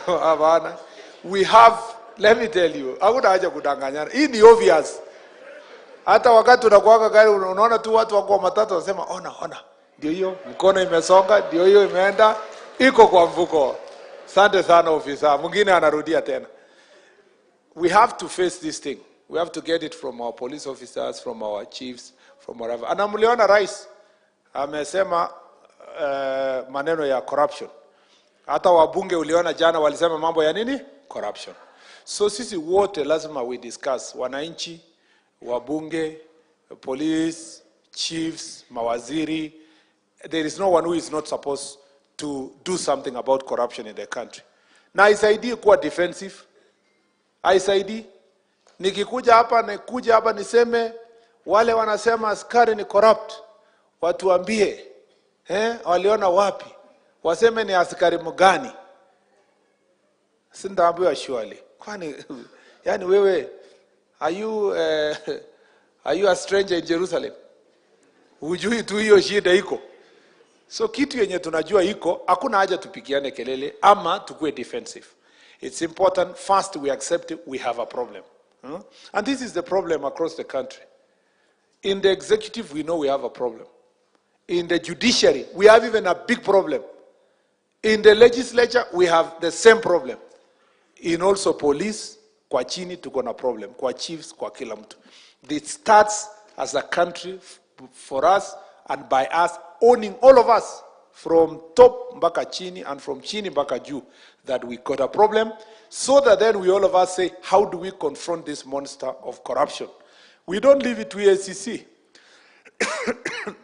Hapana. We have, let me tell you, hakuna haja kudanganyana. Hii ni obvious. Hata wakati unakuwaka gari unaona tu watu wako matatu wanasema ona ona, ndio hiyo mkono imesonga, ndio hiyo imeenda, iko kwa mfuko. Asante sana ofisa. Mwingine anarudia tena. We have to face this thing. We have to get it from our police officers, from our chiefs, from wherever. Na mliona rais amesema maneno ya corruption. Hata wabunge uliona jana walisema mambo ya nini? Corruption. So sisi wote lazima we discuss, wananchi, wabunge, police, chiefs, mawaziri. There is no one who is not supposed to do something about corruption in the country. Na haisaidii kuwa defensive, haisaidii. Nikikuja hapa nikuja hapa niseme wale wanasema askari ni corrupt, watuambie waliona wapi, waseme ni askari mgani? Sintaambiwa surely. Kwani yani wewe are you a stranger in Jerusalem? Hujui tu hiyo shida iko. So kitu yenye tunajua iko, hakuna haja tupigiane kelele ama tukue defensive. It's important first we accept it, we have a problem. And this is the problem across the country. In the executive, we know we have a problem. In the judiciary, we have even a big problem. In the legislature, we have the same problem. In also police, kwa chini tuko na problem, kwa chiefs, kwa kila mtu. It starts as a country for us and by us owning, all of us from top mpaka chini and from chini mpaka juu, that we got a problem, so that then we all of us say, how do we confront this monster of corruption? We don't leave it to EACC.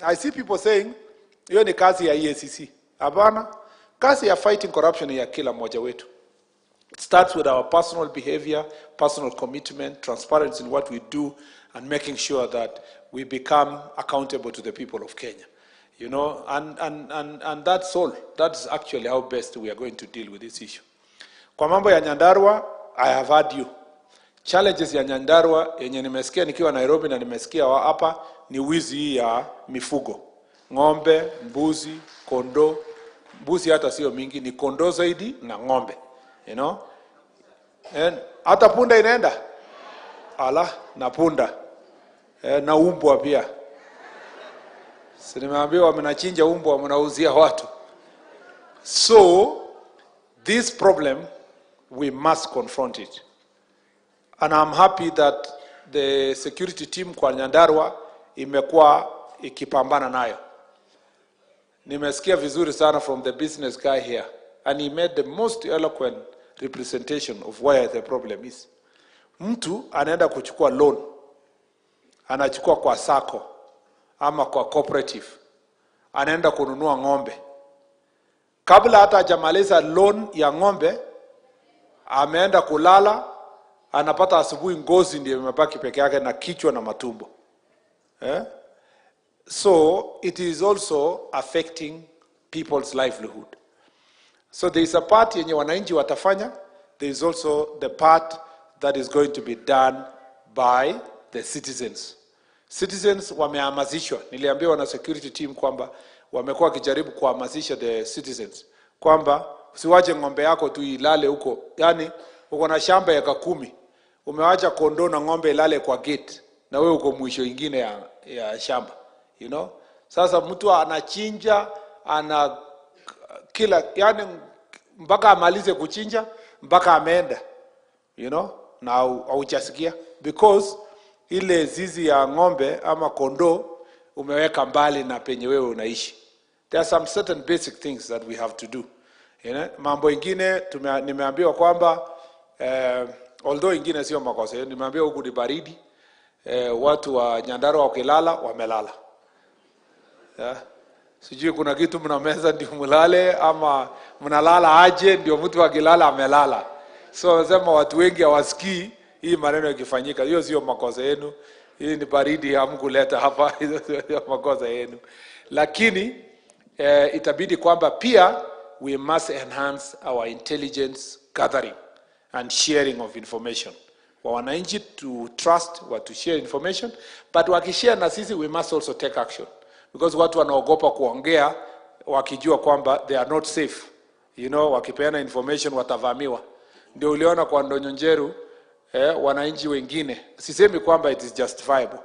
I see people saying hiyo ni kazi ya EACC. Hapana, kazi ya fighting corruption ni ya kila mmoja wetu. It starts with our personal behavior, personal commitment, transparency in what we do, and making sure that we become accountable to the people of Kenya. And that's all. That's actually how best we are going to deal with this issue. Kwa mambo ya Nyandarua, I have heard you. Challenges ya Nyandarua yenye nimesikia nikiwa Nairobi na nimesikia hapa ni wizi hii ya mifugo, ng'ombe, mbuzi, kondoo. Mbuzi hata sio mingi, ni kondoo zaidi na ng'ombe. And hata punda inaenda ala na punda na umbwa pia. Si nimeambiwa mnachinja umbwa mnauzia watu. So this problem, we must confront it. And I'm happy that the security team kwa Nyandarua imekuwa ikipambana nayo. Nimesikia vizuri sana from the business guy here, and he made the most eloquent representation of where the problem is. Mtu anaenda kuchukua loan, anachukua kwa sacco ama kwa cooperative, anaenda kununua ng'ombe. Kabla hata hajamaliza loan ya ng'ombe, ameenda kulala, anapata asubuhi ngozi ndio imebaki peke yake na kichwa na matumbo, eh? So it is also affecting people's livelihood. So there is a part yenye wananchi watafanya, there is also the part that is going to be done by the citizens. Citizens wamehamasishwa. Niliambiwa na security team kwamba wamekuwa wakijaribu kuhamasisha the citizens kwamba usiwache ng'ombe yako tu ilale huko. Yaani uko na shamba eka 10, umewacha kondoo na ng'ombe ilale kwa gate na wewe uko mwisho ingine ya shamba. Sasa mtu anachinja, ana kila, yani mpaka amalize kuchinja mpaka ameenda, na haujasikia because ile zizi ya ng'ombe ama kondoo umeweka mbali na penye wewe unaishi. There are some certain basic things that we have to do. Mambo ingine nimeambiwa kwamba although ingine sio makosa, nimeambiwa huku ni baridi, watu wa Nyandarua wakilala wamelala, yeah. Sijui kuna kitu mnameza ndio mulale ama mnalala aje ndio mtu akilala amelala. So wanasema watu wengi hawasikii hii maneno ikifanyika. Hiyo sio makosa yenu, hii ni baridi hamkuleta hapa, hiyo sio makosa yenu. Lakini itabidi kwamba pia we must enhance our intelligence gathering and sharing of information kwa wananchi to trust what to share information, but wakishare na sisi, we must also take action, because watu wanaogopa kuongea wakijua kwamba they are not safe. Wakipeana information watavamiwa. Ndio uliona kwa Ndunyu Njeru, wananchi wengine, sisemi kwamba it is justifiable,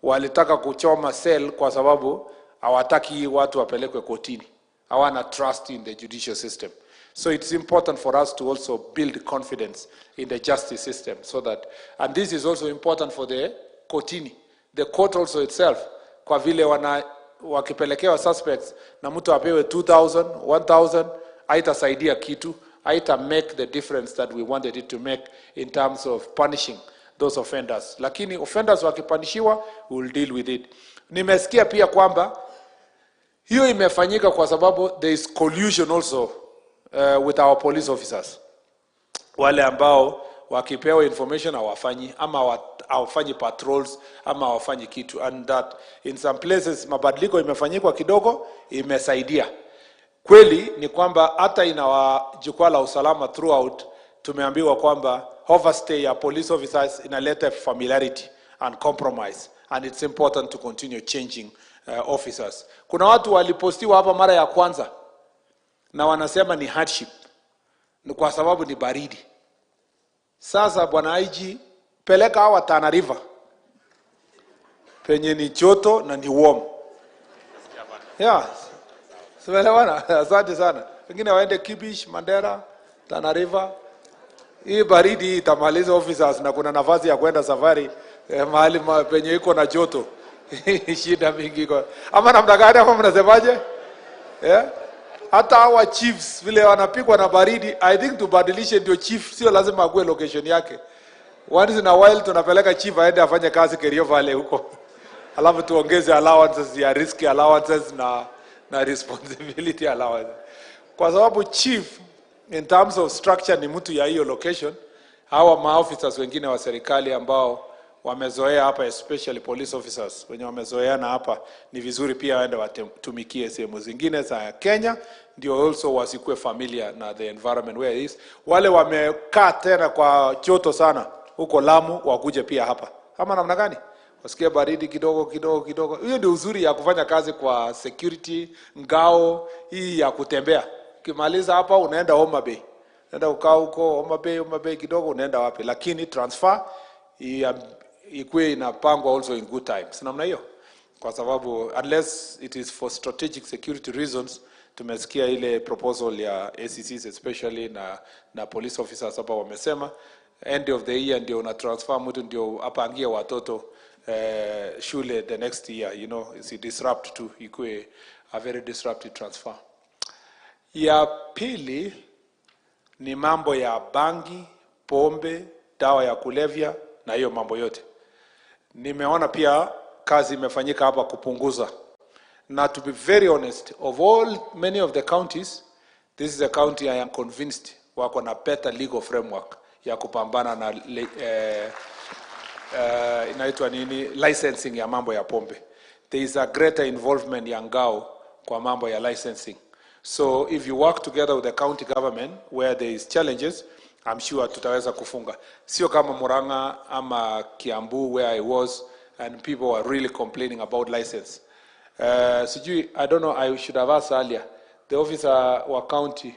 walitaka kuchoma cell kwa sababu hawataki watu wapelekwe kotini, hawana trust in the judicial system. So it's important for us to also build confidence in the justice system so that, and this is also important for the kotini, the court also itself, kwa vile wana wakipelekewa suspects na mtu apewe 2000 1000, haitasaidia kitu, haita make the difference that we wanted it to make in terms of punishing those offenders. Lakini offenders wakipunishiwa, we will deal with it. Nimesikia pia kwamba hiyo imefanyika kwa sababu there is collusion also with our police officers, wale ambao wakipewa information hawafanyi ama hawafanyi patrols ama hawafanyi kitu, and that in some places mabadiliko imefanyikwa kidogo, imesaidia. Kweli ni kwamba hata ina jukwaa la usalama throughout tumeambiwa kwamba overstay ya police officers inaleta familiarity and compromise, and it's important to continue changing Officers. Kuna watu walipostiwa hapa mara ya kwanza na wanasema ni hardship, ni kwa sababu ni baridi. Sasa bwana IG, peleka hawa Tana River penye ni joto na ni warm. Yeah. Tumeelewana? Asante sana. Wengine waende Kibish, Mandera, Tana River. Hii baridi hii itamaliza officers na kuna nafasi ya kwenda safari mahali penye iko na joto. Shida mingi iko. Ama namna gani, ama mnasemaje? Yeah? Hata hawa chiefs vile wanapigwa na baridi, I think tubadilishe, ndio chief sio lazima akuwe location yake. Once in a while tunapeleka chief aende afanye kazi Kerio Valley huko. Alafu tuongeze allowances ya risk allowances na responsibility allowance. Kwa sababu chief in terms of structure ni mtu ya hiyo location. Hawa maofficers wengine wa serikali ambao wamezoea hapa, especially police officers wenye wamezoeana hapa, ni vizuri pia waende watumikie sehemu zingine za Kenya, ndio also wasikuwe familiar na the environment where it is. Wale wamekaa tena kwa joto sana huko Lamu wakuje pia hapa, ama namna gani? Wasikie baridi kidogo kidogo kidogo. Hiyo ndio uzuri ya kufanya kazi kwa security, ngao hii ya kutembea. Ukimaliza hapa unaenda Homa Bay, unaenda kukaa huko Homa Bay, Homa Bay kidogo, unaenda wapi? Lakini transfer ikuwe inapangwa also in good times, namna hiyo, kwa sababu unless it is for strategic security reasons. Tumesikia ile proposal ya ACCs especially na police officers hapa wamesema end of the year ndio una transfer mtu ndio apangie watoto shule the next year, it's disrupt tu, ikuwe a very disruptive transfer. Ya pili ni mambo ya bangi, pombe, dawa ya kulevya na hiyo mambo yote. Nimeona pia kazi imefanyika hapa kupunguza. Na to be very honest, of all many of the counties, this is a county I am convinced wako na better legal framework ya kupambana na inaitwa nini, licensing ya mambo ya pombe. There is a greater involvement ya ngao kwa mambo ya licensing. So if you work together with the county government where there is challenges, I'm sure tutaweza kufunga. Sio kama Murang'a ama Kiambu where I was and people were really complaining about license. Sijui, I don't know, I should have asked earlier. The officer wa county,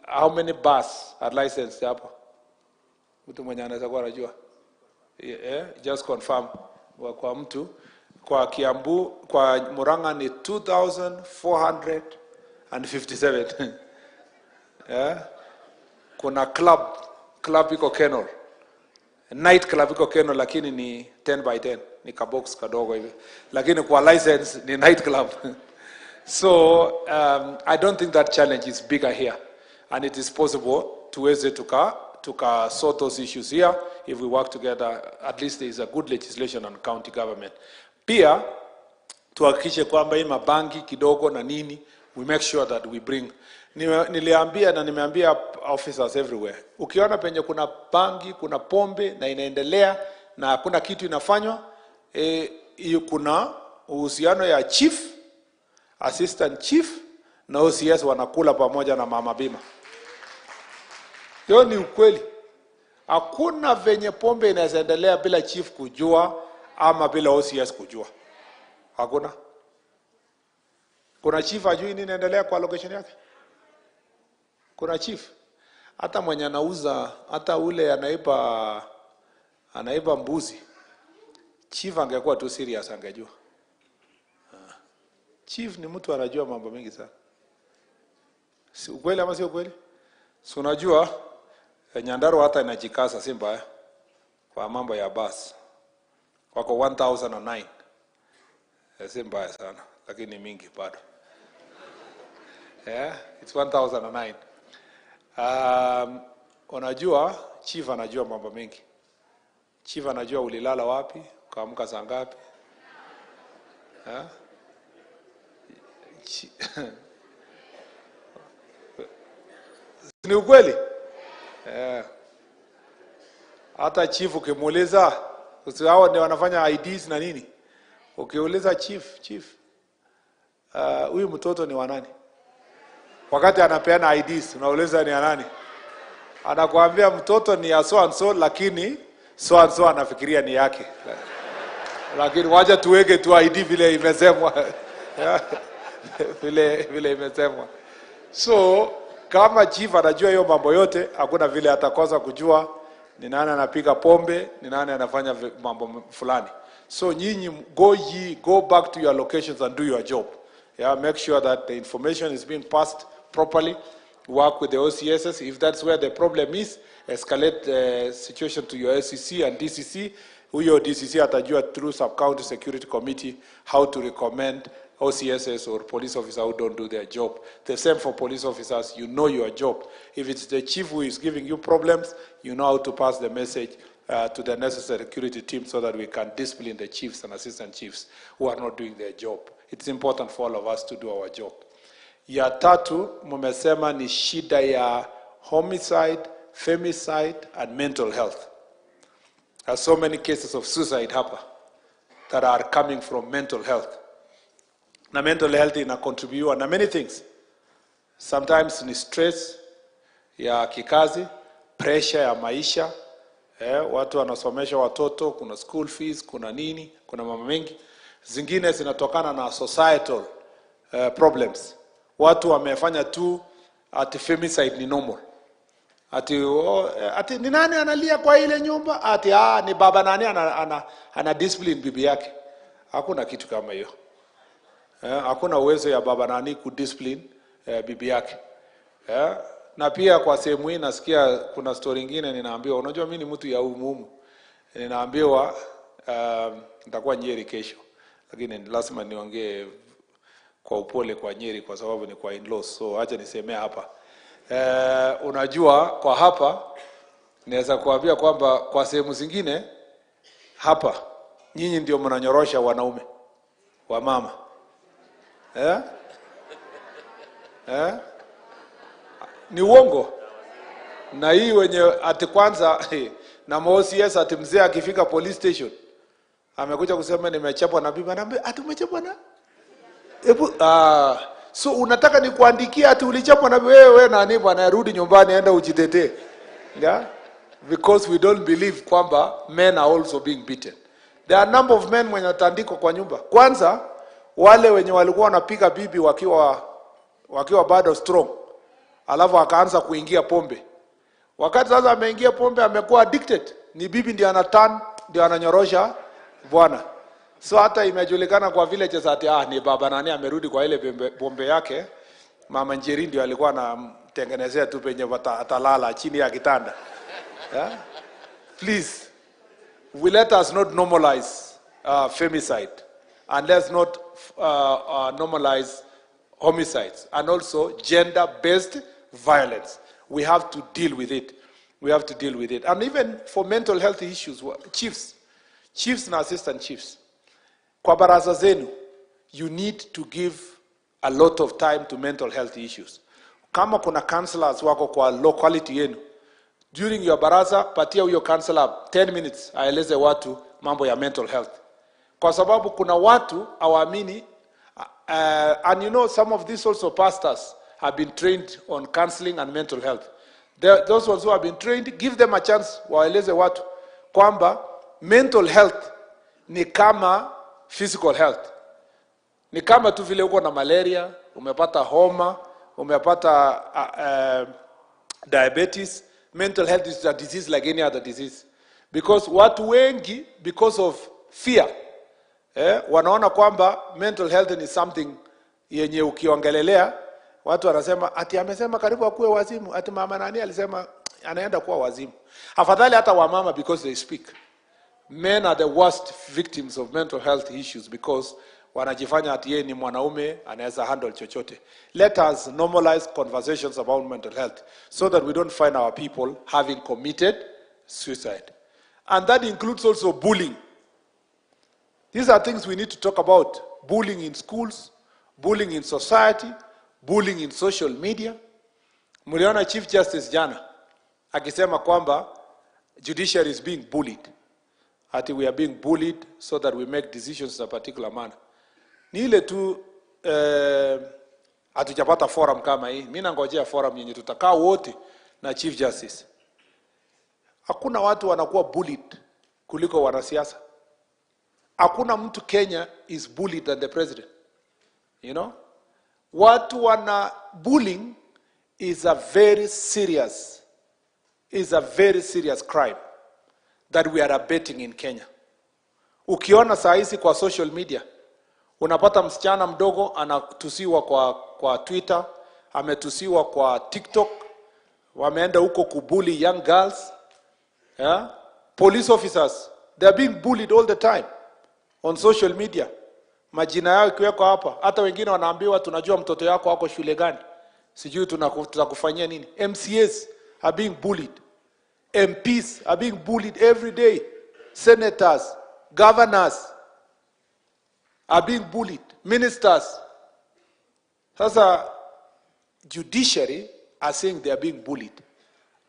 how many bars are licensed hapo? Mtu mwenye anaweza kuwa anajua. Yeah, just confirm kwa mtu kwa Kiambu, kwa Murang'a ni 2457. Yeah. Kuna club iko Kenol, night club iko Kenol, lakini ni 10 by 10, ni kabox kadogo hivi, lakini kwa license ni night club. So I don't think that challenge is bigger here, and it is possible tuweze tuka sort those issues here if we work together. At least there is a good legislation on county government. Pia tuhakikishe kwamba hii mabangi kidogo na nini, we make sure that we bring. Niliambia na nimeambia officers everywhere, ukiona penye kuna bangi, kuna pombe na inaendelea na hakuna kitu inafanywa, hiyo kuna uhusiano ya chief, assistant chief na OCS wanakula pamoja na mama bima. Hiyo ni ukweli. Hakuna venye pombe inaweza endelea bila chief kujua ama bila OCS kujua. Hakuna. Kuna chief ajui nini inaendelea kwa location yake? Kuna chief hata mwenye anauza, hata ule anaiba mbuzi, chief angekuwa tu serious angejua. Ah. Chief ni mtu anajua mambo mengi sana. Si ukweli ama sio ukweli? Si unajua Nyandarua hata inajikaza, si mbaya kwa mambo ya bus. Wako 1009. Si mbaya sana, lakini mingi bado. Yeah, it's 1009. Unajua chief anajua mambo mengi. Chief anajua ulilala wapi, ukaamka saa ngapi. Yeah? Ni ukweli? Yeah. Hata chief ukimuuliza, hao ndio wanafanya IDs na nini? Ukiuliza chief, chief, huyu mtoto ni wa nani? Wakati anapeana IDs, unauliza ni ya nani? Anakuambia mtoto ni ya so and so, lakini so and so anafikiria ni yake. Lakini wacha tuweke tu ID vile imesemwa. Vile imesemwa. So kama chief anajua hiyo mambo yote, hakuna vile atakosa kujua ni nani anapiga pombe, ni nani anafanya mambo fulani. So nyinyi go back to your locations and do your job. Yeah, make sure that the information is being passed properly. Work with the OCSs. If that's where the problem is, escalate the situation to your SCC and DCC. Huyo DCC atajua through sub-county security committee how to recommend OCSs or police officers who don't do their job. The same for police officers, you know your job. If it's the chief who is giving you problems, you know how to pass the message to the necessary security team so that we can discipline the chiefs and assistant chiefs who are not doing their job. It's important for all of us to do our job. Ya tatu, mumesema ni shida ya homicide, femicide, and mental health. There are so many cases of suicide hapa that are coming from mental health. Na mental health ina contribute na many things. Sometimes ni stress ya kikazi, pressure ya maisha, watu wanasomesha watoto, kuna school fees, kuna nini, kuna mambo mengi. Zingine zinatokana na societal problems. Watu wamefanya tu ati femicide ni normal. Ati, oh, ati ni nani analia kwa ile nyumba? Ati ni baba nani ana discipline bibi yake. Hakuna kitu kama hiyo. Hakuna uwezo ya baba nani ku discipline bibi yake. Na pia kwa sehemu hii nasikia kuna story nyingine ninaambiwa, unajua mimi ni mtu ya umumu. Ninaambiwa nitakuwa Nyeri kesho. Lakini lazima niongee kwa upole kwa Nyeri kwa sababu ni kwa in-laws. So acha nisemee hapa. Unajua kwa hapa naweza kuambia kwamba kwa sehemu zingine hapa nyinyi ndio mnanyorosha wanaume wa mama. Ni uongo. Na hii wenye ati kwanza na OCS ati mzee akifika police station amekuja kusema nimechapwa na bibi, anaambia ati umechapwa na? Ebu, so unataka nikuandikia ati ulichapwa na wewe nani bwana, rudi nyumbani enda ujitetee. Yeah? Because we don't believe kwamba men are also being beaten. There are a number of men wenye watandikwa kwa nyumba. Kwanza wale wenye walikuwa wanapiga bibi wakiwa bado strong, alafu akaanza kuingia pombe. Wakati sasa ameingia pombe, amekuwa addicted, ni bibi ndio anatan, ndio ananyorosha bwana. So hata imejulikana kwa villages ati ni baba nani amerudi kwa ile pombe yake, mama Njeri ndio alikuwa anamtengenezea tu penye atalala chini ya kitanda. Yeah? Please, we let us not normalize femicide, and let's not normalize homicides, and also gender-based violence. We have to deal with it. We have to deal with it. And even for mental health issues, chiefs na assistant chiefs, kwa baraza zenu, you need to give a lot of time to mental health issues. Kama kuna counselors wako kwa locality yenu, during your baraza, patia huyo counselor 10 minutes aeleze watu mambo ya mental health. Kwa sababu kuna watu hawaamini, and you know some of these also pastors have been trained on counseling and mental health. Those ones who have been trained, give them a chance waeleze watu kwamba mental health ni kama physical health. Ni kama tu vile uko na malaria, umepata homa, umepata diabetes. Mental health is a disease like any other disease. Because watu wengi, because of fear, wanaona kwamba mental health ni something yenye ukiongelelea watu wanasema ati amesema karibu akuwe wazimu, ati mama nani alisema anaenda kuwa wazimu. Afadhali hata wamama because they speak. Men are the worst victims of mental health issues because wanajifanya ati yeye ni mwanaume anaweza handle chochote. Let us normalize conversations about mental health so that we don't find our people having committed suicide. And that includes also bullying. These are things we need to talk about. Bullying in schools, bullying in society, bullying in social media. Mliona Chief Justice jana akisema kwamba judiciary is being bullied. Ati we are being bullied so that we make decisions in a particular manner. Ni ile tu hatujapata forum kama hii. Mimi nangojea forum yenye tutakaa wote na Chief Justice. Hakuna watu wanakuwa bullied kuliko wanasiasa. Hakuna mtu Kenya is bullied than the president. Watu wana bullying is a very serious crime that we are abating in Kenya. Ukiona saa hizi kwa social media unapata msichana mdogo anatusiwa kwa Twitter, ametusiwa kwa TikTok, wameenda huko kubully young girls. Yeah? Police officers, they are being bullied all the time on social media. Majina yao ikiwekwa hapa, hata wengine wanaambiwa, "Tunajua mtoto yako ako shule gani, sijui tutakufanyia nini." MCAs are being bullied. MPs are being bullied every day. Senators, governors are being bullied. Ministers. Sasa judiciary are saying they are being bullied.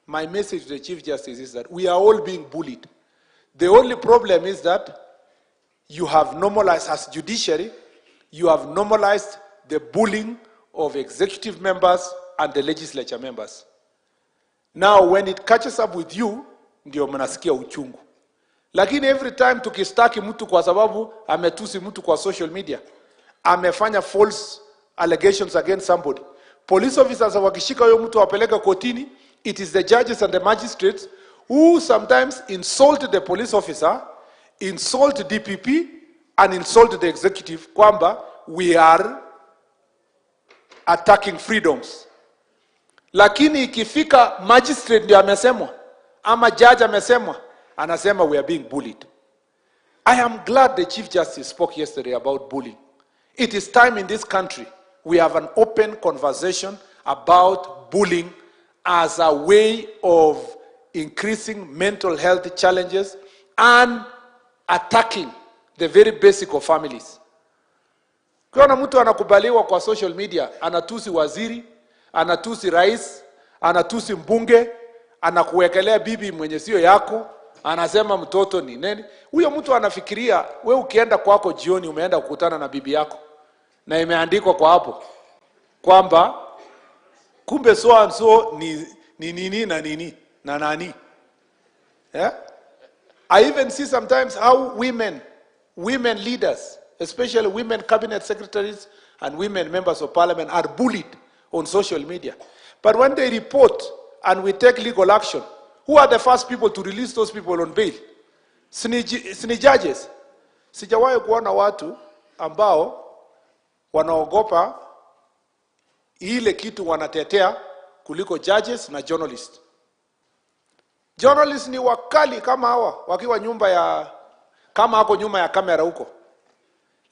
My message to the Chief Justice is that we are all being bullied. The only problem is that you have normalized, as judiciary, you have normalized the bullying of executive members and the legislature members. Now when it catches up with you, ndio mnasikia uchungu. Lakini every time tukistaki mtu kwa sababu ametusi mtu kwa social media, amefanya false allegations against somebody, police officers wakishika huyo mtu wapeleka kotini, it is the judges and the magistrates who sometimes insult the police officer, insult DPP and insult the executive kwamba we are attacking freedoms. Lakini ikifika magistrate ndio amesemwa ama judge amesemwa, anasema we are being bullied. I am glad the Chief Justice spoke yesterday about bullying. It is time in this country we have an open conversation about bullying as a way of increasing mental health challenges and attacking the very basic of families. Ukiona mtu anakubaliwa kwa social media, anatusi waziri, anatusi rais, anatusi mbunge, anakuwekelea bibi mwenye sio yako, anasema mtoto ni nini. Huyo mtu anafikiria we ukienda kwako jioni umeenda kukutana na bibi yako na imeandikwa kwa hapo kwamba kumbe so and so ni nini na nini na nani. Yeah? I even see sometimes how women leaders, especially women cabinet secretaries and women members of parliament, are bullied on social media. But when they report and we take legal action, who are the first people to release those people on bail? Si ni judges. Sijawahi kuona watu ambao wanaogopa ile kitu wanatetea kuliko judges na journalists. Journalists ni wakali kama hawa wakiwa nyumba ya kama ako nyuma ya kamera huko,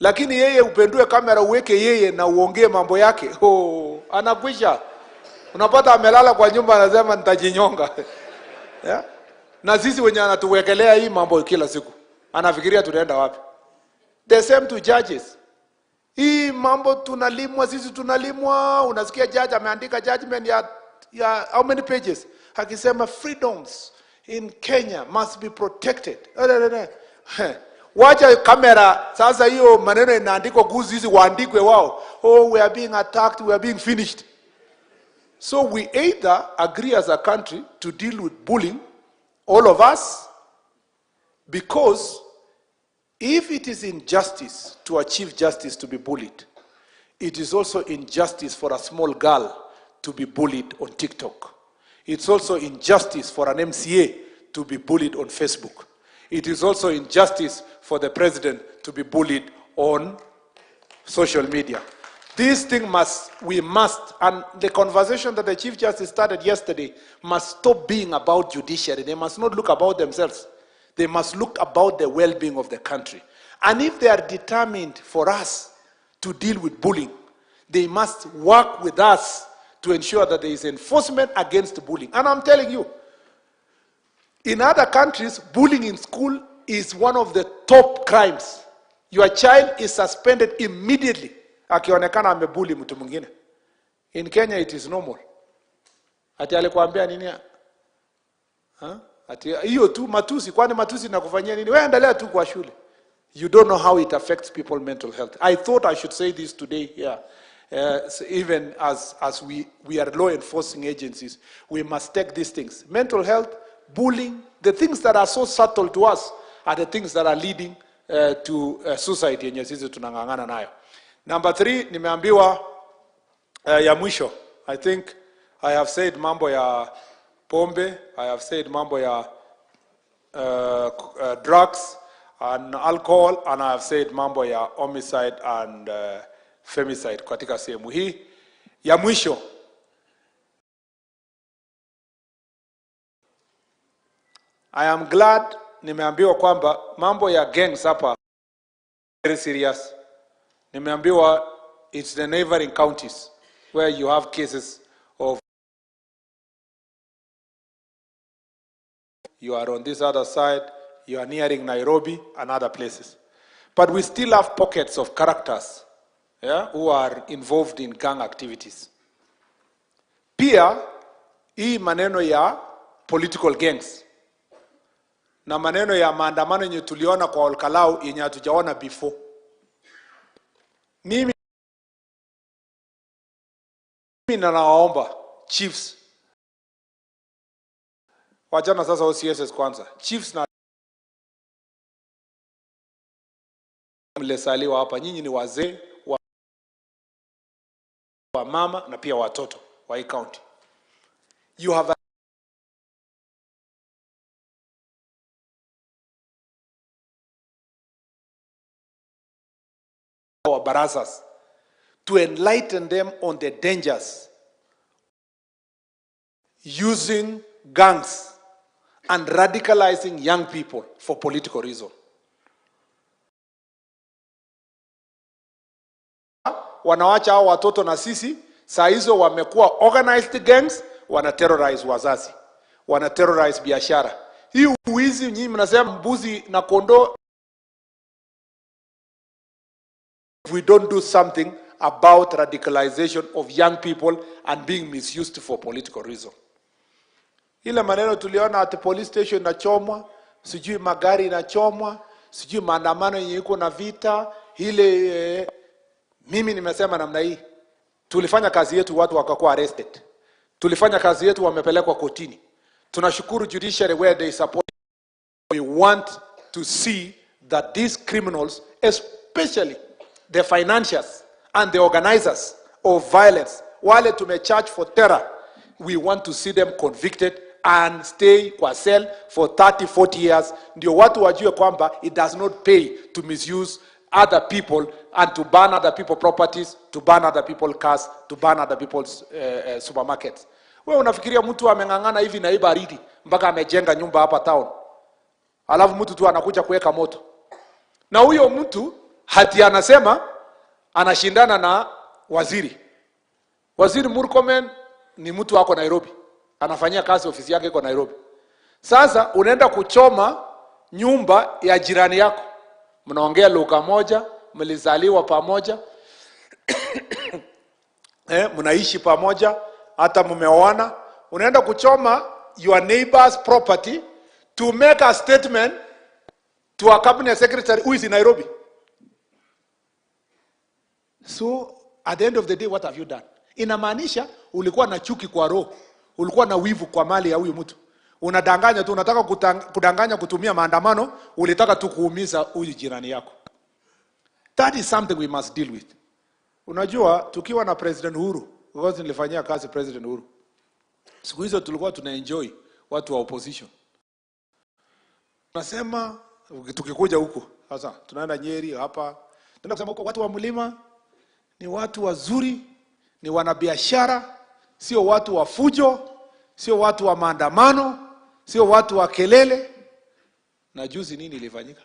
lakini yeye upendue kamera uweke yeye na uongee mambo yake, oh, anakwisha. Unapata amelala kwa nyumba anasema nitajinyonga, yeah? Na sisi wenye anatuwekelea hii mambo kila siku, anafikiria tunaenda wapi? The same to judges. Hii mambo tunalimwa sisi, tunalimwa. Unasikia judge ameandika judgment ya how many pages akisema freedoms in Kenya must be protected. Wacha kamera sasa, hiyo maneno inaandikwa kuhusu hizi waandikwe wao, "Oh, we are being attacked, we are being finished." So we either agree as a country to deal with bullying, all of us, because if it is injustice to achieve justice to be bullied, it is also injustice for a small girl to be bullied on TikTok. It's also injustice for an MCA to be bullied on Facebook. It is also injustice for the president to be bullied on social media. This thing must, we must, and the conversation that the Chief Justice started yesterday must stop being about judiciary. They must not look about themselves. They must look about the well-being of the country. And if they are determined for us to deal with bullying, they must work with us to ensure that there is enforcement against bullying. And I'm telling you, in other countries, bullying in school is one of the top crimes. Your child is suspended immediately akionekana amebully mtu mwingine. In Kenya it is normal. Ati alikwambia nini? Ha? Ati hiyo tu matusi, kwani matusi nakufanyia nini? Wewe endelea tu kwa shule. You don't know how it affects people mental health. I thought I should say this today here. So even as we are law enforcing agencies, we must take these things. Mental health, bullying, the things that are so subtle to us are the things that are leading to suicide yenye sisi tunang'ang'ana nayo. Number 3, nimeambiwa ya mwisho, I think I have said mambo ya pombe, I have said mambo ya drugs and alcohol, and I have said mambo ya homicide and femicide katika sehemu hii. Ya mwisho, I am glad nimeambiwa kwamba mambo ya gangs hapa very serious. Nimeambiwa it's the neighboring counties where you have cases of, you are on this other side, you are nearing Nairobi and other places. But we still have pockets of characters, yeah, who are involved in gang activities. Pia, hii maneno ya political gangs na maneno ya maandamano yenye tuliona kwa Olkalau yenye hatujaona before. Mimi nawaomba chiefs, wachana sasa OCSs kwanza, chiefs na mlesaliwa hapa, nyinyi ni wazee wa mama na pia watoto wa hii county. You have our barazas to enlighten them on the dangers using gangs and radicalizing young people for political reason. Wanawacha hao watoto na sisi, saa hizo wamekuwa organized gangs, wana terrorize wazazi, wana terrorize biashara. Hii uwizi nyinyi mnasema mbuzi na kondoo. If we don't do something about radicalization of young people and being misused for political reason. Ile maneno tuliona at police station inachomwa, sijui magari inachomwa, sijui maandamano yenye iko na vita, ile mimi nimesema namna hii. Tulifanya kazi yetu, watu wakakuwa arrested. Tulifanya kazi yetu, wamepelekwa kotini. Tunashukuru judiciary where they support. We want to see that these criminals, especially the financiers and the organizers of violence, wale tumecharge for terror, we want to see them convicted and stay kwa cell for 30, 40 years. Ndio watu wajue kwamba it does not pay to misuse other people and to burn other people properties, to burn other people cars, to burn other people's supermarkets. Wewe unafikiria mtu ameng'ang'ana hivi na hii baridi mpaka amejenga nyumba hapa town, alafu mtu tu anakuja kuweka moto, na huyo mtu hati anasema anashindana na waziri. Waziri Murkomen ni mtu wako Nairobi, anafanyia kazi, ofisi yake iko Nairobi. Sasa unaenda kuchoma nyumba ya jirani yako, mnaongea lugha moja, mlizaliwa pamoja mnaishi pamoja, hata mmeoana. Unaenda kuchoma your neighbor's property to make a statement to a cabinet secretary who is in Nairobi. So at the end of the day, what have you done? Inamaanisha ulikuwa na chuki kwa roho, ulikuwa na wivu kwa mali ya huyu mtu. Unadanganya tu, unataka kudanganya kutumia maandamano, ulitaka tu kuumiza huyu jirani yako. That is something we must deal with. Unajua tukiwa na President Uhuru, because nilifanyia kazi President Uhuru, siku hizo tulikuwa tunaenjoy watu wa opposition. Tunasema tukikuja huku sasa tunaenda Nyeri hapa, tunaenda kusema huko watu wa mlima ni watu wazuri, ni wanabiashara, sio watu wa fujo, sio watu wa maandamano, sio watu wa kelele. Na juzi nini ilifanyika?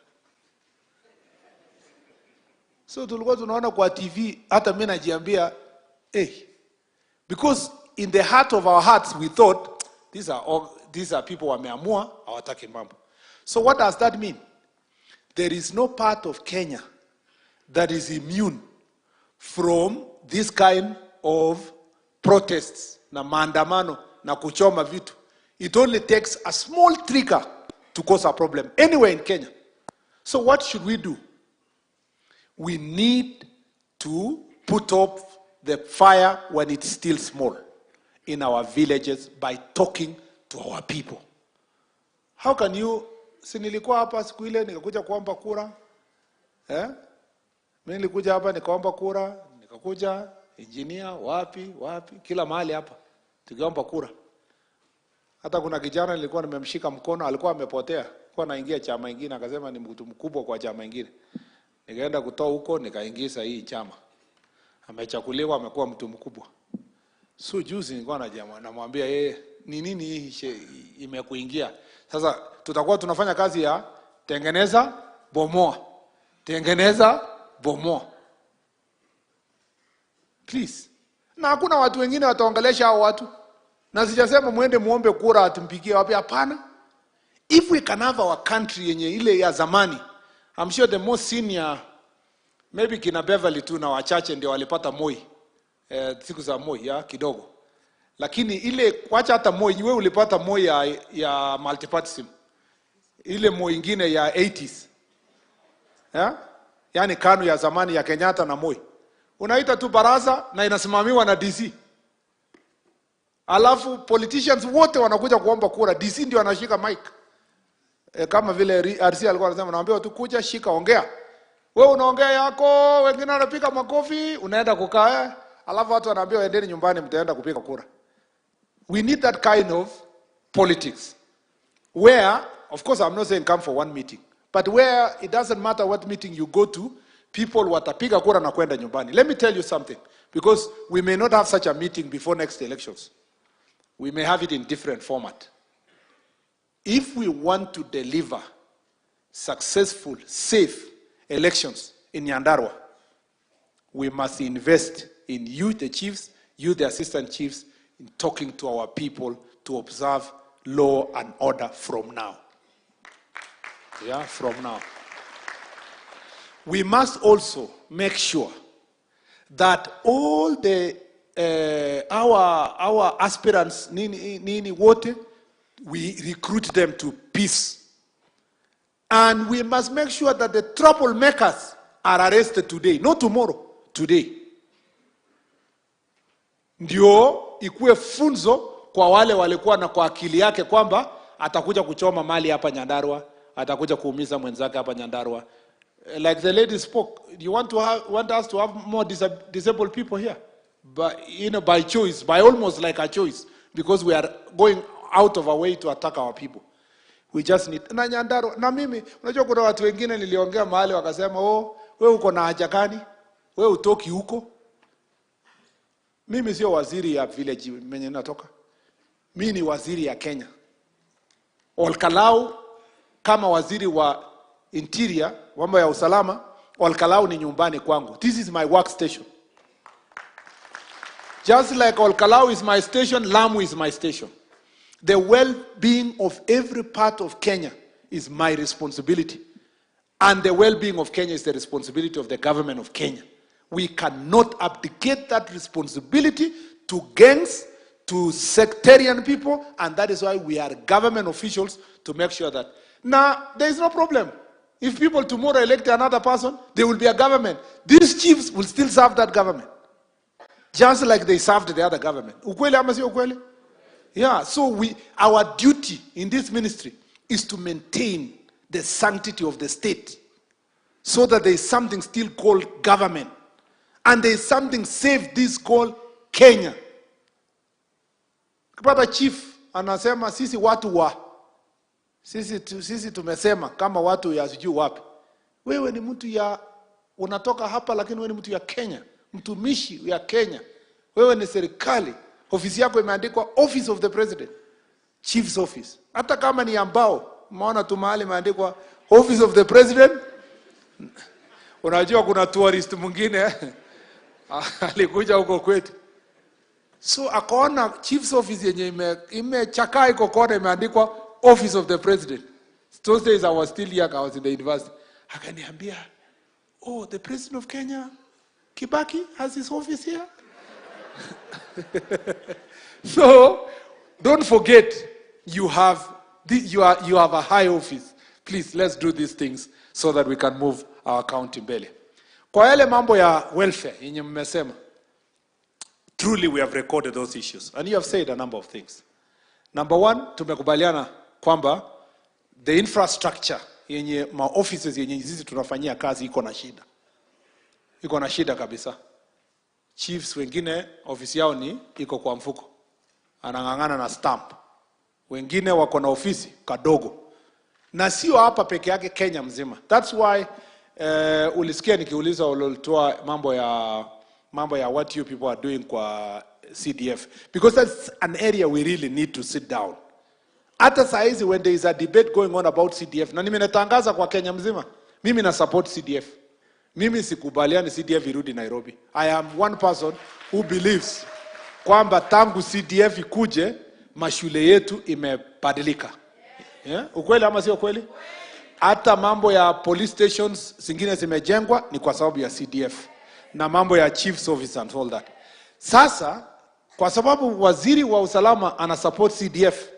So tulikuwa tunaona kwa TV, hata mimi najiambia, because in the heart of our hearts we thought these are people wameamua hawataki mambo. So what does that mean? There is no part of Kenya that is immune from this kind of protests na maandamano na kuchoma vitu. It only takes a small trigger to cause a problem anywhere in Kenya. So what should we do? We need to put up the fire when it's still small in our villages by talking to our people. How can you, si nilikuwa hapa siku ile nikakuja kuomba kura, Eh? Mimi nilikuja hapa nikaomba kura, nikakuja engineer wapi wapi, kila mahali hapa tukiomba kura. Hata kuna kijana nilikuwa nimemshika mkono, alikuwa amepotea, alikuwa anaingia chama ingine, akasema ni mtu mkubwa kwa chama ingine. Nikaenda kutoa huko nikaingiza hii chama. Amechakuliwa, amekuwa mtu mkubwa. So juzi nilikuwa na jamaa namwambia yeye, ni nini hii imekuingia? Sasa tutakuwa tunafanya kazi ya tengeneza bomoa. Tengeneza bomoa. Please. Na hakuna watu wengine wataongelesha hao watu. Na sijasema muende muombe kura atumpigie wapi, hapana. If we can have our country yenye ile ya zamani, I'm sure the most senior maybe kina Beverly tu na wachache ndio walipata Moi. Siku za Moi ya kidogo. Lakini ile wacha hata Moi, wewe ulipata Moi ya multipartyism. Ile Moi ingine ya 80s. Ya? Yaani KANU ya zamani ya Kenyatta na Moi. Unaita tu baraza na inasimamiwa na DC. Alafu politicians wote wanakuja kuomba kura, DC ndio anashika mic. Kama vile RC alikuwa anasema, naambiwa tu kuja shika ongea. Wewe unaongea yako, wengine wanapiga makofi, unaenda kukaa. Alafu watu wanaambiwa endeni nyumbani mtaenda kupiga kura. We need that kind of politics. Where, of course I'm not saying come for one meeting, but where it doesn't matter what meeting you go to, people watapiga kura na kwenda nyumbani. Let me tell you something, because we may not have such a meeting before next elections. We may have it in different format. If we want to deliver successful, safe elections in Nyandarua, we must invest in you, the chiefs, you, the assistant chiefs, in talking to our people to observe law and order from now. Yeah, from now. We must also make sure that all the our aspirants, nini, nini, wote, we recruit them to peace. And we must make sure that the troublemakers are arrested today, not tomorrow, today. Ndio ikuwe funzo kwa wale walikuwa na kwa akili yake kwamba atakuja kuchoma mali hapa Nyandarua, atakuja kuumiza mwenzake hapa Nyandarua. Like the lady spoke, you want us to have more disabled people here? But, by choice, by almost like a choice, because we are going out of our way to attack our people. We just need, na Nyandarua, na mimi, unajua kuna watu wengine niliongea mahali wakasema, oh, wewe uko na haja gani? Wewe utoki huko? Mimi sio waziri ya village mwenye natoka. Mimi ni waziri ya Kenya. Olkalou kama waziri wa interior, mambo ya usalama, Olkalou ni nyumbani kwangu. This is my workstation. Just like Olkalou is my station, Lamu is my station. The well-being of every part of Kenya is my responsibility. And the well-being of Kenya is the responsibility of the government of Kenya. We cannot abdicate that responsibility to gangs, to sectarian people, and that is why we are government officials to make sure that. Now, there is no problem. If people tomorrow elect another person, there will be a government. These chiefs will still serve that government. Just like they served the other government. Ukweli ama sio ukweli? Yeah, so our duty in this ministry is to maintain the sanctity of the state so that there is something still called government. And there is something safe this called Kenya. Kipata chief anasema sisi watu wa sisi tumesema kama watu ya sijui wapi. Wewe ni mtu ya unatoka hapa, lakini wewe ni mtu ya Kenya, mtumishi ya Kenya. Wewe ni serikali. Ofisi yako imeandikwa Office of the President, Chief's Office. Hata kama ni ambao umeona tu mahali imeandikwa Office of the President. Unajua kuna tourist mwingine alikuja huko kwetu, so akaona Chief's Office yenye imechakaa iko kona imeandikwa Office of the President. Those days I was still young, I was in the university. Akaniambia, oh, the President of Kenya, Kibaki, has his office here. So don't forget you have a high office. Please, let's do these things so that we can move our county mbele. Kwa yale mambo ya welfare yenye mmesema, truly we have recorded those issues and you have said a number of things. Number one, tumekubaliana kwamba the infrastructure yenye ma offices yenye sisi tunafanyia kazi iko na shida, iko na shida kabisa. Chiefs wengine ofisi yao ni iko kwa mfuko, anang'ang'ana na stamp. Wengine wako na ofisi kadogo, na sio hapa peke yake, Kenya mzima. That's why ulisikia nikiuliza ulitoa mambo ya what you people are doing kwa CDF, because that's an area we really need to sit down. Hata saa hizi when there is a debate going on about CDF, na nimetangaza kwa Kenya mzima, mimi na support CDF. Mimi sikubaliani CDF irudi Nairobi. I am one person who believes kwamba tangu CDF ikuje mashule yetu imebadilika. Yeah? Ukweli ama sio kweli? Hata mambo ya police stations zingine zimejengwa ni kwa sababu ya CDF na mambo ya chief's office and all that. Sasa kwa sababu waziri wa usalama ana support CDF,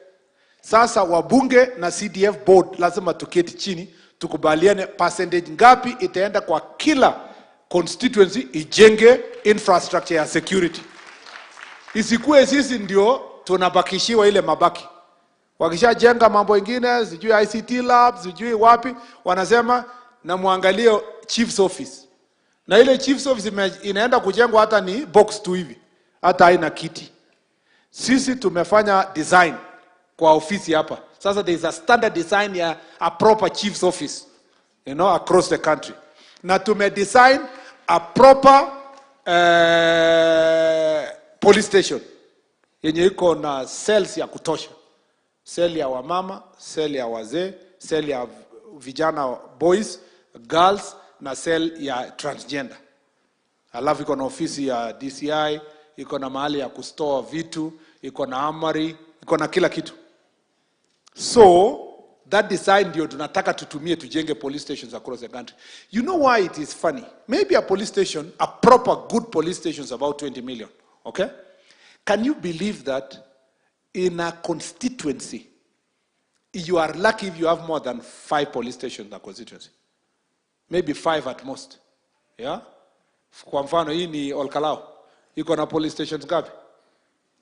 sasa wabunge na CDF board lazima tuketi chini tukubaliane percentage ngapi itaenda kwa kila constituency ijenge infrastructure ya security. Isikuwe sisi ndio tunabakishiwa ile mabaki. Wakishajenga mambo ingine, sijui ICT lab, sijui wapi, wanasema na muangalie chief's office. Na ile chief's office inaenda kujengwa hata ni box tu hivi, hata haina kiti. Sisi tumefanya design kwa ofisi hapa. Sasa there is a standard design ya a proper chief's office across the country. Na tumedesign a proper police station yenye iko na cells ya kutosha, cell ya wamama, cell ya wazee, cell ya vijana boys, girls na cell ya transgender. Alafu iko na ofisi ya DCI, iko na mahali ya kustore vitu, iko na armory, iko na kila kitu. So that design ndio tunataka tutumie tujenge police stations across the country. You know why it is funny? Maybe a police station, a proper good police station is about 20 million. Okay? Can you believe that in a constituency, you are lucky if you have more than five police stations in a constituency? Maybe five at most. Yeah? Kwa mfano hii ni Olkalou. Iko na police stations ngapi?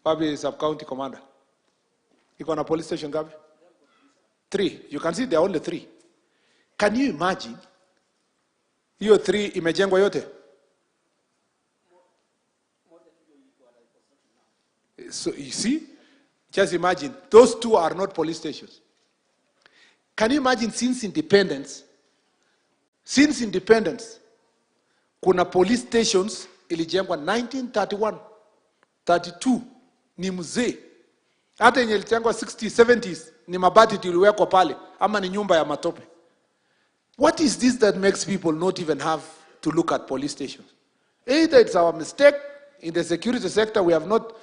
Wapi sub county commander? Iko na police station ngapi? Three. You can see there are only three. Can you imagine? Hiyo three imejengwa yote? So you see? Just imagine, those two are not police stations. Can you imagine since independence? Since independence, kuna police stations ilijengwa 1931, 32 ni mzee. Hata yenye ilijengwa 60s, 70s ni mabati tuliwekwa pale ama ni nyumba ya matope. What is this that makes people not even have to look at police stations? Either it's our mistake in the security sector, we have not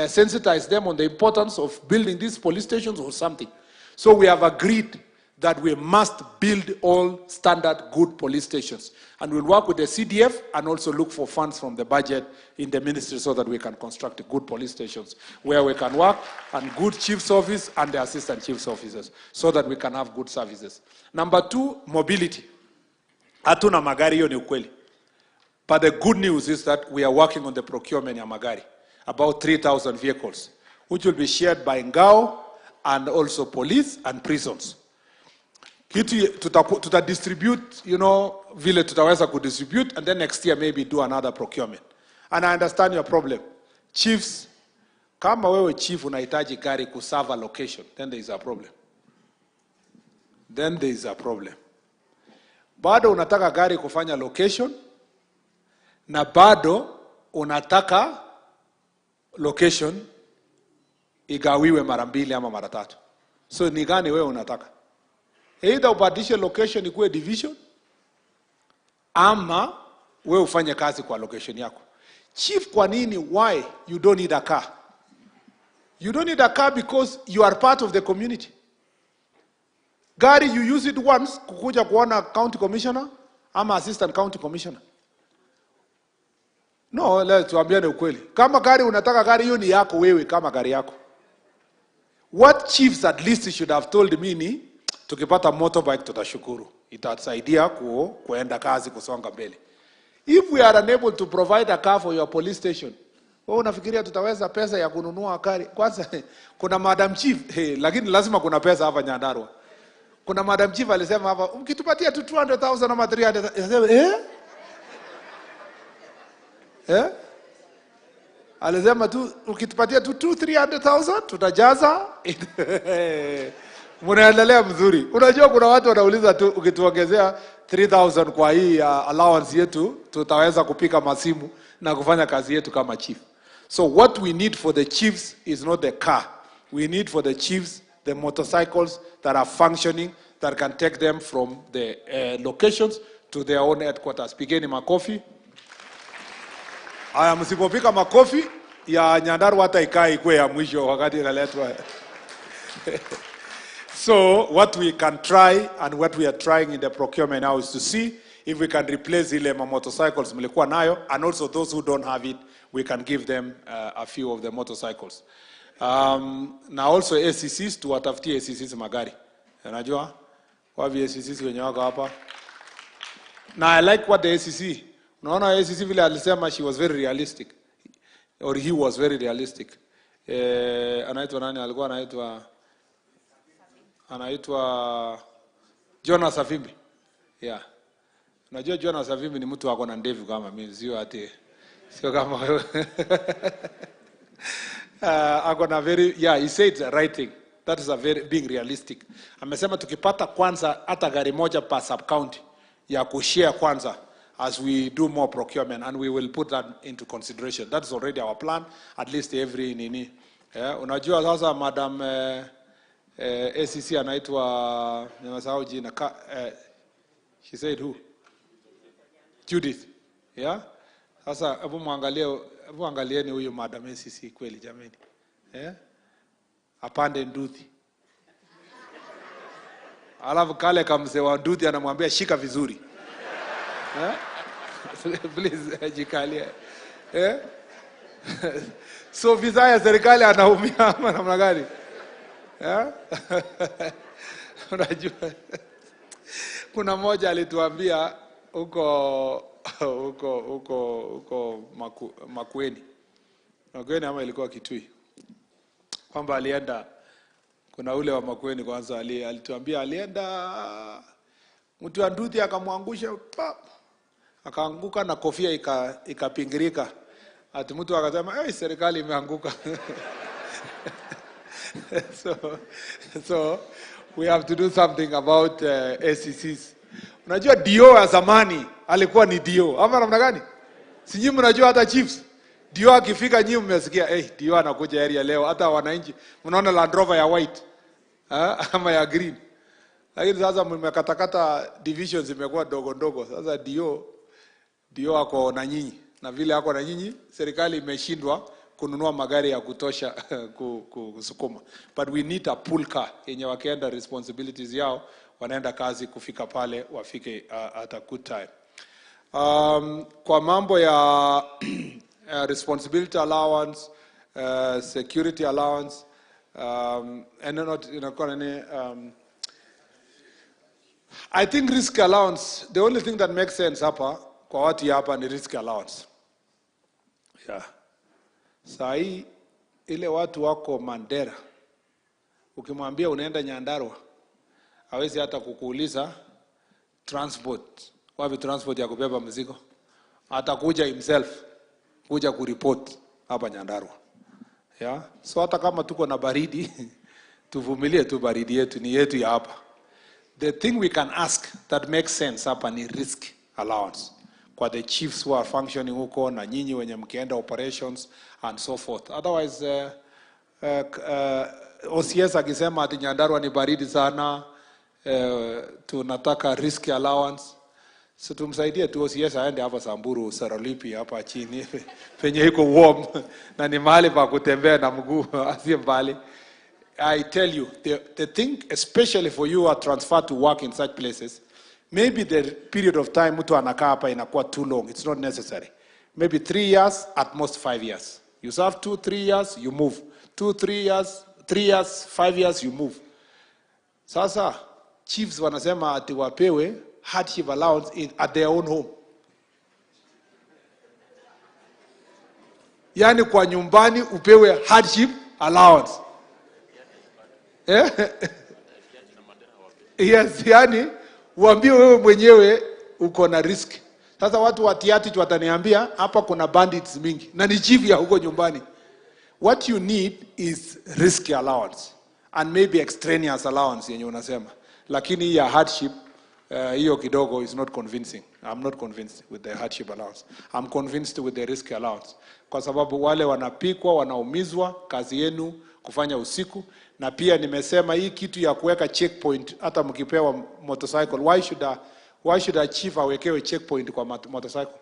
sensitized them on the importance of building these police stations or something. So we have agreed that we must build all standard good police stations. And we'll work with the CDF and also look for funds from the budget in the ministry so that we can construct good police stations where we can work, and good chief's office and the assistant chief's officers so that we can have good services. Number two, mobility. Hatuna magari, hiyo ni ukweli. But the good news is that we are working on the procurement ya magari, about 3,000 vehicles, which will be shared by Ngao and also police and prisons. Kitu tuta distribute, vile tutaweza kudistribute, and then next year maybe do another procurement. And I understand your problem. Chiefs, kama wewe chief unahitaji gari kuserve a location, then there is a problem. Then there is a problem. Bado unataka gari kufanya location, na bado unataka location igawiwe mara mbili ama mara tatu. So ni gani wewe unataka? Either ubadilishe location ikuwe division ama wewe ufanye kazi kwa location yako. Chief, kwa nini why you don't need a car? You don't need a car because you are part of the community. Gari you use it once kukuja kuona county commissioner ama assistant county commissioner. No, leo tuambiane ukweli. Kama gari unataka gari hiyo ni yako wewe kama gari yako. What chiefs at least should have told me ni tukipata motorbike tutashukuru. Itatusaidia kuenda kazi kusonga mbele. If we are unable to provide a car for your police station, wewe unafikiria tutaweza pesa ya kununua gari? Kwanza kuna madam chief, hey, lakini lazima kuna pesa hapa Nyandarua. Kuna Madam Chief alisema hapa, mkitupatia tu 200,000 ama 300,000, nasema eh? Eh? Alisema tu ukitupatia tu 2 300,000 tutajaza. Mnaendelea mzuri. Unajua kuna watu wanauliza tu ukituongezea 3000 kwa hii allowance yetu tutaweza kupiga masimu na kufanya kazi yetu kama chief. So what we need for the chiefs is not the car. We need for the chiefs the motorcycles that are functioning, that can take them from the locations to their own headquarters. Pigeni makofi. Aya, msipopika makofi ya Nyandarua hata ikae ikuwe ya mwisho wakati inaletwa. So what we can try and what we are trying in the procurement now is to see if we can replace ile ma motorcycles mlikuwa nayo, and also those who don't have it, we can give them a few of the motorcycles. Na also ACCs, tuwatafutie ACCs magari. Unajua? Wapi ACCs wenye wako hapa? Na I like what the ACC. Unaona ACC vile alisema, she was very realistic. Or he was very realistic. Anaitwa nani? Alikuwa anaitwa Jonas Savimbi. Yeah. Unajua Jonas Savimbi ni mtu ako na ndevu kama mimi, sio ati sio kama wewe. Ako na very, yeah, he said the right thing. That is a very being realistic. Amesema tukipata kwanza hata gari moja per sub county ya kushare kwanza as we do more procurement, and we will put that into consideration. That is already our plan, at least every nini. Yeah, unajua sasa Madam ACC anaitwa, nimesahau jina, she said who? Judith. Yeah? Sasa hebu muangalie, hebu angalieni huyu Madam ACC kweli jameni. Yeah? Apande nduthi. Alafu kale kamzee wa nduthi anamwambia shika vizuri. Eh? Please jikalie. Eh? So visa ya serikali anaumia ama namna gani? Eh? Unajua kuna mmoja alituambia huko Makueni. Makueni ama ilikuwa Kitui. Kwamba alienda, kuna ule wa Makueni kwanza alituambia alienda mtu wa nduthi akamwangusha pap, akaanguka na kofia ikapingirika. Ati mtu akasema, "Hey, serikali imeanguka." So we have to do something about ACCs. Unajua DO ya zamani alikuwa ni DO ama namna gani? Sijui mnajua hata chiefs. DO akifika nyinyi mmesikia, eh, DO anakuja area leo. Hata wananchi mnaona Land Rover ya white, ama ya green. Lakini sasa mmekatakata divisions zimekuwa ndogo ndogo. Sasa DO ako na nyinyi, na vile ako na nyinyi serikali imeshindwa kununua magari ya kutosha kusukuma. But we need a pool car yenye wakienda responsibilities yao, wanaenda kazi kufika pale wafike at a good time. Kwa mambo ya responsibility allowance, security allowance, and not inakuwa nini, I think risk allowance, the only thing that makes sense hapa kwa watu hapa ni risk allowance. Yeah. Saa hii ile watu wako Mandera, ukimwambia unaenda Nyandarua, hawezi hata kukuuliza transport, wapi transport ya kubeba mzigo. Atakuja himself kuja kuripoti hapa Nyandarua. Yeah? So hata kama tuko na baridi, tuvumilie tu, baridi yetu ni yetu ya hapa. The thing we can ask that makes sense hapa ni risk allowance kwa the chiefs who are functioning huko na nyinyi wenye mkienda operations and so forth. Otherwise, OCS akisema ati Nyandarua ni baridi sana, tunataka risk allowance. So tumsaidie tu OCS aende hapa Samburu, Sarolipi hapa chini penye iko warm na ni mahali pa kutembea na mguu asiye mbali. I tell you, the thing, especially for you who are transferred to work in such places, maybe the period of time mtu anakaa hapa inakuwa too long. It's not necessary. Maybe 3 years, at most 5 years. You serve 2, 3 years, you move. 2, 3 years, 3 years, 5 years, you move. Sasa, chiefs wanasema ati wapewe hardship allowance at their own home. Yaani kwa nyumbani upewe hardship allowance. Eh? Yes, yani uambie wewe mwenyewe uko na risk. Sasa watu wa Tiaty wataniambia hapa kuna bandits mingi na ni chief ya huko nyumbani. What you need is risk allowance and maybe extraneous allowance yenye unasema, lakini ya hardship, hiyo kidogo is not convincing. I'm not convinced with the hardship allowance. I'm convinced with the risk allowance, kwa sababu wale wanapikwa, wanaumizwa, kazi yenu kufanya usiku. Na pia nimesema hii kitu ya kuweka checkpoint, hata mkipewa motorcycle, why should a chief awekewe checkpoint kwa motorcycle?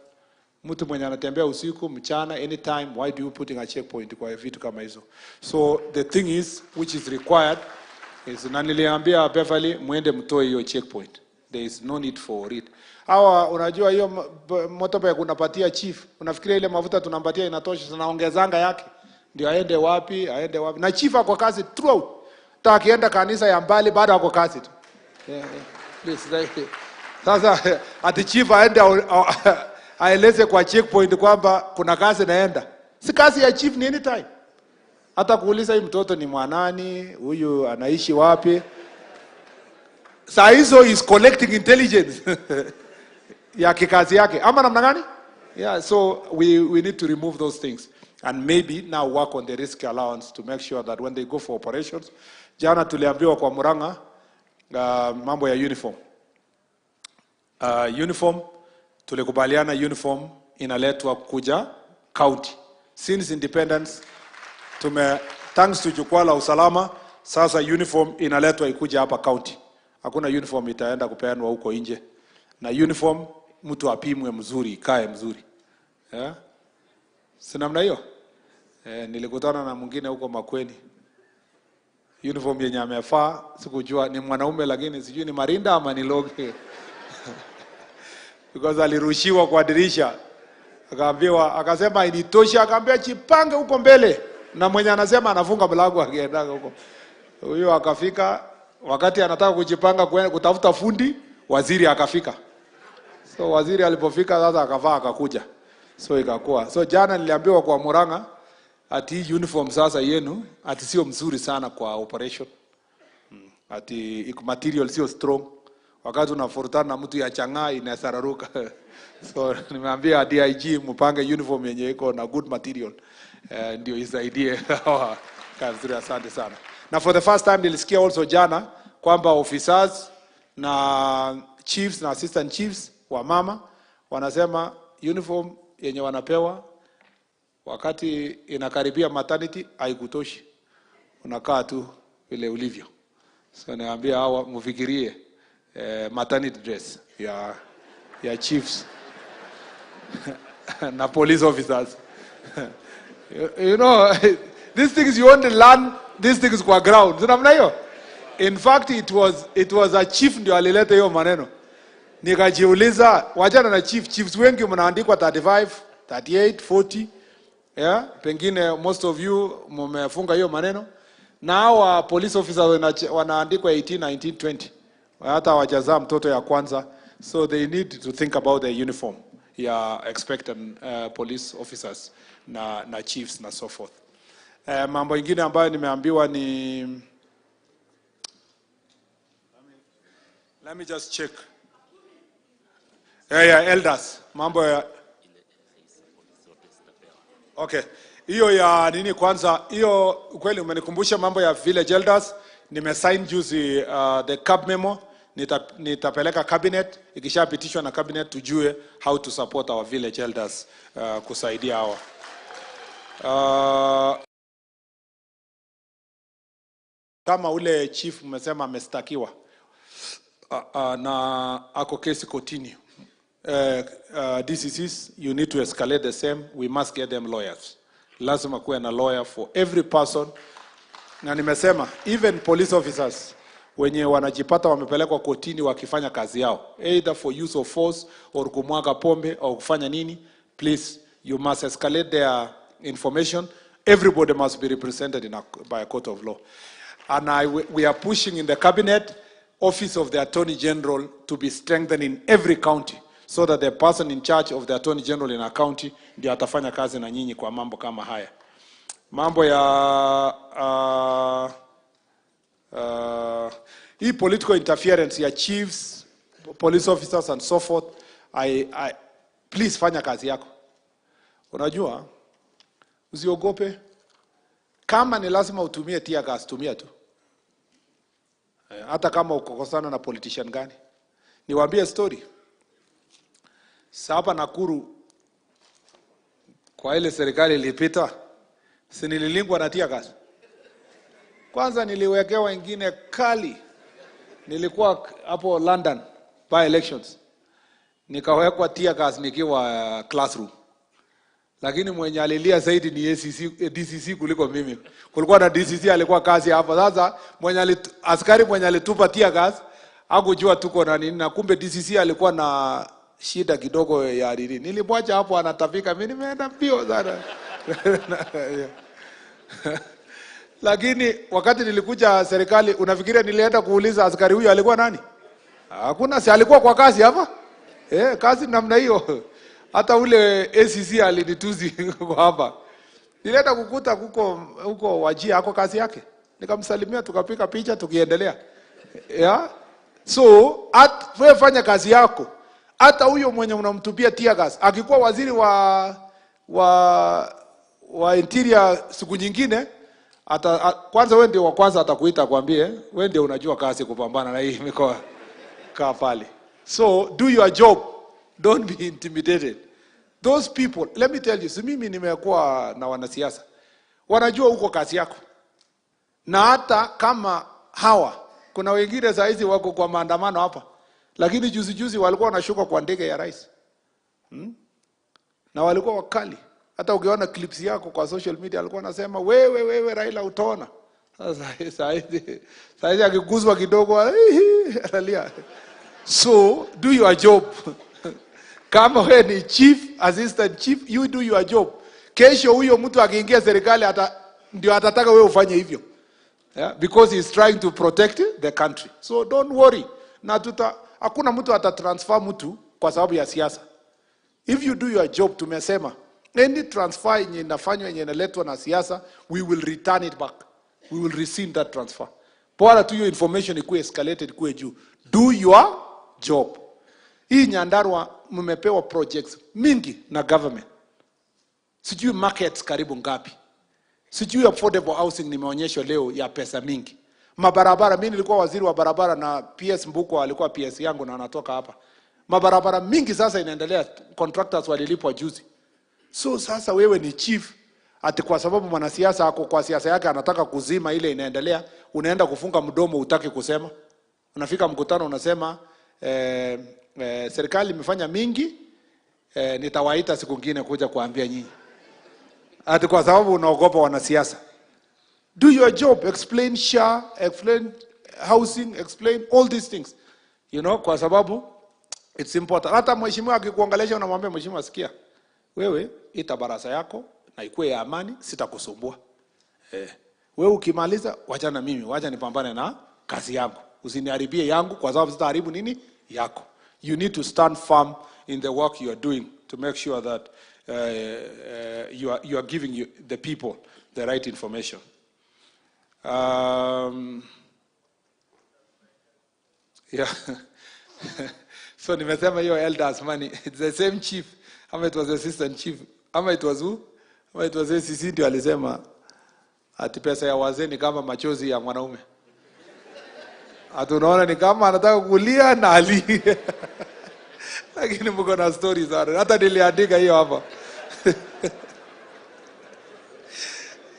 Mtu mwenye anatembea usiku, mchana, anytime, why do you putting a checkpoint kwa vitu kama hizo? So the thing is, which is required is, na niliambia Beverly, muende mtoe hiyo checkpoint. There is no need for it. Hawa unajua hiyo motorbike unapatia chief, unafikiria ile mafuta tunampatia inatosha? Tunaongezanga yake ndio aende wapi, aende wapi? Na chief ako kazi throughout, hata akienda kanisa ya mbali bado ako kazi tu. Yeah. Please, thank you. Sasa ati chief aende aeleze kwa checkpoint kwamba kuna kazi naenda? Si kazi ya chief ni anytime, hata kuuliza hii mtoto ni mwanani, huyu anaishi wapi. Saa hizo is collecting intelligence ya kikazi yake ama namna gani? Yeah, so we need to remove those things and maybe now work on the risk allowance to make sure that when they go for operations. Jana tuliambiwa kwa Murang'a, mambo ya uniform. Uniform tulikubaliana uniform inaletwa kuja county. Since independence tume, thanks to Jukwaa la Usalama, sasa uniform inaletwa ikuja hapa county. Hakuna uniform itaenda kupeanwa huko nje. Na uniform mtu apimwe mzuri, ikae mzuri. Yeah? Si namna hiyo? Eh, nilikutana na mwingine huko Makueni. Uniform yenye amevaa sikujua ni mwanaume, lakini sijui ni marinda ama ni longi, because alirushiwa kwa dirisha, akaambiwa, akasema initosha, akaambia jipange huko mbele, na mwenye anasema anafunga mlango akiendaga huko. Huyo akafika wakati anataka kujipanga kutafuta fundi, waziri akafika. So waziri alipofika sasa akavaa akakuja, so ikakuwa so. Jana niliambiwa kwa Murang'a ati hii uniform sasa yenu ati sio mzuri sana kwa operation, ati iko material sio strong, wakati unafurutana na mtu ya chang'aa inasararuka. So nimeambia DIG mpange uniform yenye iko na good material, ndio isaidie hawa kazi nzuri. Asante sana. Na for the first time nilisikia also jana kwamba officers na chiefs na assistant chiefs wa mama wanasema uniform yenye wanapewa wakati inakaribia maternity haikutoshi, unakaa tu vile ulivyo. So niambia hawa mfikirie maternity dress ya chiefs na police officers. You know, these things you only learn these things kwa ground. Si namna hiyo? In fact, it was a chief ndio alileta hiyo maneno. Nikajiuliza, wachana na chief, chiefs wengi mnaandikwa 35, 38, 40. Yeah, pengine most of you mmefunga hiyo maneno. Na hawa police officers wanaandikwa 18, 19, 20. Hata hawajazaa mtoto ya kwanza. So they need to think about the uniform ya expectant police officers na chiefs na so forth. Mambo ingine ambayo nimeambiwa ni, let me just check. Yeah, elders. Mambo ya. Okay. Hiyo ya nini kwanza, hiyo kweli umenikumbusha mambo ya village elders. Nimesign juzi the cab memo. Nitapeleka cabinet, ikishapitishwa na cabinet tujue how to support our village elders, kusaidia hawa. Kama ule chief mmesema amestakiwa na ako kesi kotini, DCCs, you need to escalate the same. We must get them lawyers. Lazima kuwe na lawyer for every person. Na nimesema even police officers wenye wanajipata wamepelekwa kotini wakifanya kazi yao, either for use of force or kumwaga pombe au kufanya nini, please, you must escalate their information. Everybody must be represented by a court of law. And we are pushing in the cabinet office of the Attorney General to be strengthened in every county so that the person in charge of the Attorney General in a county ndio atafanya kazi na nyinyi kwa mambo kama haya. Mambo ya Hii political interference ya chiefs, police officers and so forth, please fanya kazi yako. Unajua, usiogope. Kama ni lazima utumie tear gas, tumia tu. Hata kama ukokosana na politician gani. Niwaambie story. Sasa hapa Nakuru, kwa ile serikali ilipita, si nililingwa na tear gas. Kwanza niliwekewa wengine kali. Nilikuwa hapo London by elections. Nikawekwa tear gas nikiwa classroom. Lakini mwenye alilia zaidi ni ACC, DCC kuliko mimi. Kulikuwa na DCC alikuwa kazi hapa. Sasa askari mwenye alitupa tear gas hakujua tuko na nini, na kumbe DCC alikuwa na shida kidogo ya nini. Nilimwacha hapo anatapika, mimi nimeenda mbio sana. Lakini wakati nilikuja serikali, unafikiria nilienda kuuliza askari huyu alikuwa nani? Hakuna, si alikuwa kwa kazi hapa? Kazi namna hiyo. Hata ule ACC alinituzi kwa hapa. Nilienda kukuta huko Wajir ako kazi yake. Nikamsalimia, tukapiga picha, tukiendelea. Yeah? So, wewe fanya kazi yako. Hata huyo mwenye unamtupia tear gas, akikuwa waziri wa interior siku nyingine, kwanza wewe ndio wa kwanza atakuita akwambie, wewe ndio unajua kazi kupambana na hii mikoa. Kaa pale. So, do your job. Don't be intimidated. Those people, let me tell you, si mimi nimekuwa na wanasiasa. Wanajua huko kazi yako. Na hata kama hawa, kuna wengine saa hizi wako kwa maandamano hapa. Lakini juzi juzi walikuwa wanashuka kwa ndege ya rais. Na walikuwa wakali. Hata ukiona clips yako kwa social media alikuwa anasema wewe wewe Raila utaona. Sasa saa hizi akiguswa kidogo analia. So do your job. Kama wewe ni chief, assistant chief, you do your job. Kesho huyo mtu akiingia serikali ndio atataka wewe ufanye hivyo. Yeah? Because he's trying to protect the country. So don't worry. Na hakuna mtu atatransfer mtu kwa sababu ya siasa. If you do your job, tumesema, any transfer yenye inafanywa yenye inaletwa na siasa, we will return it back. We will rescind that transfer. Bora tu hiyo information ikuwe escalated, ikuwe juu. Do your job. Hii Nyandarua mmepewa projects mingi na government. Sijui markets karibu ngapi. Sijui affordable housing nimeonyeshwa leo ya pesa mingi. Mabarabara, mimi nilikuwa waziri wa barabara na PS Mbukwa alikuwa PS yangu na anatoka hapa. Mabarabara mingi sasa inaendelea, contractors walilipwa juzi. So sasa wewe ni chief, ati kwa sababu mwanasiasa ako kwa siasa yake anataka kuzima ile inaendelea, unaenda kufunga mdomo utaki kusema. Unafika mkutano unasema serikali imefanya mingi, nitawaita siku nyingine kuja kuambia nyinyi. Ati kwa sababu unaogopa wanasiasa. Do your job, explain SHA, explain housing, explain all these things. You know, kwa sababu it's important. Hata mheshimiwa akikuongelesha unamwambia mheshimiwa, sikia, wewe ita baraza yako na ikuwe ya amani, sitakusumbua. Wewe ukimaliza wacha na mimi, wacha nipambane na kazi yangu. Usiniharibie yangu kwa sababu sitaharibu nini yako. You need to stand firm in the work you are doing to make sure that you are giving the people the right information. Yeah. So nimesema hiyo elders money. It's the same chief. Ama it was assistant chief. Ama it was who? Ama it was ACC ndio alisema ati pesa ya wazee ni kama machozi ya mwanaume. Ati unaona ni kama anataka kulia na ali. Lakini mko na stories sana. Hata niliandika hiyo hapa.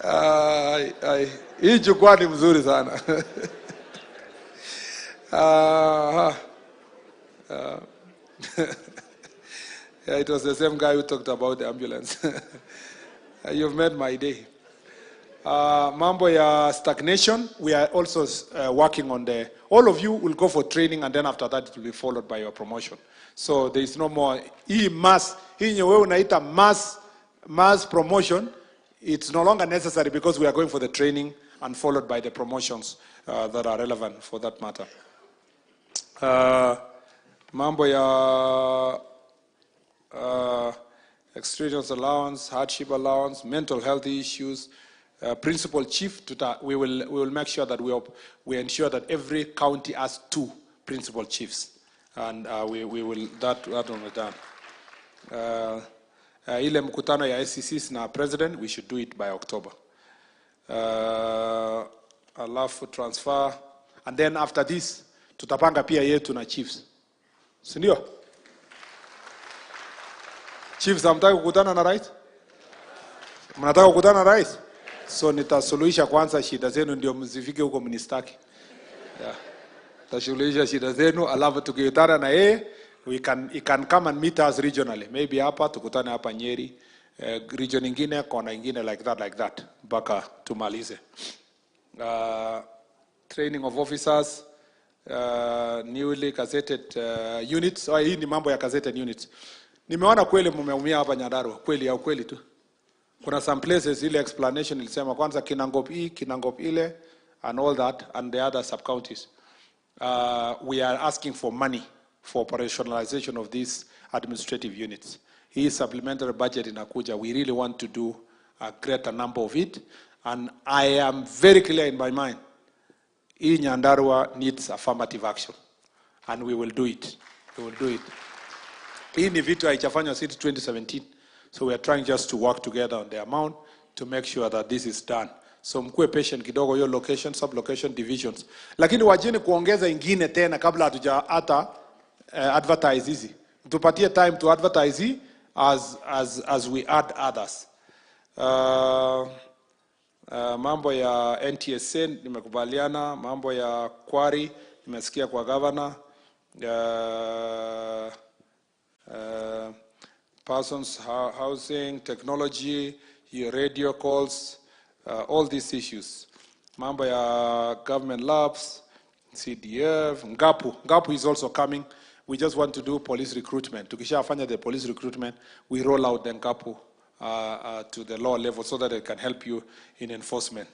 Ai, ai. Hii jukwaa ni mzuri sana. Yeah, it was the same guy who talked about the ambulance. You've made my day. Mambo ya stagnation, we are also working on the, all of you will go for training and then after that it will be followed by your promotion. So there is no more, hii mass, hii yenye wewe unaita mass promotion, it's no longer necessary because we are going for the training and followed by the promotions that are relevant for that matter. Mambo ya extraneous allowance, hardship allowance, mental health issues, Principal chief we will make sure that we ensure that every county has two principal chiefs, and we will that one is done. Ile mkutano ya SCCs na president, we should do it by October. Alafu transfer, and then after this tutapanga pia yetu na chiefs, si ndio? Chiefs, hamtaki kukutana na rais? Mnataka kukutana na rais? So nitasuluhisha kwanza shida zenu ndio msifike huko mnistaki. Yeah. Tasuluhisha shida zenu, alafu tukikutana na yeye, we can he can come and meet us regionally. Maybe hapa tukutane hapa Nyeri, region ingine, kona ingine, like that, like that, mpaka tumalize. Training of officers, newly gazetted units. Oh, hii ni mambo ya gazetted units. Nimeona kweli mmeumia hapa Nyandarua, kweli ya ukweli tu. Kuna some places ile explanation ilisema kwanza Kinangop hii, Kinangop ile and all that, and the other sub counties. We are asking for money for operationalization of these administrative units. Hii supplementary budget inakuja, we really want to do a greater number of it, and I am very clear in my mind. Hii Nyandarua needs affirmative action, and we will do it. We will do it. Hii ni vitu haijafanywa since 2017. So we are trying just to work together on the amount to make sure that this is done. So mkuwe patient kidogo, hiyo location, sub-location, divisions. Lakini wacheni kuongeza ingine tena kabla hatuja hata advertise hizi. Tupatie time to advertise hii as we add others. Mambo ya NTSA nimekubaliana, mambo ya quarry nimesikia kwa governor. Persons housing, technology, your radio calls, all these issues. Mambo ya government labs, CDF, Ngapu. Ngapu is also coming. We just want to do police recruitment. Tukishafanya the police recruitment, we roll out the Ngapu to the lower level so that it can help you in enforcement.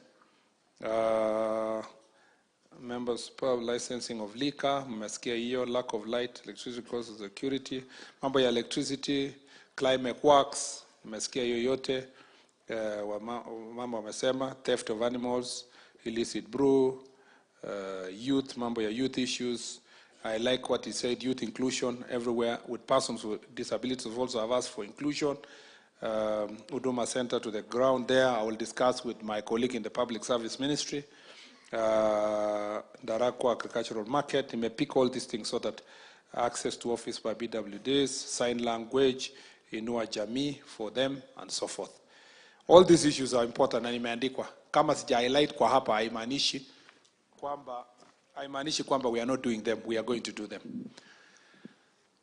Members pub licensing of liquor, mmesikia hiyo, lack of light, electricity cost of security, mambo ya electricity, climate works, mmesikia hiyo yote. Mama wamesema theft of animals, illicit brew, youth, mambo ya youth issues. I like what he said, youth inclusion everywhere with persons with disabilities also have asked for inclusion. Huduma Center to the ground there. I will discuss with my colleague in the Public Service Ministry. Ndarakwa Agricultural Market. He may pick all these things so that access to office by PWDs, sign language, Inua Jamii for them, and so forth. All these issues are important na nimeandikwa. Kama sija highlight kwa hapa, haimaanishi kwamba we are not doing them, we are going to do them.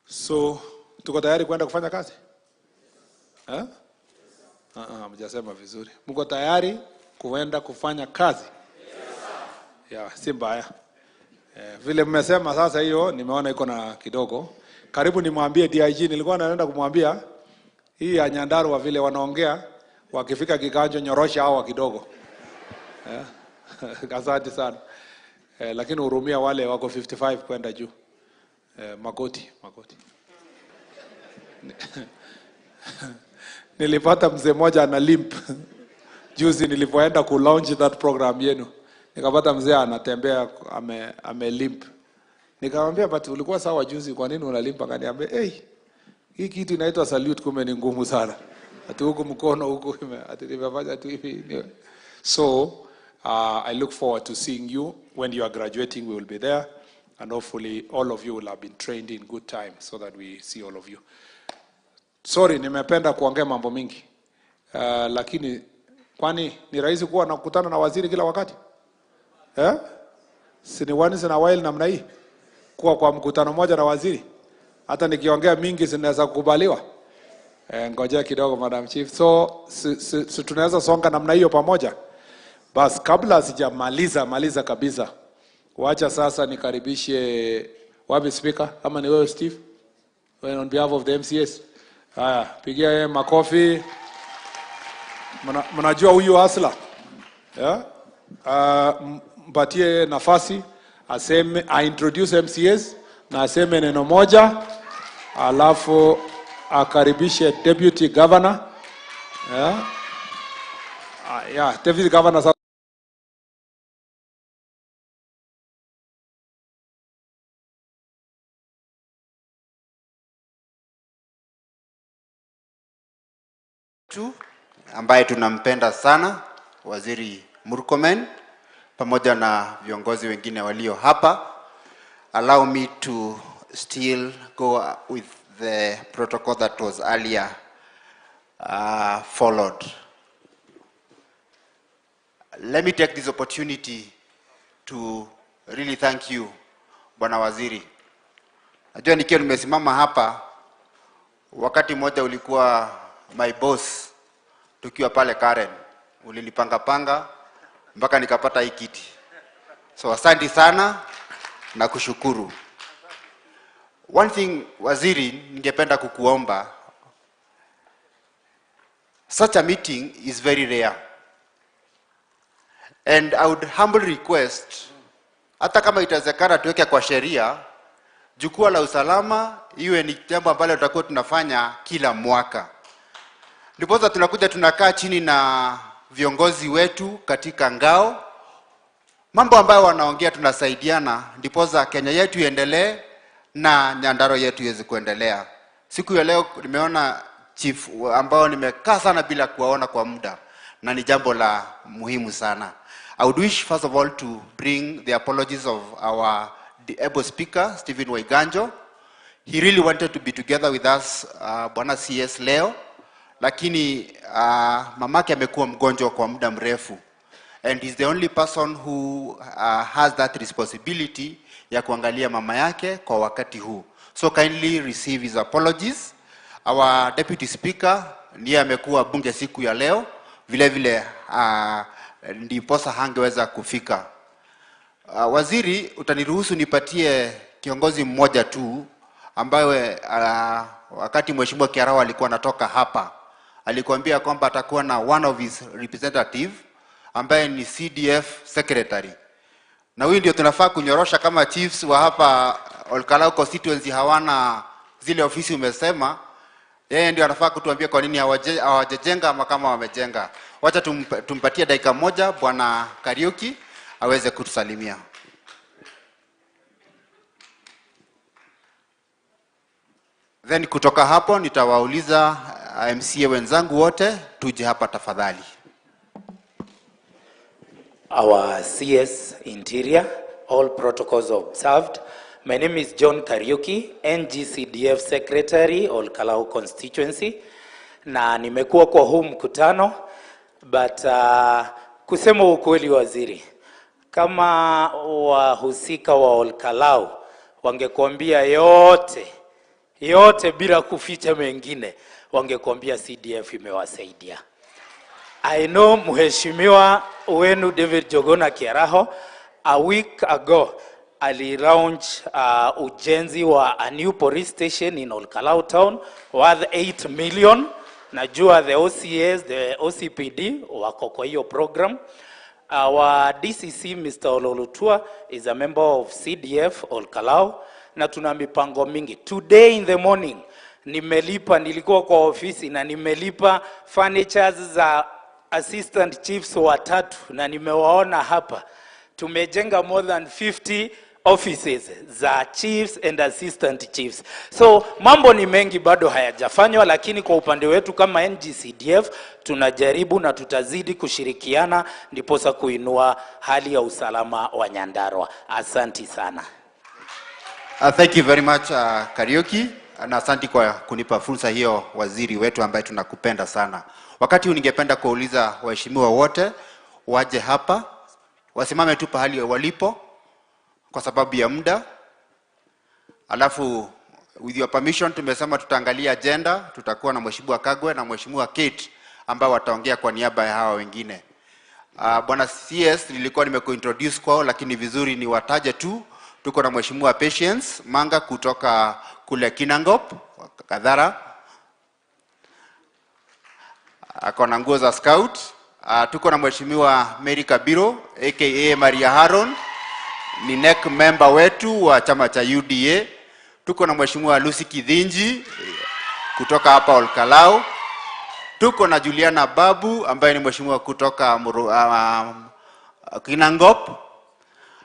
So tuko tayari kwenda kufanya kazi? Eh? Mjasema vizuri. Mko tayari kuenda kufanya kazi? Yeah, si mbaya. Vile mmesema sasa, hiyo nimeona iko na kidogo. Karibu nimwambie DIG, nilikuwa naenda kumwambia hii ya Nyandarua vile wanaongea, wakifika Kiganjo nyorosha hawa kidogo. Eh? Asante sana. Lakini hurumia wale wako 55 kwenda juu. Magoti, magoti. Nilipata mzee mmoja ana limp juzi nilipoenda ku launch that program yenu, nikapata mzee anatembea ame limp. Nikamwambia, "But ulikuwa sawa juzi, kwa nini una limp?" Akaniambia, "Hey, hii kitu inaitwa salute kumbe ni ngumu sana, ati huku mkono huku ati nimefanya tu hivi." So I look forward to seeing you when you are graduating. We will be there, and hopefully all of you will have been trained in good time so that we see all of you. Sorry, nimependa kuongea mambo mingi, lakini kwani ni rahisi kuwa nakutana na waziri kila wakati, eh? Si ni once in a while namna hii kuwa kwa mkutano mmoja na waziri, hata nikiongea mingi zinaweza kukubaliwa. Ngojea kidogo, Madam Chief. So si tunaweza songa namna hiyo pamoja? Bas, kabla sijamaliza maliza kabisa, wacha sasa nikaribishe, wapi speaker, ama ni wewe Steve? Well, on behalf of the MCAs. Haya, pigia yeye makofi. Mnajua huyu hustler? Yeah? Mpatie nafasi aseme, a introduce MCAs na aseme neno moja, alafu akaribishe deputy governor, yeah? Yeah, Deputy Governor. Tu ambaye tunampenda sana Waziri Murkomen pamoja na viongozi wengine walio hapa. Allow me to still go with the protocol that was earlier followed. Let me take this opportunity to really thank you, Bwana Waziri. Najua nikiwa nimesimama hapa, wakati mmoja ulikuwa my boss tukiwa pale Karen, ulinipanga panga mpaka nikapata hii kiti. So asante sana na kushukuru. One thing, Waziri, ningependa kukuomba, such a meeting is very rare. And I would humbly request, hata kama itawezekana tuweke kwa sheria, jukwaa la usalama iwe ni jambo ambalo tutakuwa tunafanya kila mwaka. Ndiposa tunakuja tunakaa chini na viongozi wetu katika ngao, mambo ambayo wanaongea tunasaidiana, ndiposa Kenya yetu iendelee na Nyandarua yetu iweze kuendelea. Siku ya leo nimeona chief ambao nimekaa sana bila kuwaona kwa muda, na ni jambo la muhimu sana. I would wish first of all to bring the apologies of our able speaker Stephen Waiganjo. He really wanted to be together with us, Bwana CS, leo, lakini mamake amekuwa mgonjwa kwa muda mrefu and he's the only person who has that responsibility ya kuangalia mama yake kwa wakati huu. So kindly receive his apologies. Our deputy speaker ndiye amekuwa bunge siku ya leo vile vile, ndiposa hangeweza kufika. Waziri, utaniruhusu nipatie kiongozi mmoja tu ambaye wakati Mheshimiwa Kiaraho alikuwa anatoka hapa alikuambia kwamba atakuwa na one of his representative ambaye ni CDF secretary, na huyu ndio tunafaa kunyorosha kama chiefs wa hapa Olkalou constituency hawana zile ofisi umesema. Yeye ndio anafaa kutuambia kwa nini hawajajenga ama kama wamejenga. Wacha tumpatie dakika moja Bwana Kariuki aweze kutusalimia. Then kutoka hapo nitawauliza MCA wenzangu wote tuje hapa tafadhali. Our CS Interior, all protocols observed. My name is John Kariuki, NGCDF Secretary, Olkalou Constituency. Na nimekuwa kwa huu mkutano, but kusema ukweli waziri, kama wahusika wa Olkalou wangekuambia yote yote bila kuficha mengine, wangekuambia CDF imewasaidia. I know mheshimiwa wenu David Jogona Kiaraho a week ago ali launch ujenzi wa a new police station in Olkalou town worth 8 million. Najua the OCS, the OCPD wako kwa hiyo program. Our DCC Mr. Ololutua is a member of CDF Olkalou na tuna mipango mingi. Today in the morning nimelipa, nilikuwa kwa ofisi na nimelipa furnitures za assistant chiefs watatu na nimewaona hapa. Tumejenga more than 50 offices za chiefs and assistant chiefs. So mambo ni mengi bado hayajafanywa, lakini kwa upande wetu kama NGCDF tunajaribu na tutazidi kushirikiana ndiposa kuinua hali ya usalama wa Nyandarua. Asanti sana. Thank you very much, Kariuki, na asanti kwa kunipa fursa hiyo, waziri wetu ambaye tunakupenda sana. Wakati huu ningependa kuuliza waheshimiwa wote waje hapa, wasimame tu pahali walipo kwa sababu ya muda. Alafu with your permission, tumesema tutaangalia agenda, tutakuwa na Mheshimiwa Kagwe na Mheshimiwa Kate ambao wataongea kwa niaba ya hawa wengine. Bwana CS, nilikuwa nimekuintroduce kwao, lakini vizuri ni wataje tu. Tuko na Mheshimiwa Patience Manga kutoka kule Kinangop, Kadhara. Ako na nguo za scout. Tuko na Mheshimiwa Mary Kabiro aka Maria Haron, ni NEC member wetu wa chama cha UDA. Tuko na Mheshimiwa Lucy Kithinji kutoka hapa Olkalou. Tuko na Juliana Babu ambaye ni mheshimiwa kutoka Kinangop.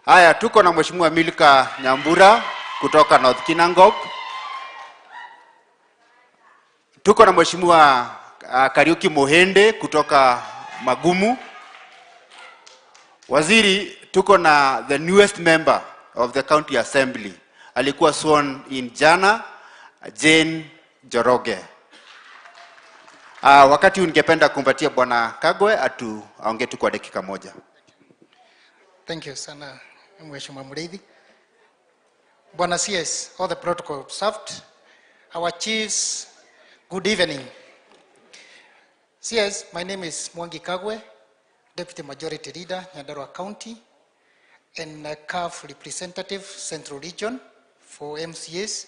Haya, tuko na Mheshimiwa Milka Nyambura kutoka North Kinangop. Tuko na Mheshimiwa Kariuki Mohende kutoka Magumu. Waziri, tuko na the newest member of the County Assembly. Alikuwa sworn in jana, Jane Njoroge. Wakati huu ningependa kumpatia Bwana Kagwe atu aongee tu kwa dakika moja. Thank you sana, Mheshimiwa Muriithi. Bwana CS, all the protocol observed. Our chiefs, good evening. CS, my name is Mwangi Kagwe, Deputy Majority Leader, Nyandarua County, and CAF representative, Central Region for MCAs.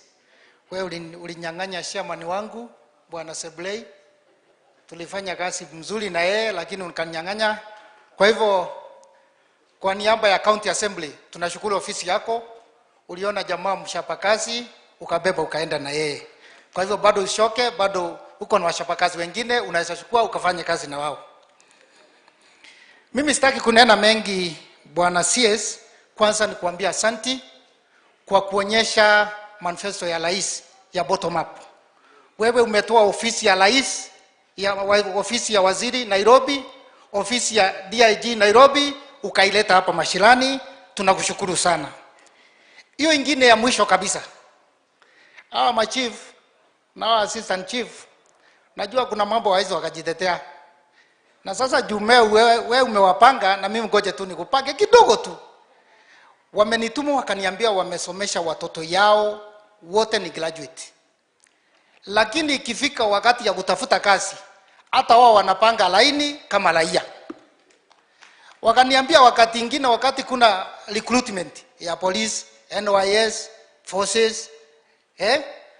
Wewe ulinyang'anya chairman wangu, Bwana Seblei. Tulifanya kazi mzuri na yeye, lakini ukanyang'anya. Kwa hivyo kwa niaba ya County Assembly tunashukuru ofisi yako. Uliona jamaa mchapakazi, ukabeba ukaenda na yeye. Kwa hivyo bado ushoke, bado uko na wachapakazi wengine, unaweza chukua ukafanye kazi na wao. Mimi sitaki kunena mengi Bwana CS. Kwanza ni kuambia asanti kwa kuonyesha manifesto ya rais ya bottom up. Wewe umetoa ofisi ya rais, ofisi ya waziri Nairobi, ofisi ya DIG Nairobi, ukaileta hapa mashinani. Tunakushukuru sana. Hiyo ingine ya mwisho kabisa, hawa machief na hawa assistant chief, najua kuna mambo hawezi wakajitetea, na sasa Jume wewe umewapanga, na mimi ngoje tu nikupange kidogo tu. Wamenituma wakaniambia wamesomesha watoto yao wote ni graduate, lakini ikifika wakati ya kutafuta kazi hata wao wanapanga laini kama raia. Wakaniambia wakati ingine, wakati kuna recruitment ya police, NYS, forces,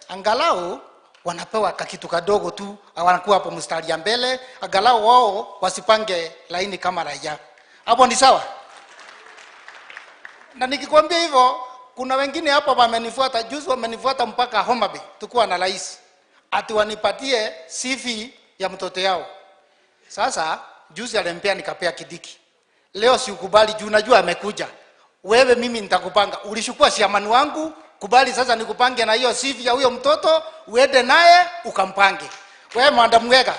angalau wanapewa kakitu kadogo tu, wanakuwa hapo mstari ya mbele, angalau wao wasipange laini kama raia. Hapo ni sawa? Na nikikwambia hivyo, kuna wengine hapo wamenifuata juzi, wamenifuata mpaka Homa Bay, tukuwa na rais, ati wanipatie CV ya mtoto yao. Sasa juzi alimpea nikapea Kidiki. Leo siukubali juu najua amekuja. Wewe mimi nitakupanga. Ulishukua chairman wangu, kubali sasa nikupange na hiyo CV ya huyo mtoto, uende naye ukampange. Wewe Madam Mwega,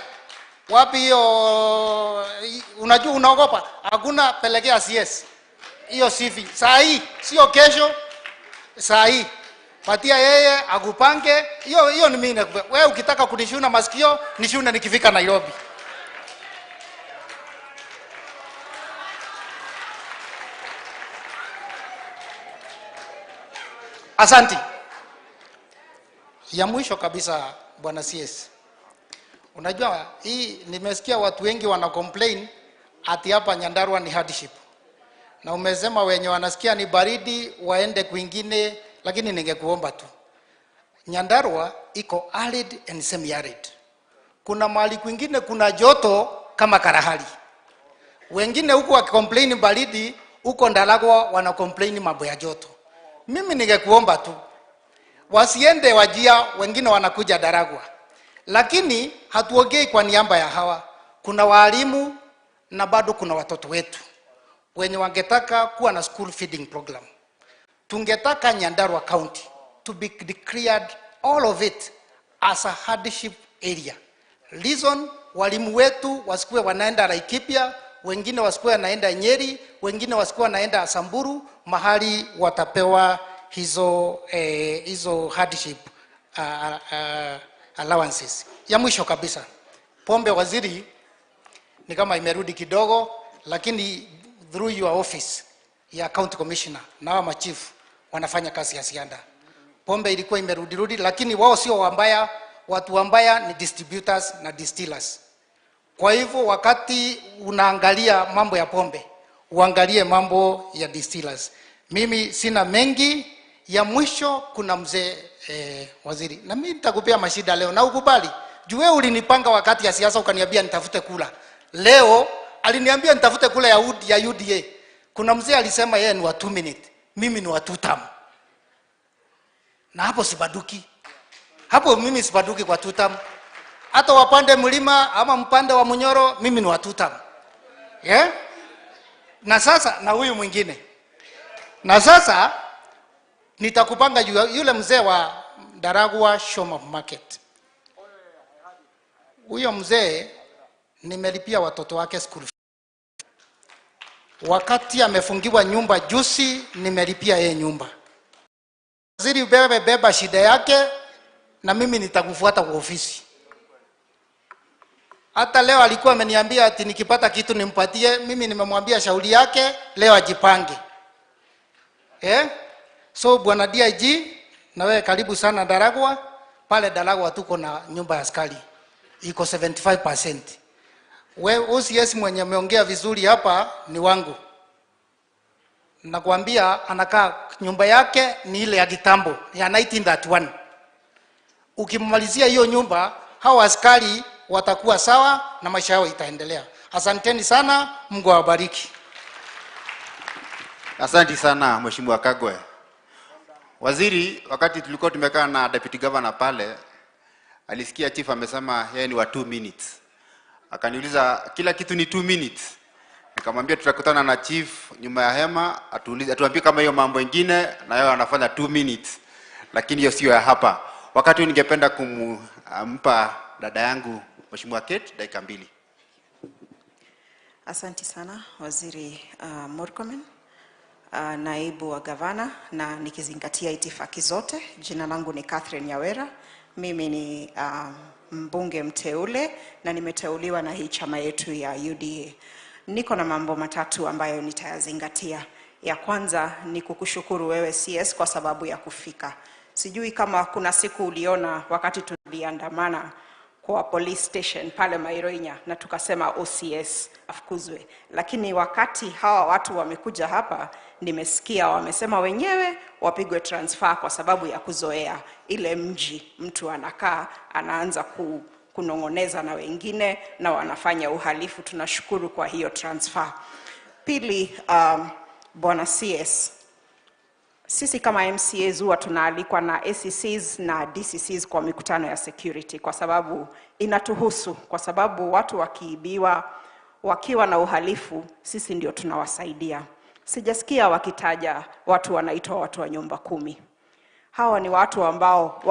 wapi hiyo? Unajua unaogopa? Hakuna, pelekea CS hiyo CV saa hii, sio kesho, saa hii. Patia yeye akupange. Hiyo hiyo ni mimi. Wewe ukitaka kunishuna masikio, nishune nikifika Nairobi. Asanti. Ya mwisho kabisa Bwana CS. Unajua hii nimesikia watu wengi wana complain ati hapa Nyandarua ni hardship. Na umesema wenye wanasikia ni baridi waende kwingine, lakini ningekuomba tu. Nyandarua iko arid and semi arid. Kuna mahali kwingine kuna joto kama Kalahari. Wengine huku wakicomplain baridi, huko Ndaragwa wana complain mambo ya joto. Mimi ningekuomba tu wasiende Wajir, wengine wanakuja Ndaragwa, lakini hatuongei kwa niaba ya hawa. Kuna walimu na bado kuna watoto wetu wenye wangetaka kuwa na school feeding program. Tungetaka Nyandarua County to be declared all of it as a hardship area. Reason, walimu wetu wasikuwe wanaenda Laikipia, wengine wasikuwe wanaenda Nyeri, wengine wasikuwe wanaenda Samburu, mahali watapewa hizo hardship allowances. Ya mwisho kabisa, pombe waziri ni kama imerudi kidogo, lakini through your office ya county commissioner na hawa machifu wanafanya kazi ya ziada. Pombe ilikuwa imerudirudi, lakini wao sio wambaya. Watu wambaya ni distributors na distillers. Kwa hivyo wakati unaangalia mambo ya pombe, uangalie mambo ya distillers. Mimi sina mengi. Ya mwisho, kuna mzee waziri, na mimi nitakupea mashida leo na ukubali. Juu wewe ulinipanga wakati ya siasa ukaniambia nitafute kula. Leo aliniambia nitafute kula ya UDA. Kuna mzee alisema yeye ni wa 2 minute, mimi ni wa 2 term. Na hapo sibaduki. Hapo mimi sibaduki kwa 2 term. Hata wapande mlima ama mpande wa Munyoro, mimi ni wa tutam. Yeah? Na sasa na huyu mwingine. Na sasa nitakupanga yule mzee wa Ndaragwa Shoma Market. Huyo mzee nimelipia watoto wake school fees. Wakati amefungiwa nyumba juzi, nimelipia yeye nyumba. Waziri, bebe beba shida yake na mimi nitakufuata kwa ofisi. Hata leo alikuwa ameniambia ati nikipata kitu nimpatie, mimi nimemwambia shauri yake leo ajipange. Eh? So bwana DIG, na wewe karibu sana Ndaragwa. Pale Ndaragwa tuko na nyumba ya askari iko 75%. We OCS mwenye ameongea vizuri hapa ni wangu. Nakwambia anakaa nyumba yake ni ile ya kitambo ya 1931. Ukimalizia hiyo nyumba, hawa askari watakuwa sawa na maisha yao itaendelea. Asanteni sana, Mungu awabariki. Asante sana Mheshimiwa Kagwe. Waziri, wakati tulikuwa tumekaa na deputy governor pale, alisikia chief amesema yeye ni wa 2 minutes. Akaniuliza kila kitu ni 2 minutes. Nikamwambia tutakutana na chief nyuma ya hema, atuulize, atuambie kama hiyo mambo ingine na yeye anafanya 2 minutes. Lakini hiyo sio ya hapa. Wakati huu ningependa kumpa dada yangu Mheshimiwa Kate dakika 2. Asante sana Waziri Murkomen, naibu wa gavana, na nikizingatia itifaki zote. Jina langu ni Catherine Nyawera. Mimi ni mbunge mteule na nimeteuliwa na hii chama yetu ya UDA. Niko na mambo matatu ambayo nitayazingatia. Ya kwanza ni kukushukuru wewe CS kwa sababu ya kufika. Sijui kama kuna siku uliona wakati tuliandamana kwa police station pale Mairoinya na tukasema OCS afukuzwe, lakini wakati hawa watu wamekuja hapa, nimesikia wamesema wenyewe wapigwe transfer kwa sababu ya kuzoea ile mji, mtu anakaa anaanza kunong'oneza na wengine na wanafanya uhalifu. Tunashukuru kwa hiyo transfer. Pili, Bwana CS, sisi kama MCAs huwa tunaalikwa na ACCs na DCCs kwa mikutano ya security kwa sababu inatuhusu, kwa sababu watu wakiibiwa, wakiwa na uhalifu, sisi ndio tunawasaidia. Sijasikia wakitaja watu wanaitwa watu wa nyumba 10. Hawa ni watu ambao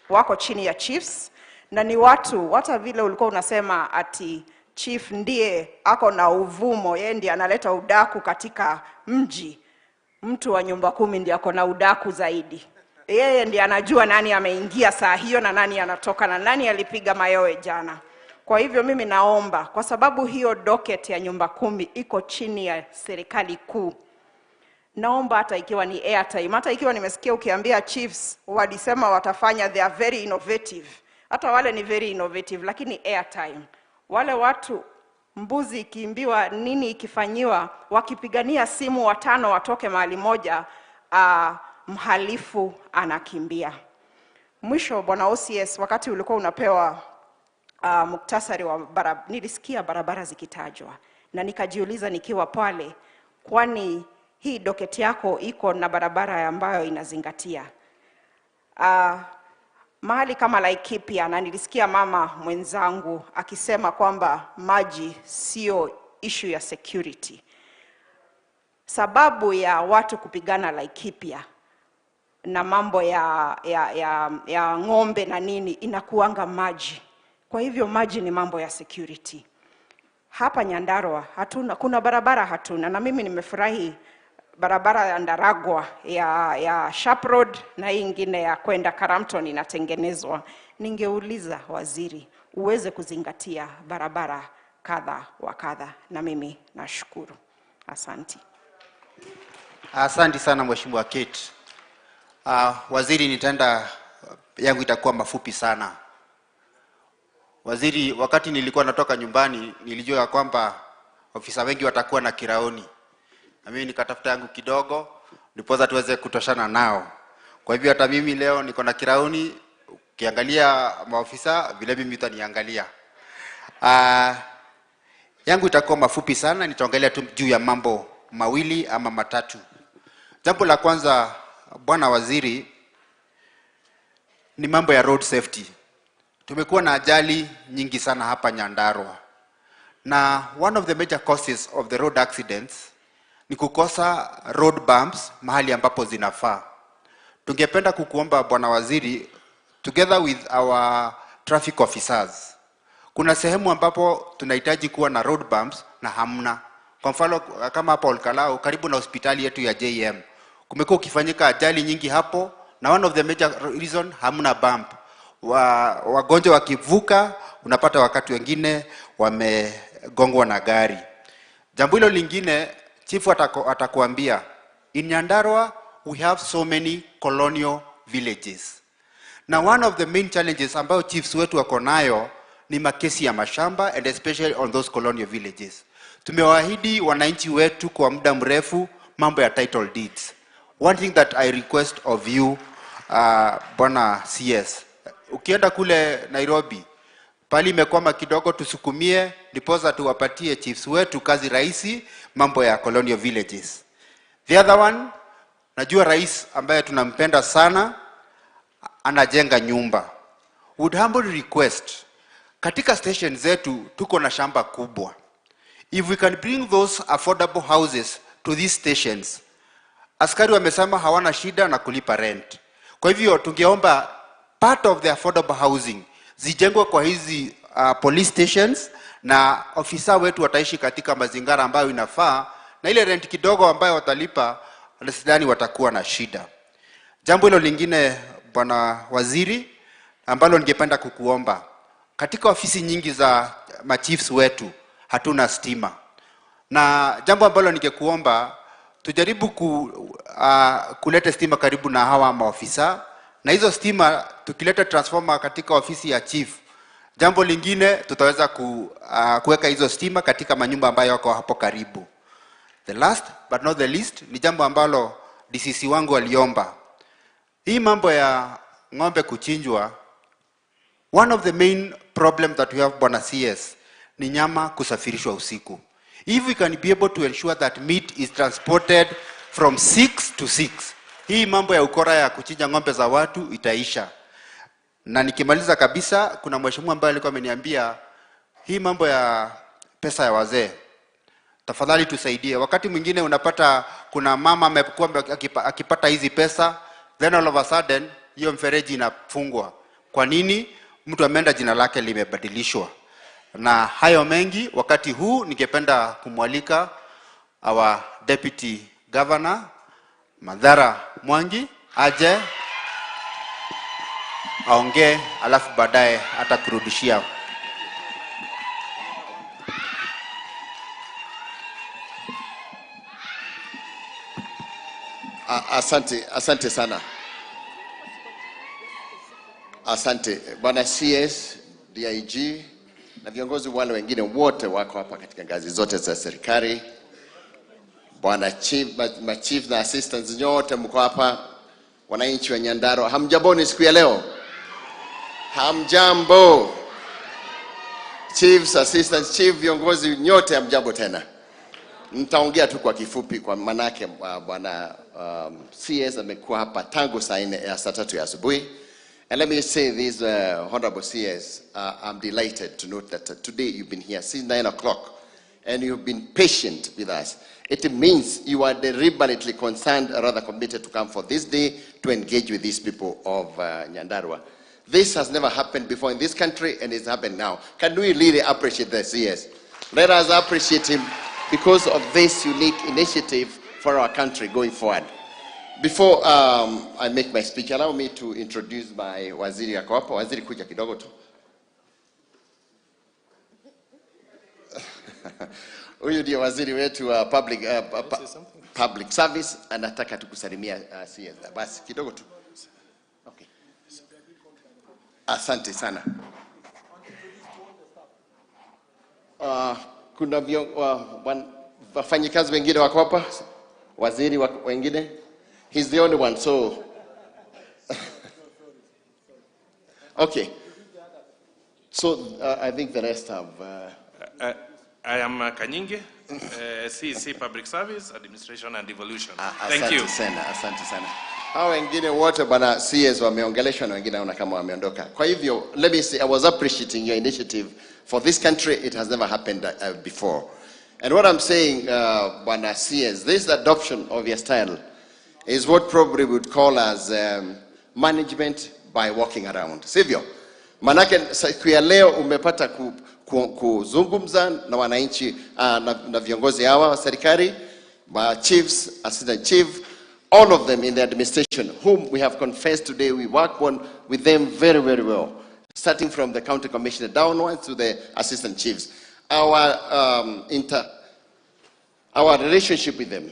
wako chini ya chiefs, na ni watu hata vile ulikuwa unasema ati chief ndiye ako na uvumo, yeye ndiye analeta udaku katika mji. Mtu wa nyumba 10 ndiye ako na udaku zaidi. Yeye ndiye anajua nani ameingia saa hiyo na nani anatoka na nani alipiga mayowe jana. Kwa hivyo mimi naomba, kwa sababu hiyo docket ya nyumba 10 iko chini ya serikali kuu, naomba hata ikiwa ni airtime, hata ikiwa nimesikia ukiambia chiefs walisema watafanya, they are very innovative. Hata wale ni very innovative, lakini airtime. Wale watu mbuzi ikiimbiwa nini ikifanyiwa, wakipigania simu watano watoke mahali moja, mhalifu anakimbia. Mwisho Bwana OCS, wakati ulikuwa unapewa muktasari wa nilisikia barabara zikitajwa na nikajiuliza nikiwa pale, kwani hii doketi yako iko na barabara ambayo inazingatia mahali kama Laikipia, na nilisikia mama mwenzangu akisema kwamba maji sio issue ya security. Sababu ya watu kupigana Laikipia na mambo ya ng'ombe na nini inakuanga maji. Kwa hivyo maji ni mambo ya security. Hapa Nyandarua hatuna, kuna barabara hatuna, na mimi nimefurahi barabara ya Ndaragwa ya Sharp Road na hii ingine ya kwenda Karamton inatengenezwa. Ningeuliza waziri uweze kuzingatia barabara kadha wa kadha, na mimi nashukuru. Asanti. Asante sana Mheshimiwa Kate. Waziri, nitaenda yangu itakuwa mafupi sana. Waziri, wakati nilikuwa natoka nyumbani nilijua kwamba ofisa wengi watakuwa na kiraoni, na mimi nikatafuta yangu kidogo ndiposa tuweze kutoshana nao. Kwa hivyo hata mimi leo niko na kiraoni, ukiangalia maofisa vile mimi utaniangalia. Yangu itakuwa mafupi sana, nitaongelea tu juu ya mambo mawili ama matatu. Jambo la kwanza, Bwana Waziri, ni mambo ya road safety. Tumekuwa na ajali nyingi sana hapa Nyandarua, na one of the major causes of the road accidents ni kukosa road bumps mahali ambapo zinafaa. Tungependa kukuomba Bwana Waziri, together with our traffic officers, kuna sehemu ambapo tunahitaji kuwa na road bumps na hamna. Kwa mfano kama hapa Olkalou karibu na hospitali yetu ya JM, kumekuwa ukifanyika ajali nyingi hapo, na one of the major reason hamna bump. Wagonjwa wakivuka, unapata wakati wengine wamegongwa na gari. Jambo hilo lingine, chifu atakuambia, in Nyandarua we have so many colonial villages. Na one of the main challenges ambayo chiefs wetu wako nayo ni makesi ya mashamba, and especially on those colonial villages. Tumewaahidi wananchi wetu kwa muda mrefu mambo ya title deeds. One thing that I request of you, Bwana CS, ukienda kule Nairobi, pali imekwama kidogo, tusukumie ndiposa tuwapatie chiefs wetu kazi rahisi, mambo ya colonial villages. The other one, najua rais ambaye tunampenda sana anajenga nyumba. Would humble request, katika station zetu tuko na shamba kubwa. If we can bring those affordable houses to these stations, askari wamesema hawana shida na kulipa rent. Kwa hivyo tungeomba part of the affordable housing zijengwe kwa hizi police stations, na ofisa wetu wataishi katika mazingira ambayo inafaa, na ile rent kidogo ambayo watalipa, sidhani watakuwa na shida. Jambo hilo lingine, Bwana Waziri, ambalo ningependa kukuomba, katika ofisi nyingi za machiefs wetu hatuna stima, na jambo ambalo ningekuomba tujaribu kuleta stima karibu na hawa maofisa, na hizo stima tukileta transformer katika ofisi ya chief, jambo lingine tutaweza kuweka hizo stima katika manyumba ambayo yako hapo karibu. The last but not the least ni jambo ambalo DCC wangu aliomba. Hii mambo ya ng'ombe kuchinjwa, one of the main problem that we have, Bwana CS, ni nyama kusafirishwa usiku. If we can be able to ensure that meat is transported from 6 to 6, hii mambo ya ukora ya kuchinja ng'ombe za watu itaisha. Na nikimaliza kabisa, kuna mheshimiwa ambaye alikuwa ameniambia hii mambo ya pesa ya wazee, tafadhali tusaidie. Wakati mwingine unapata kuna mama amekuwa akipata hizi pesa, then all of a sudden hiyo mfereji inafungwa. Kwa nini? Mtu ameenda, jina lake limebadilishwa. Na hayo mengi, wakati huu ningependa kumwalika our Deputy Governor Madhara Mwangi aje aongee, alafu baadaye atakurudishia. Asante, asante sana. Asante Bwana CS, DIG na viongozi wale wengine wote wako hapa katika ngazi zote za serikali. Bwana Chief, machief na assistants nyote mko hapa, wananchi wa Nyandarua, hamjamboni siku ya leo? Hamjambo. Chiefs, assistants chief, viongozi nyote hamjambo tena. Nitaongea tu kwa kifupi kwa manake bwana CS amekuwa hapa tangu saa nne, saa tatu ya asubuhi. And let me say this, Honorable CS, I'm delighted to note that today you've been here since 9 o'clock and you've been patient with us. It means you are deliberately concerned, or rather committed to come for this day to engage with these people of Nyandarua. This has never happened before in this country, and it's happened now. Can we really appreciate the CS? Let us appreciate him because of this unique initiative for our country going forward. Before I make my speech, allow me to introduce my waziri yako hapo. Waziri, kuja kidogo tu. Huyu ndiye waziri wetu wa public service, anataka tukusalimia CS. Basi kidogo tu. Okay. Asante sana. Kuna wafanyikazi wengine wako hapa, waziri wengine. He's the only one, so. Okay. So I think the rest have. I am Kanyinge, CEC Public Service, Administration and Devolution. Thank Asante you. sana, asante sana. Hao wengine wote bwana CS wameongeleshwa na wengine naona kama wameondoka. Kwa hivyo, let me say I was appreciating your initiative. For this country it has never happened before. And what I'm saying, bwana CS, this adoption of your style is what probably we would call as management by walking around. Sivyo? Manake siku ya leo umepata kuzungumza na wananchi na viongozi hawa wa serikali, ma chiefs, assistant chief, all of them in the administration, whom we have confessed today we work on with them very, very well, starting from the county commissioner downwards to the assistant chiefs. Our relationship with them,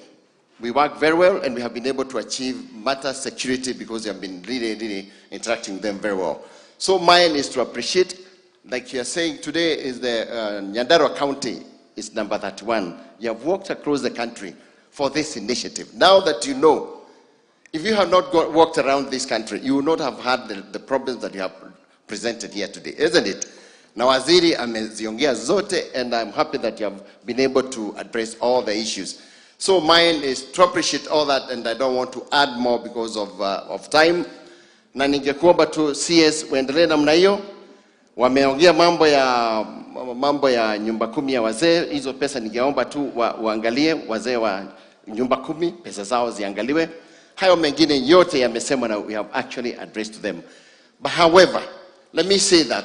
we work very well, and we have been able to achieve matter security because we have been really, really interacting with them very well. So mine is to appreciate, like you are saying, today is the Nyandarua County is number 31. You have walked across the country for this initiative. Now that you know, if you have not walked around this country, you will not have had the problems that you have presented here today, isn't it? Na waziri ameziongea zote, and I'm happy that you have been able to address all the issues. So mine is to appreciate all that, and I don't want to add more because of time. Na ningekuomba tu CS uendelee namna hiyo. Wameongea mambo ya nyumba kumi ya wazee, hizo pesa ningeomba tu waangalie wazee wa nyumba kumi, pesa zao ziangaliwe. Hayo mengine yote yamesemwa na we have actually addressed them. But however, let me say that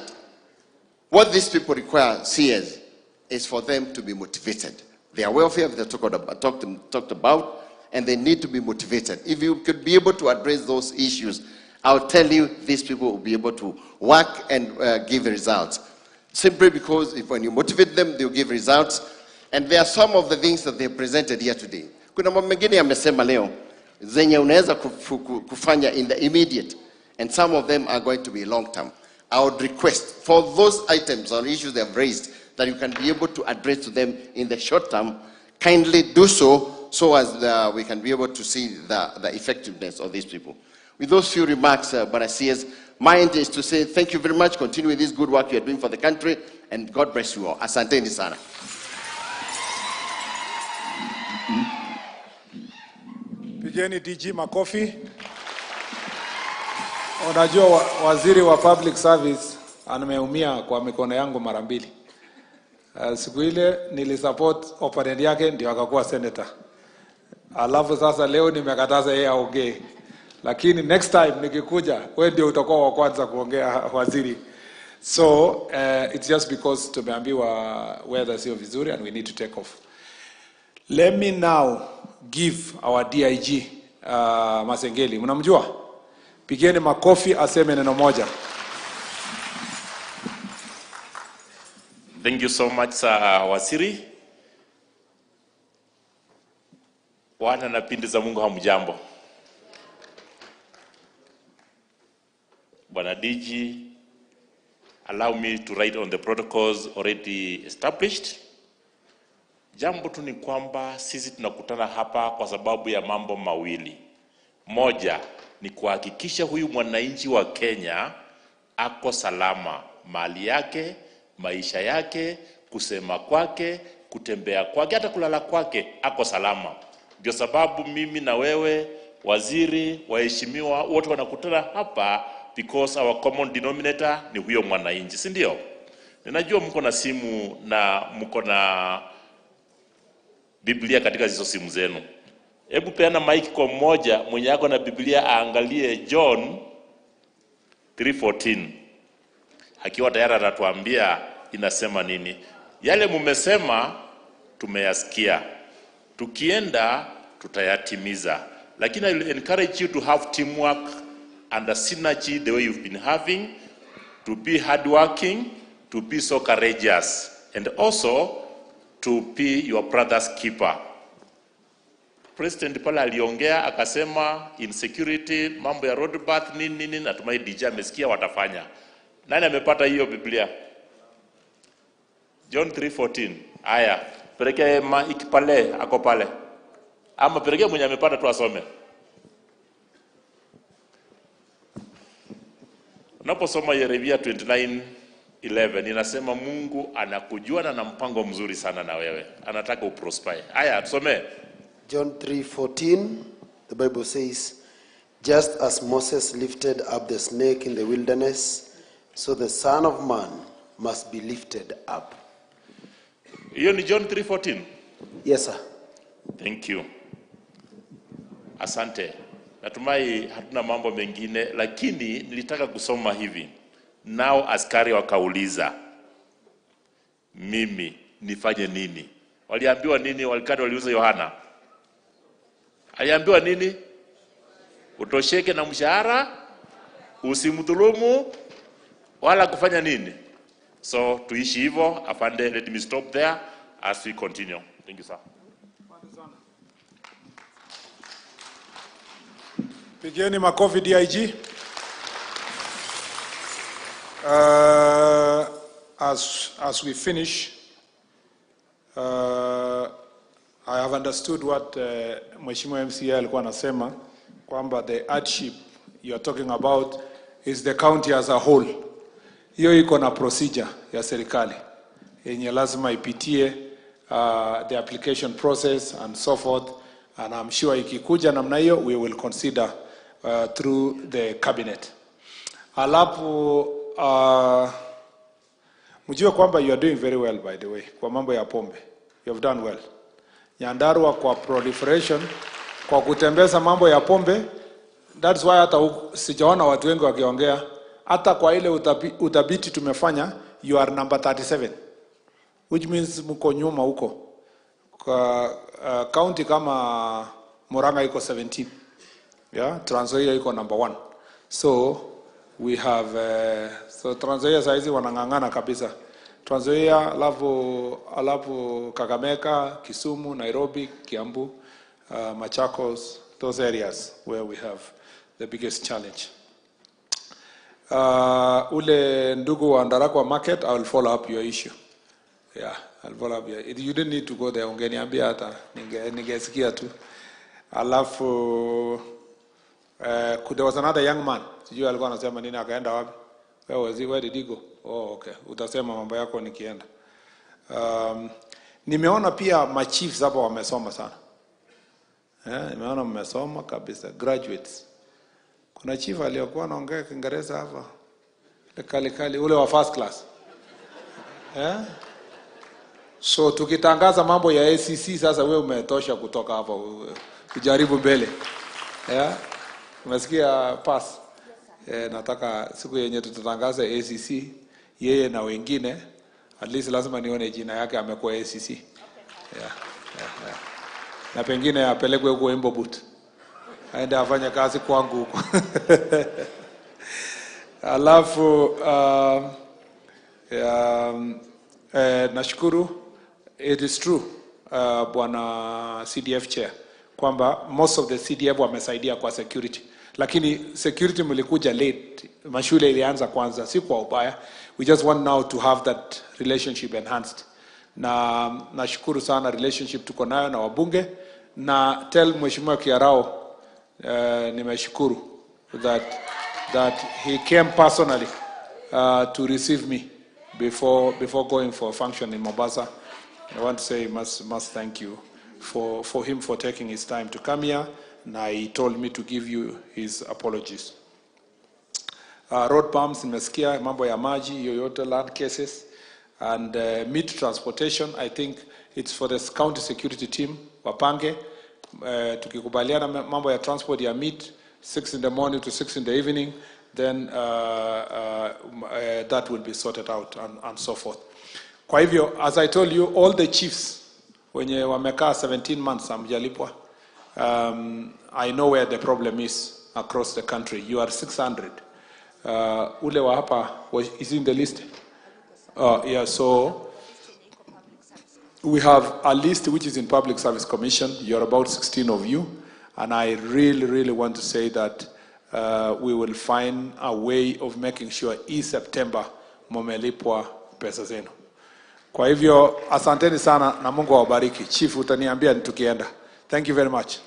what these people require, CS, is for them to be motivated. Their welfare, they talked about, and they need to be motivated. If you could be able to address those issues, I'll tell you these people will be able to work and give results. Simply because when you motivate them, they'll give results. And there are some of the things that they presented here today. Kuna mambo mengine yamesema leo zenye unaweza kufanya in the immediate, and some of them are going to be long term. I would request for those items or issues they have raised that you can be able to address to them in the short term, kindly do so, so as we can be able to see the effectiveness of these people. With those few remarks, Bwana CS, mine is to say thank you very much. Continue with this good work you are doing for the country, and God bless you all. Asanteni sana. Pigeni DG makofi. Unajua waziri wa public service ameumia kwa mikono yangu mara mbili. Siku ile nilisupport opponent yake ndio akakuwa senator. Alafu sasa leo nimekataza yeye aongee. Lakini next time nikikuja, wewe ndio utakuwa wa kwanza kuongea, waziri. So it's just because tumeambiwa weather sio vizuri and we need to take off. Let me now give our DIG Masengeli. Mnamjua? Pigeni makofi aseme neno moja. Thank you so much, Sir Waziri. Wana na pindi za Mungu, hamjambo. Bwana DG, allow me to write on the protocols already established. Jambo tu ni kwamba sisi tunakutana hapa kwa sababu ya mambo mawili. Moja ni kuhakikisha huyu mwananchi wa Kenya ako salama, mali yake, maisha yake, kusema kwake, kutembea kwake, hata kulala kwake ako salama. Ndio sababu mimi na wewe waziri, waheshimiwa wote wanakutana hapa because our common denominator ni huyo mwananchi, si ndio? Ninajua mko na simu na mko na Biblia katika hizo simu zenu. Hebu peana mic kwa mmoja mwenye ako na Biblia aangalie John 3:14. Akiwa tayari atatuambia inasema nini. Yale mumesema tumeyasikia. Tukienda tutayatimiza. Lakini I will encourage you to have teamwork and a synergy the way you've been having, to be hardworking, to be so courageous, and also to be your brother's keeper. President pale aliongea akasema insecurity, mambo ya road birth nini nini, natumai DJ amesikia watafanya. Nani amepata hiyo Biblia? John 3:14. Aya, pelekea mic pale, ako pale. Ama pelekea mwenye amepata tu asome. Unaposoma Yeremia 29:11 inasema Mungu anakujua na ana mpango mzuri sana na wewe. Anataka uprosper. Aya, tusome. John 3:14, the Bible says, Just as Moses lifted up the snake in the wilderness, so the Son of Man must be lifted up. Hiyo ni John 3:14. Yes, sir. Thank you. Asante. Natumai hatuna mambo mengine, lakini nilitaka kusoma hivi. Nao askari wakauliza, mimi nifanye nini? Waliambiwa nini wakati waliuliza Yohana? Aliambiwa nini? Utosheke na mshahara, usimdhulumu wala kufanya nini? So tuishi hivyo. Afande, let me stop there as we continue. Thank you, sir. Pigeni makofi DIG. As we finish, I have understood what Mheshimiwa MCA alikuwa anasema kwamba the hardship you are talking about is the county as a whole. Hiyo iko na procedure ya serikali yenye lazima ipitie the application process and so forth, and I'm sure ikikuja namna hiyo we will consider through the cabinet. Alafu mjue kwamba you are doing very well, by the way, kwa mambo ya pombe. You have done well. Nyandarua kwa proliferation, kwa kutembeza mambo ya pombe, that's why hata sijaona watu wengi wakiongea. Hata kwa ile uthabiti tumefanya, you are number 37, which means mko nyuma huko. Kwa county kama Murang'a iko 17. Yeah, Trans Nzoia iko number 1. So we have so Trans Nzoia saizi wanang'ang'ana kabisa. Trans Nzoia, alafu Kakamega, Kisumu, Nairobi, Kiambu, Machakos, those areas where we have the biggest challenge. Ule ndugu wa Ndarakwa Market, I will follow up your issue. Yeah, I'll follow up your, you didn't need to go there, ungeniambia hata ningesikia tu. Alafu there was another young man, sijui alikuwa anasema nini, akaenda wapi? Where was he? Where did he go? Oh, okay. Utasema mambo yako nikienda. Nimeona pia machiefs hapa wamesoma sana. Nimeona mmesoma kabisa, graduates. Kuna chief aliyokuwa anaongea Kiingereza hapa. Ile kali kali, ule wa first class. So tukitangaza mambo ya ACC sasa wewe umetosha kutoka hapa kujaribu mbele. Umesikia pass? Nataka siku yenye tutatangaza ACC yeye na wengine, at least lazima nione jina yake amekuwa ACC. Yeah. Na pengine apelekwe huko Embobut. Aende afanye kazi kwangu huko. Alafu nashukuru, it is true, Bwana CDF chair, kwamba most of the CDF wamesaidia kwa security, lakini security mlikuja late, mashule ilianza kwanza, si kwa ubaya. We just want now to have that relationship enhanced. Na nashukuru sana relationship tuko nayo na wabunge, na tell Mheshimiwa Kiarao nimeshukuru that he came personally to receive me before going for a function in Mombasa. I want to say must thank you for him for taking his time to come here. Na he told me to give you his apologies. Road pumps, nimesikia mambo ya maji, yoyote land cases, and meat transportation. I think it's for the county security team, wapange. Tukikubaliana mambo ya transport ya meat, 6 in the morning to 6 in the evening, then that will be sorted out and so forth. Kwa hivyo, as I told you, all the chiefs wenye wamekaa 17 months hamjalipwa, I know where the problem is across the country. You are 600. Ule wa hapa is in the list. Yeah, so we have a list which is in Public Service Commission. You're about 16 of you. And I really, really want to say that we will find a way of making sure hii September mumelipwa pesa zenu. Kwa hivyo asanteni sana na Mungu awabariki. Chief, utaniambia tukienda. Thank you very much.